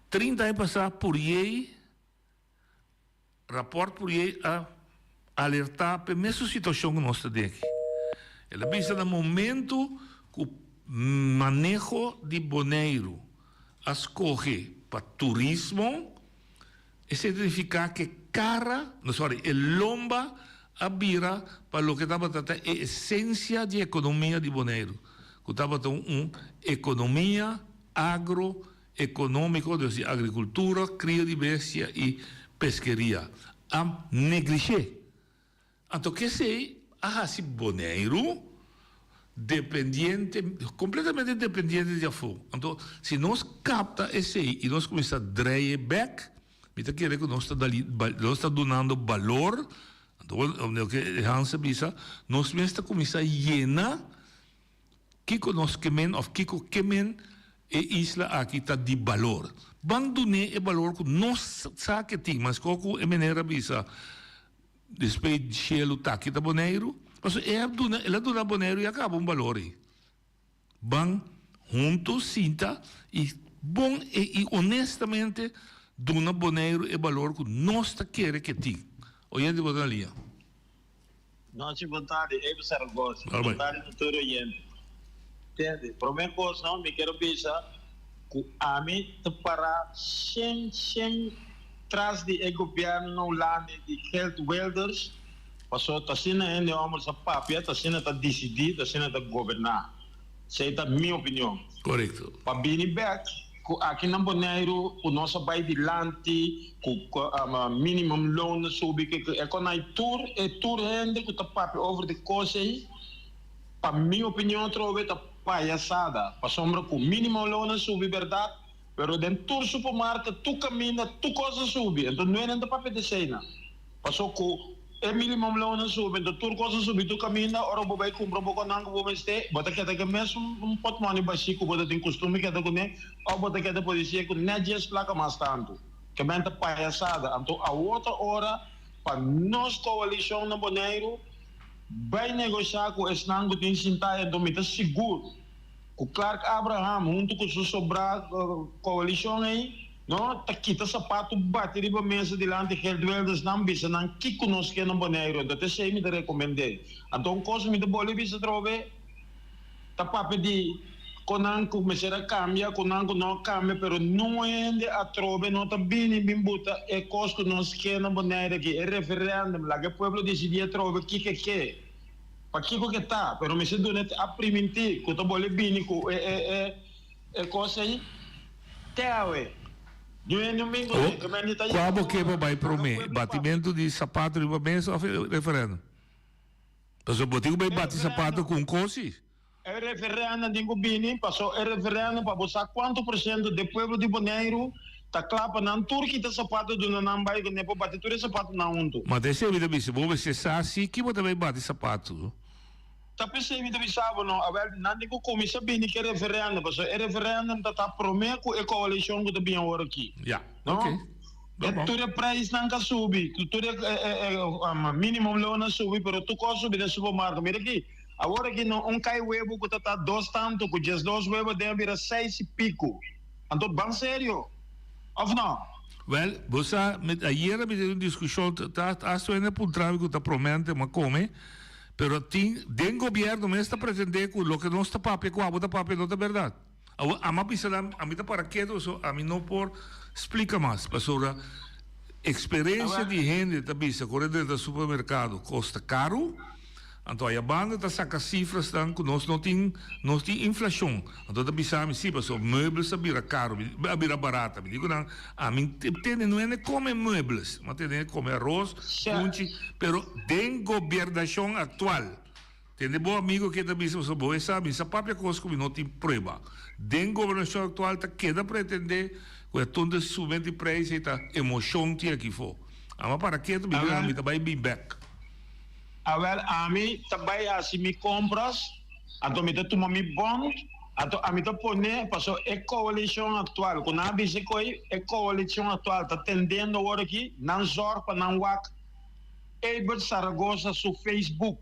30 aña pasá Puriei Raport Pourier a alerta p'e mesun situacion cu nos ta den aki. El a bisa na momento cu maneho di Boneiru a scoge pa turismo, esey ta nifica cu e cara, no sorry, e lomba a bira pa loke tabata ta e esencia di economia di Boneiru, cu tabata un economia agro economico, dus di agricultura, crio di bestia y pesqueria, a negligé. Anto kesey a haci Boneiru. Dependiente, completamente dependiente di afó. Anto, si nos capta esey y nos cuminsa draai e bek, mi ta kere cu nos ta dali, nos ta dunando balor, anto loke Hans a bisa, nos mes ta cuminsa yena kico nos ke men of kico ke men e isla aki ta di balor. Ban dun'é e balor cu nos sa ke tin, mas cu e meneer a bisa, Despues di shelu taki ta Boneiru, pasobra e a duna, el a duna Boneiru ya kaba un balor ei. Ban huntu sinta i bon i honestamente duna Boneiru e balor ku nos ta kere ku e tin. Oyente bo ta na liña. Nochi bon tardi, Eva Saragoza. Bon tardi na tur oyente. Tende, prome kos no, mi kero bisa ku ami ta para shen shen. Tras di e gobierno na Hulanda di Geert Wilders, paso ta asina hende homber sa papia, ta asina ta dicidi, ta asina ta goberna. Esey ta mi opinion. Corecto. Pa bini bek cu aki na Boneiru cu nos a bay dilanti cu minimum loon a subi cu e con ay tur e tur hende cu ta papia over di cos ey pa mi opinion atrobe ta payasada pasobra cu minimum loon a subi berdad Pero den tur supermarket, tur caminda, tur cos a subi. Enton no hende ta papia di eseynan. Paso cu e minimum loon a subi, enton tur cos a subi tur caminda. Ora bo bay cumpra bo conan cu bo mester, bo ta keda cu e mesun un potmoni bashi cu bo ta tin costumber keda cune, of bo ta keda por dicié cu net dies placa mas tanto. Ke men ta payasada. Anto awor ta ora pa nos coalicion na Boneiru bay negosha cu esnan cu tin sinta. Enton mi ta sigur. Ku Clark Abraham huntu ku su sobrá koalishon ei, no, ta kita sapatu bati riba mesa dilanti Geert Wilders nan bisa nan kiko nos ke na Boneiru. Anto ta esei mi ta rekomend'é. Anto un kos mi ta bolbe bisa atrobe, ta papia di kon nan ku mester a kambia, kon nan ku no a kambia, pero nun hende atrobe no ta bini bin buta e kos ku nos ke na Boneiru aki, e referèndum, laga e pueblo disidí atrobe kiko e ke. Pakiko ke ta, pero mester duna e a primintí ku ta bole bini ku e e e e kos ei te awe. Di un domingo Oh, den ke men di ta kua yega bo ke ora, pa bai laga promé, pueblo papia. batimentu di sapato riba mesa òf e referèndum? Pasobra bo tin ku bai E bati sapato referèndum. ku un kos si. E referèndum tin ku bini, paso e referèndum pa bo sa kuantu por siento de pueblo di Boneiru ta kla pa nan tur kita sapato duna nan bai ku ne por bati tur e sapatonan huntu. Ma ta esei mi ta bisa, bo mester sa si ki bo ta bai bati sapato. Ta p'esei mi ta bisa bo no, awel nan tin ku kuminsá bini ku e referèndum, paso e referèndum ta ta promé ku e koalishon ku ta bini awor aki. Ya, No? ok. E tur e prijsnan ka subi, tur e minimum loon a subi, pero tur kos subi den supermarket. Mira aki, Awor aki no un kai webu ku ta ta dos tantu ku diesdos webu den a bira seis i piku. Anto ban serio, of no? Wel, bo sa, mi ayera mi tin un diskushon, ta hasta hende a puntra mi ku ta promente mi a kome, pero tin den gobierno mes ta pretende ku loke nos ta papia ku abo ta papia no ta bèrdat. Awor ami a bisa nan, ami ta para ketu so ami no por splika mas, pasobra eksperensia di hende ta bisa ku ora drenta supermerkado kos ta karu, anto aya banda ta saka sifrasnan ku nos no tin, nos tin inflashon. Anto ta bisa mi si, pasobra muebles a bira karu, a bira barata. Mi di ku nan, ami tende no hende kome muebles, mi a tende hende kome aros, kunchi, pero den gobiernashon aktual. Tende bo amigo ke ta bisa pasobra bo e sa mi sa papia kos ku mi no tin prueba. Den gobernashon aktual ta keda pretende ku e tonte sumen di preis ei ta emoshon tin aki fo. Ama para ketu mi di mi ta bai bin bek. Awel ami ta bai hasi mi kompras anto mi ta tuma mi bon anto ami ta pone pasobra e koalishon aktual ku nan a bisa koe e koalishon aktual ta tendendo awor aki nan zòrg pa nan wak Ebert Saragoza su Facebook.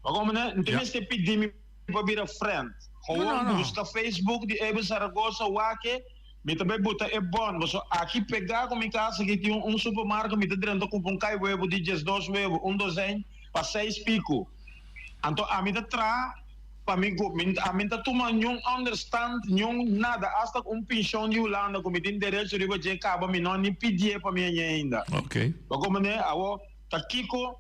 Bo komprende? N ta mester pidi mi pa bira friend. Gewoon buska Facebook di Ebert Saragoza wak-e, mi ta bai buta e bon. Pasobra aki pegá ku mi kas aki tin un supermarket, mi ta drenta kumpra un kai webu di diesdos webu, un dozijn, pa seis piku. Anto ami ta traha pa mi gu. Mi ami ta tuma niun onderstand, niun nada, asta un pensioen di Hulanda ku mi tin derecho riba dje kaba mi no ni pidié pa mi hañ'é ainda. Bo komprende? Awor ta kiko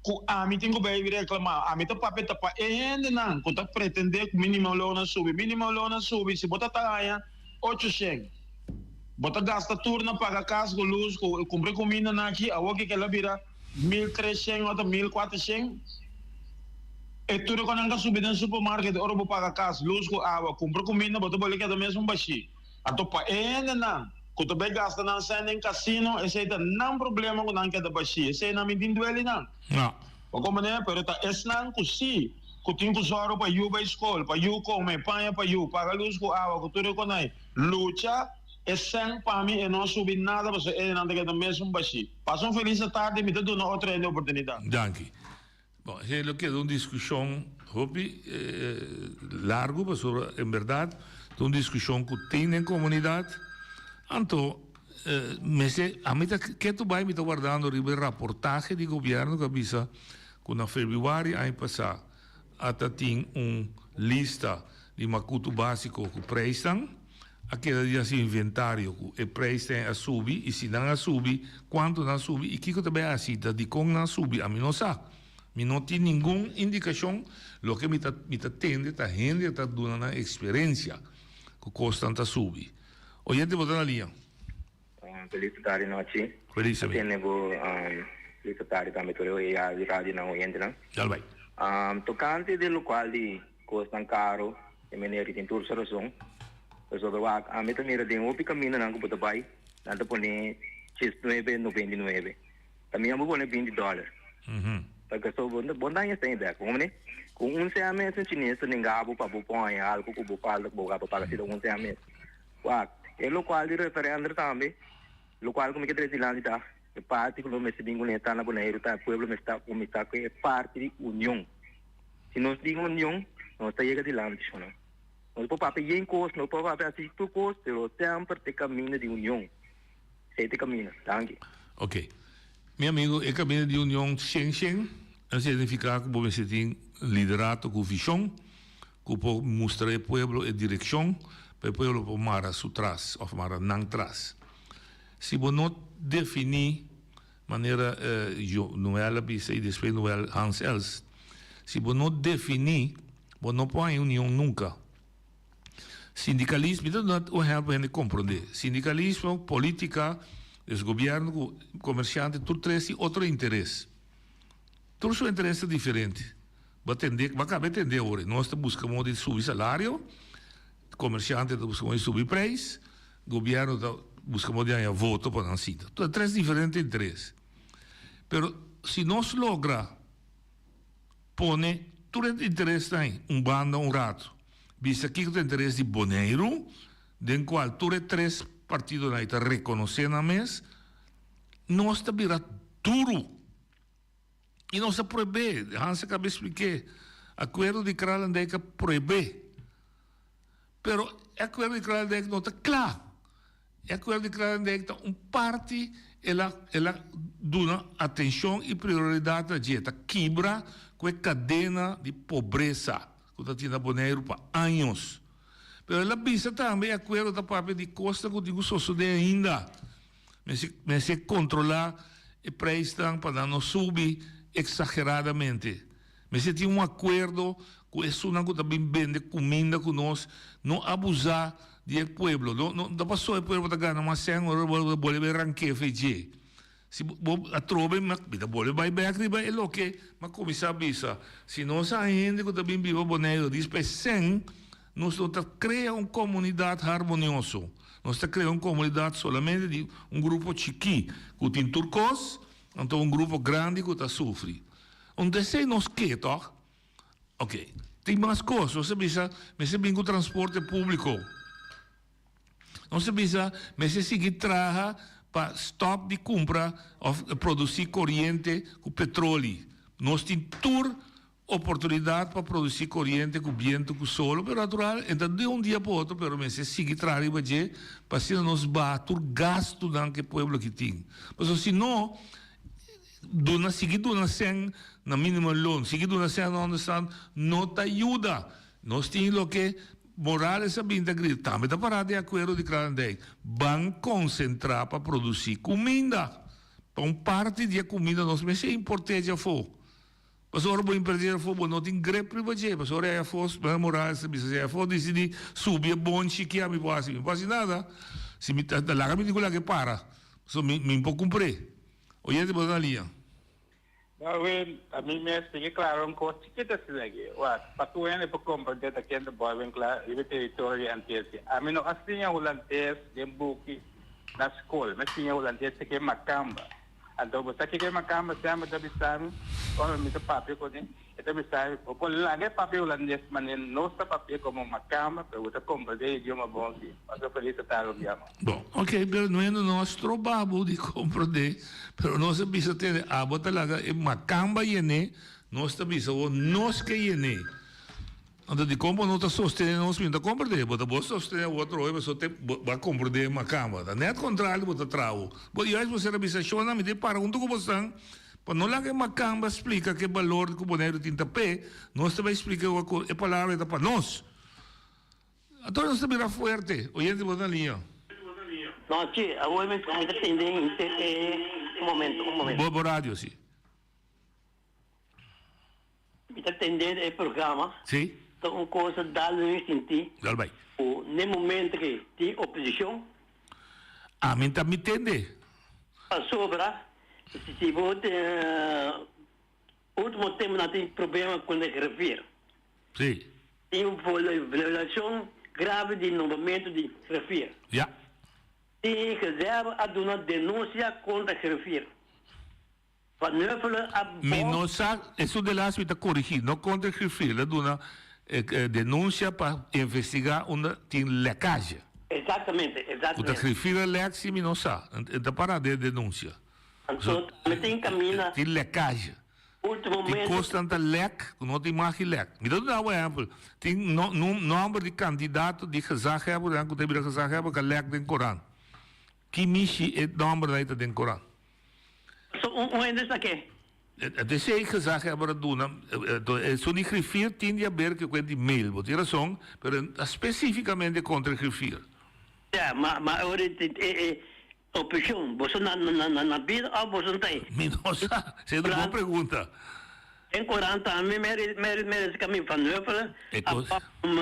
ku ami tin ku bai reklamá? Ami ta papia ta pa e hendenan ku ta pretendé ku minimum loon a subi. Minimum loon a subi si bo ta ta haña 800. Bo ta gasta tur na paga kas ku lus ku kumpra e kumindanan aki, awor ke kila bira 1300 òf 1400. E tur ku nan ta subi den supermarket ora bo paga kas, lus ku awa, kumpra kuminda bo ta bole keda mesun bashí. Anto pa e hendenan ku ta bai gasta nan sèn den kasino esei ta nan problema ku nan keda bashí. Esei nan mi tin dueli nan. Bo komprendé? Pero ta esnan ku sí ku tin ku sòru pa yu bai skol, pa yu kome, paña pa yu, paga lus ku awa ku tur e konai, lucha e sèn pa mi e no a subi nada pasobra e hendenan ta keda mesun bashí. Pasa un felis atardi mi ta duna otro hende oportunidat. Danki. Bon, esei lo keda un diskushon hopi largu pasobra en bèrdat ta un diskushon ku tin den komunidat. Anto mester ami ta ketu bai mi ta wardando riba e raportahe di gobièrnu ku a bisa ku na febrüari aña pasá a ta tin un lista di makutu básiko ku preisnan. A keda di hasi inventario ku e preisnan a subi i si nan a subi, kuantu nan a subi i kiko ta bai hasi, ta dikon nan a subi, ami no sa. Mi no tin ningun indikashon, loke mi ta mi ta tende ta hende ta duna nan eksperensia ku kosnan ta subi. Oyente bo ta na liña. Feliz tardi nochi. Feliz amigo. Tene bo feliz tardi tambe tur e radionan oyentenan. Dal bai. Tocante di locual di cosnan caro e meneer tin tur su razon. Pasobra wak ami ta mira den hopi camindanan cu bo ta bay nan ta pone 19 99. Ta mi bo pone 20 dollar. Pasobra so bo bo no ta haña sèn bek. Bo comprende? Cu un sèn mes un chines ta nenga bo pa bo pon algo cu bo falta cu bo a paga si ta un sèn mes. Wak, e lokual di referender tambe, lokual ku mi ke trese dilanti ta, e parti ku nos mester bin kuné ta na Boneiru ta e pueblo mester ta kuminsá ku e parti di union. Si nos tin union, nos ta yega dilanti, shona. Nos por papia yen kos, nos por papia hasi tur kos, pero semper ta e kaminda di union. Esei ta e kaminda. Danki. Ok. Mi amigo, e kaminda di union shen shen a signifiká ku bo mester tin liderato ku vishon. Ku por mustra e pueblo e direkshon pa e pueblo por mara su tras òf mara nan tras. Si bo no definí manera Noel a bisa i despues Noel Hans Els, si bo no definí bo no por haña union nunka. Sindikalismo, mi ta duna un ehèmpel pa hende komprondé. Sindikalismo, politika, dus gobièrnu ku komersiante tur tres tin otro interes. Tur su interes ta diferente. Bo a tende, bo a kaba e tende awor. Nos ta buska modo di subi salario, komersiante ta buska modo di subi preis, gobièrnu ta buska modo di haña voto pa nan sita. Ta tres diferente interes. Pero si nos logra pone tur e interesnan ei un banda un rato, bisa kiko ta interes di Boneiru, den kual tur e tres partidonan ei ta rekonosé nan mes, nos ta bira duru. I nos a prohibé, Hans a kaba espliké, akuerdo di Kralendijk a prohibé. Pero e akuerdo di Kralendijk no ta kla. E akuerdo di Kralendijk ta un parti, el a el a duna atenshon i prioridat na dje, ta kibra ku e kadena di pobresa ku ta tin na Boneiru pa años. Pero el a bisa tambe e akuerdo ta papia di kosnan ku tin ku sosodé ainda. Mester mester controla e prijsnan pa nan no subi exageradamente. Mester tin un acuerdo cu esunnan cu ta bin bende cuminda cu nos no abusa di e pueblo. No no ta paso e pueblo ta gana mas cen ora bo bolbe bay ranke fe dje. Si bo atrobe mi ta bolbe bay bek riba e loke mi a cuminsa bisa. Si nos a hende cu ta bin biba Boneiru dispa e cen Nos no ta krea un komunidat harmonioso. Nos ta krea un komunidat solamente di un grupo chikí ku tin tur kos, anto un grupo grandi ku ta sufri. Unda esei nos ke, tòg? Oke, tin mas kos. Nos ta bisa mester bin ku transporte públiko. Nos ta bisa mester sigui traha pa stòp di kumpra òf produsí koriente ku petroli. Nos tin tur Oportunidat pa produsí koriente ku bientu ku solo, pero natural e ta di un dia pa otro, pero mester sigui traha riba dje pa asina nos baha tur gastunan ku e pueblo aki tin. Pasobra si no, duna sigui duna sèn na minimum loon, sigui duna sèn na onderstand no ta yuda. Nos tin loke Morales a bin ta grita, tambe ta pará den akuerdo di Kralendijk, ban konsentrá pa produsí kuminda. Pa un parti di e kuminda nos mester import'é dje afó. Pasobra ora bo invertí afó bo no tin grip riba dje, pasobra ora e afó, Mara Morales ta bisa, si e afó disidí subi e bonchi kia mi por hasi? Mi por hasi nada, si mi ta laga mi tin ku laga e para, pasobra mi mi por kumpr'é. Oyente bo ta na liña. Darwin, ami mes tin ke klara un kos chikito asina aki. Wak, pa tur hende por komprendé ta ken ta bòi ben kla riba e teritorio di Antilles. Ami no a siña hulandes den buki na skol. Mi a siña hulandes te ke makamba. Anto bo sa kiko e makamba semper ta bisa mi ora mi ta papia kuné? E ta bisa mi, Bo por laga e papia hulandes manera nos ta papia komo makamba, pero bo ta komprendé e idioma bon si. Paso felis ta tarde un bia mas. Bon, ok, pero nuendo no a stroba bo di komprendé, pero nos a bisa tende, abo ta laga e makamba yené, nos ta bisa bo nos ke yené. Anto dikon bo no ta sostené nos? Mi no ta komprendé. Bo ta bo sostené otro hoy pasobra te bo a komprendé makamba. Ta nèt kontrario bo ta traha. Bo juist bo ser a bisa shonnan mi ta para huntu ku bosnan pa no laga e makamba splika ke balor ku Boneiru tin ta p'e, nos ta bai splika ku e palabra ei ta pa nos. Anto nos ta bira fuerte. Oyente bo ta na liña. No, chi, awor mi ta tende henter e un momento, un momento. Bo radio si. Mi ta tende e programa. Sí. Ta un cosa dal mi sinti. Dal bai. Cu n'e momento que tin oposicion. Ami ta mi tende. Pasobra si bo ultimo tempo nan tin problema cu e griffier. Sí. Tin un violacion grave di nombramiento di griffier. Ja. Tin gezelhebber a duna denuncia contra griffier. Van Huffelen a Mi no sa, esun de las mi ta corigi, no contra griffier, el a duna denuncia pa investiga unda tin lekkage. Exactamente, Cu ta exactamente. griffier a lek si mi no sa, e ta para den denuncia. Anto tambe tin camina. Tin lekkage. Ultimo Tin momento. cosnan ta lek cu no tin mag di lek. Mi ta duna bo ehempel, tin nomber di candidato di gezaghebber cu ta bira gezaghebber cu a lek den corant. Ki mishi e nombernan ei ta den corant? So un un hende sa ke? Esei gezaghebber a duna, esun di griffier tin di haber ke kuen di mail, bo tin rason, pero specificamente kontra e griffier. Ya, ma ma ora e e oposicion, boso na na na na bida of boso no ta ei? Mi no sa, esei ta un bon pregunta. Den corant tambe mere mere mere si kamin Van Huffelen a papia om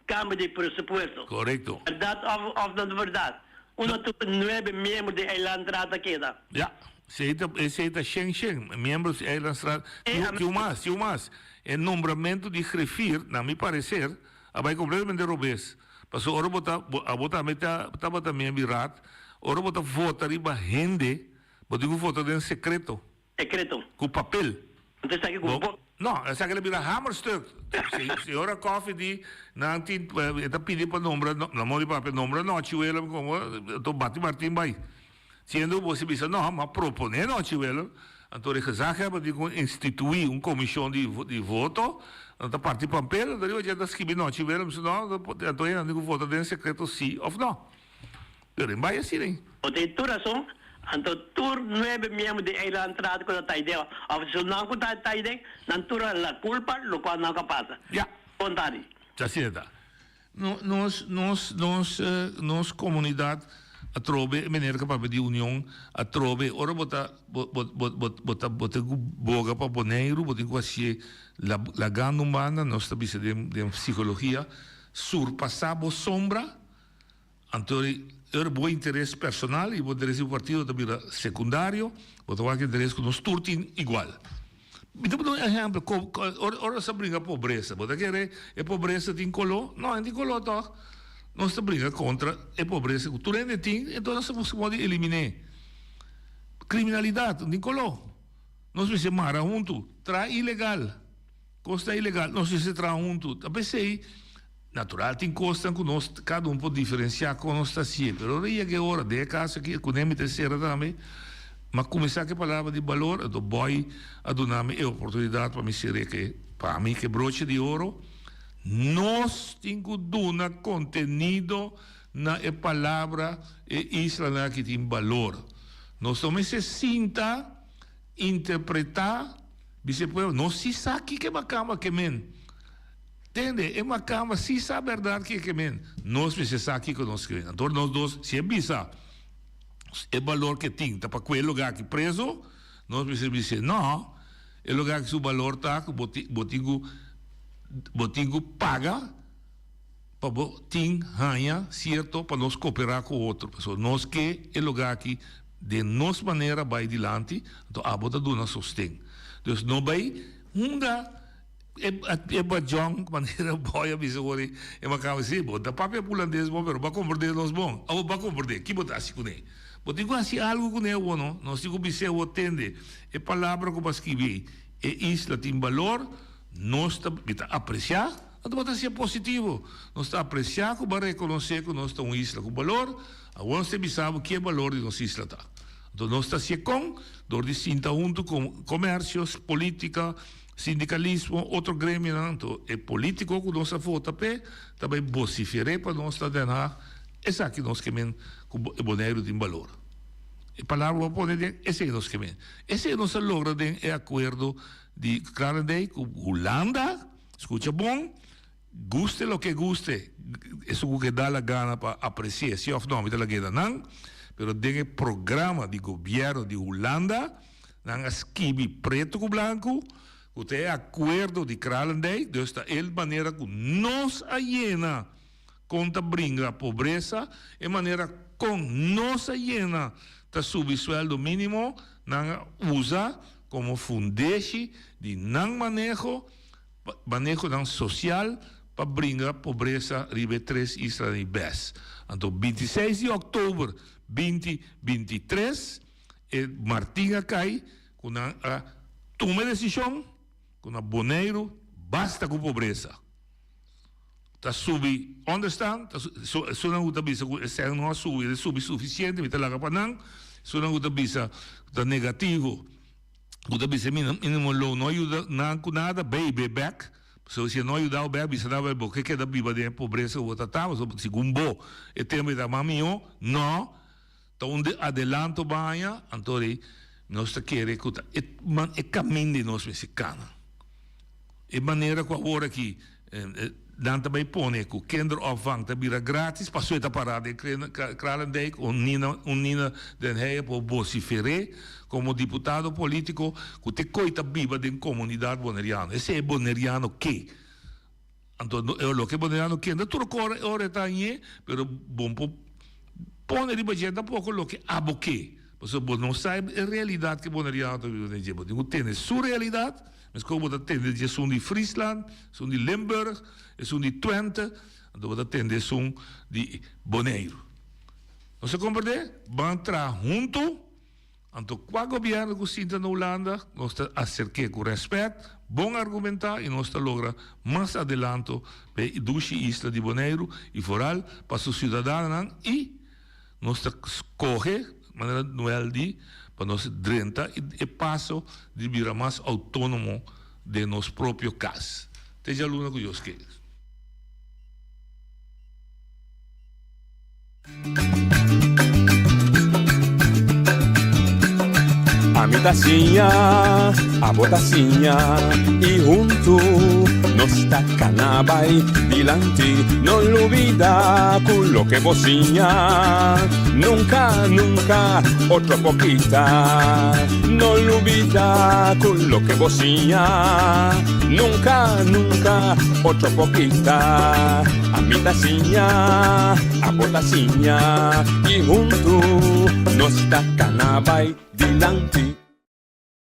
Cambio di presupuesto. Correcto. Berdad of of no ta berdad? Uno tur nuebe miembro di Eilandsraad ta keda. Ja, esey ta esey ta shen shen, miembros di Eilandsraad. Tin tin un mas, tin un mas. E nombramento di griffier, na mi parecer, a bay completamente robes. Pasobra ora bo ta bo abo tambe ta tabata miembro di raad, ora bo ta vota riba hende, bo tin cu vota den secreto. Secreto. Cu papel. Anto esaki cu bo. No, esaki lo bira hamerstuk. Señora Coffee di nan tin e ta pidi pa nombra, na modo di papia, nombra Nochi Willem como anto Bati Martin bay. Siendo bo si bisa no, ma propone Nochi Willem, anto de gezaghebber tin cu institui un comision di di voto, nan ta parti pampel, anto riba dje ta skibi Nochi Willem, si no anto nan tin cu vota den secreto si of no. Pero en bai asina ei. Bo tin tur rason, anto tur nuebe miembro di Eilandsraad ku ta taideo of esunnan ku ta taiden, nan tur a la kulpa lokual nan ka pasa. Ya. Bon tardi. Asina ta. No, nos, nos, nos, nos komunidat atrobe, e meneer ka papia di union, atrobe ora bo ta, bo, bo, bo, bo, bo ta, bo tin ku boga pa Boneiru, bo tin ku hasié la, lagando un banda, nos ta bisa den, den psikologia, surpasá bo sombra, Anto ora bo interes personal y bo interes di bo partido ta bira secundario, bo ta wak interes cu nos tur tin igual. Mi ta pone un ehempel, ora nos ta bringa pobresa, bo ta kere e pobresa tin colo? No, e no tin colo toch. Nos ta bringa contra e pobresa cu tur hende tin, enton nos ta busca modo di elimine. Criminalidad no tin colo. Nos mester mara hunto, traha ilegal, cosnan ilegal, nos mester traha hunto. Ta pesey. Natural tin kosnan ku nos kada un por diferensiá kon nos ta hasié, pero ora yega e ora, den e kaso aki ku Nemi ta sera tambe, m'a kuminsá ku e palabra di balor, anto Boy a duna mi e oportunidat pa mi ser'é ke pa mi ke broche di oro. Nos tin ku duna kontenido na e palabra e islanan aki tin balor. Nos no mester sinta interpretá, bisa e pueblo, nos si sa kiko e makamba ke men. Tende, e makamba si sa berdad ke ke men. Nos mester sa kiko nos ke men. Anto nos dos, si e bisa e balor ke tin ta pa kue e lugar aki preso, nos mester bis'é, no, e lugar aki su balor ta ku bo tin, bo tin ku, bo tin ku paga pa bo tin haña sierto pa nos koperá ku otro. Pasobra nos ke e lugar aki den nos manera bai dilanti, anto abo ta duna sosten. Dus no bai hunga e badjong manera boy a bisa wor e makamba si bo ta papia hulandes bon pero bo a komprende nos bon abo bo a komprende ki bo ta hasi kuné bo tin ku hasi algu kuné awor no nos tin ku bis'é awor tende e palabra ku bo a skibi ei e isla tin balor nos ta mi ta apresiá anto bo ta hasié positivo nos ta apresiá ku bo a rekonosé ku nos ta un isla ku balor awor nos ta bisa bo ki e balor di nos isla ta anto nos ta hasié kon dor di sinta huntu ku komersio politika. Sindikalismo, otro gremionan, anto e politico ku nos a vota p'e ta bai bosifer'é pa nos na Den Haag, esaki nos ke men ku e Boneiru tin balor. E palabra ku bo a pone den, esei nos ke men. Esei nos a logra den e akuerdo di Kralendijk ku Hulanda, skucha bon, guste loke guste, esun ku ke da la gana pa apresi'é si òf no, mi ta lag'é na nan, pero den e programa di gobièrnu di Hulanda, Nan a skibi pretu ku blanku ku ta e akuerdo di Kralendijk, dus ta e manera ku nos a yena kon ta bringa pobresa, e manera kon nos a yena ta subi sueldo mínimo, nan a usa komo fundeshi di nan maneho, manehonan sosial pa bringa pobresa riba e tres islanan di bes. Anto 26 di òktober 2023. E Martin a kai ku nan a tuma e desishon ku na Boneiru basta ku pobresa. Ta subi onderstand, ta esunnan ku ta bisa ku esei no a subi, e subi sufisiente, mi ta laga pa nan. Esunnan ku ta bisa ku ta negativo, ku ta bisa e minimo loon no a yuda nan ku nada, bay bay bek. Pasobra si e no a yuda bo bek, bisa nan bo ke keda biba den e pobresa ku bo ta ta, pasobra segun bo e tempu ei ta mas mihó. No. Ta un de adelanto baña, anto di nos ta kere ku ta e man e kamin di nos mester kana. E manera ku awor aki nan ta bai pone ku kinderopvang ta bira gratis paso e ta pará den Kralendijk un Nina un Nina den Heyer por bosifer'é komo diputado politiko ku te koi ta biba den komunidat boneriano. Esei e boneriano ke. Anto e loke bo no kende tur kor e ora e ta hañ'é, pero bo no por pone riba dje tampoko loke abo ke, pasobra bo no sa e realidat ke boneriano ta biba den dje. Bo tin ku tende su realidat, meskos bo ta tende dje esun di Friesland, esun di Limburg, esun di Twente, anto bo ta tende esun di Boneiru. Nos a komprendé? Ban traha huntu. Anto kua gobièrnu ku sinta na Hulanda nos ta aserk'é ku rèspèt, bon argumentá i nos ta logra mas adelanto pa e dushi isla di Boneiru i foral pa su siudadanonan i nos ta skohe, manera Noel di, pa nos drenta e paso di bira mas outónomo den nos propio kas. Te djaluna ku Dios ke. Ami ta siña, abo ta siña y huntu nos ta cana bay dilanti. No lubida cu loke bo siña nunca, nunca otro por kita. No lubida cu loke bo siña nunca, nunca otro por kita. Ami ta siña, abo ta siña y huntu nos ta cana bay dilanti.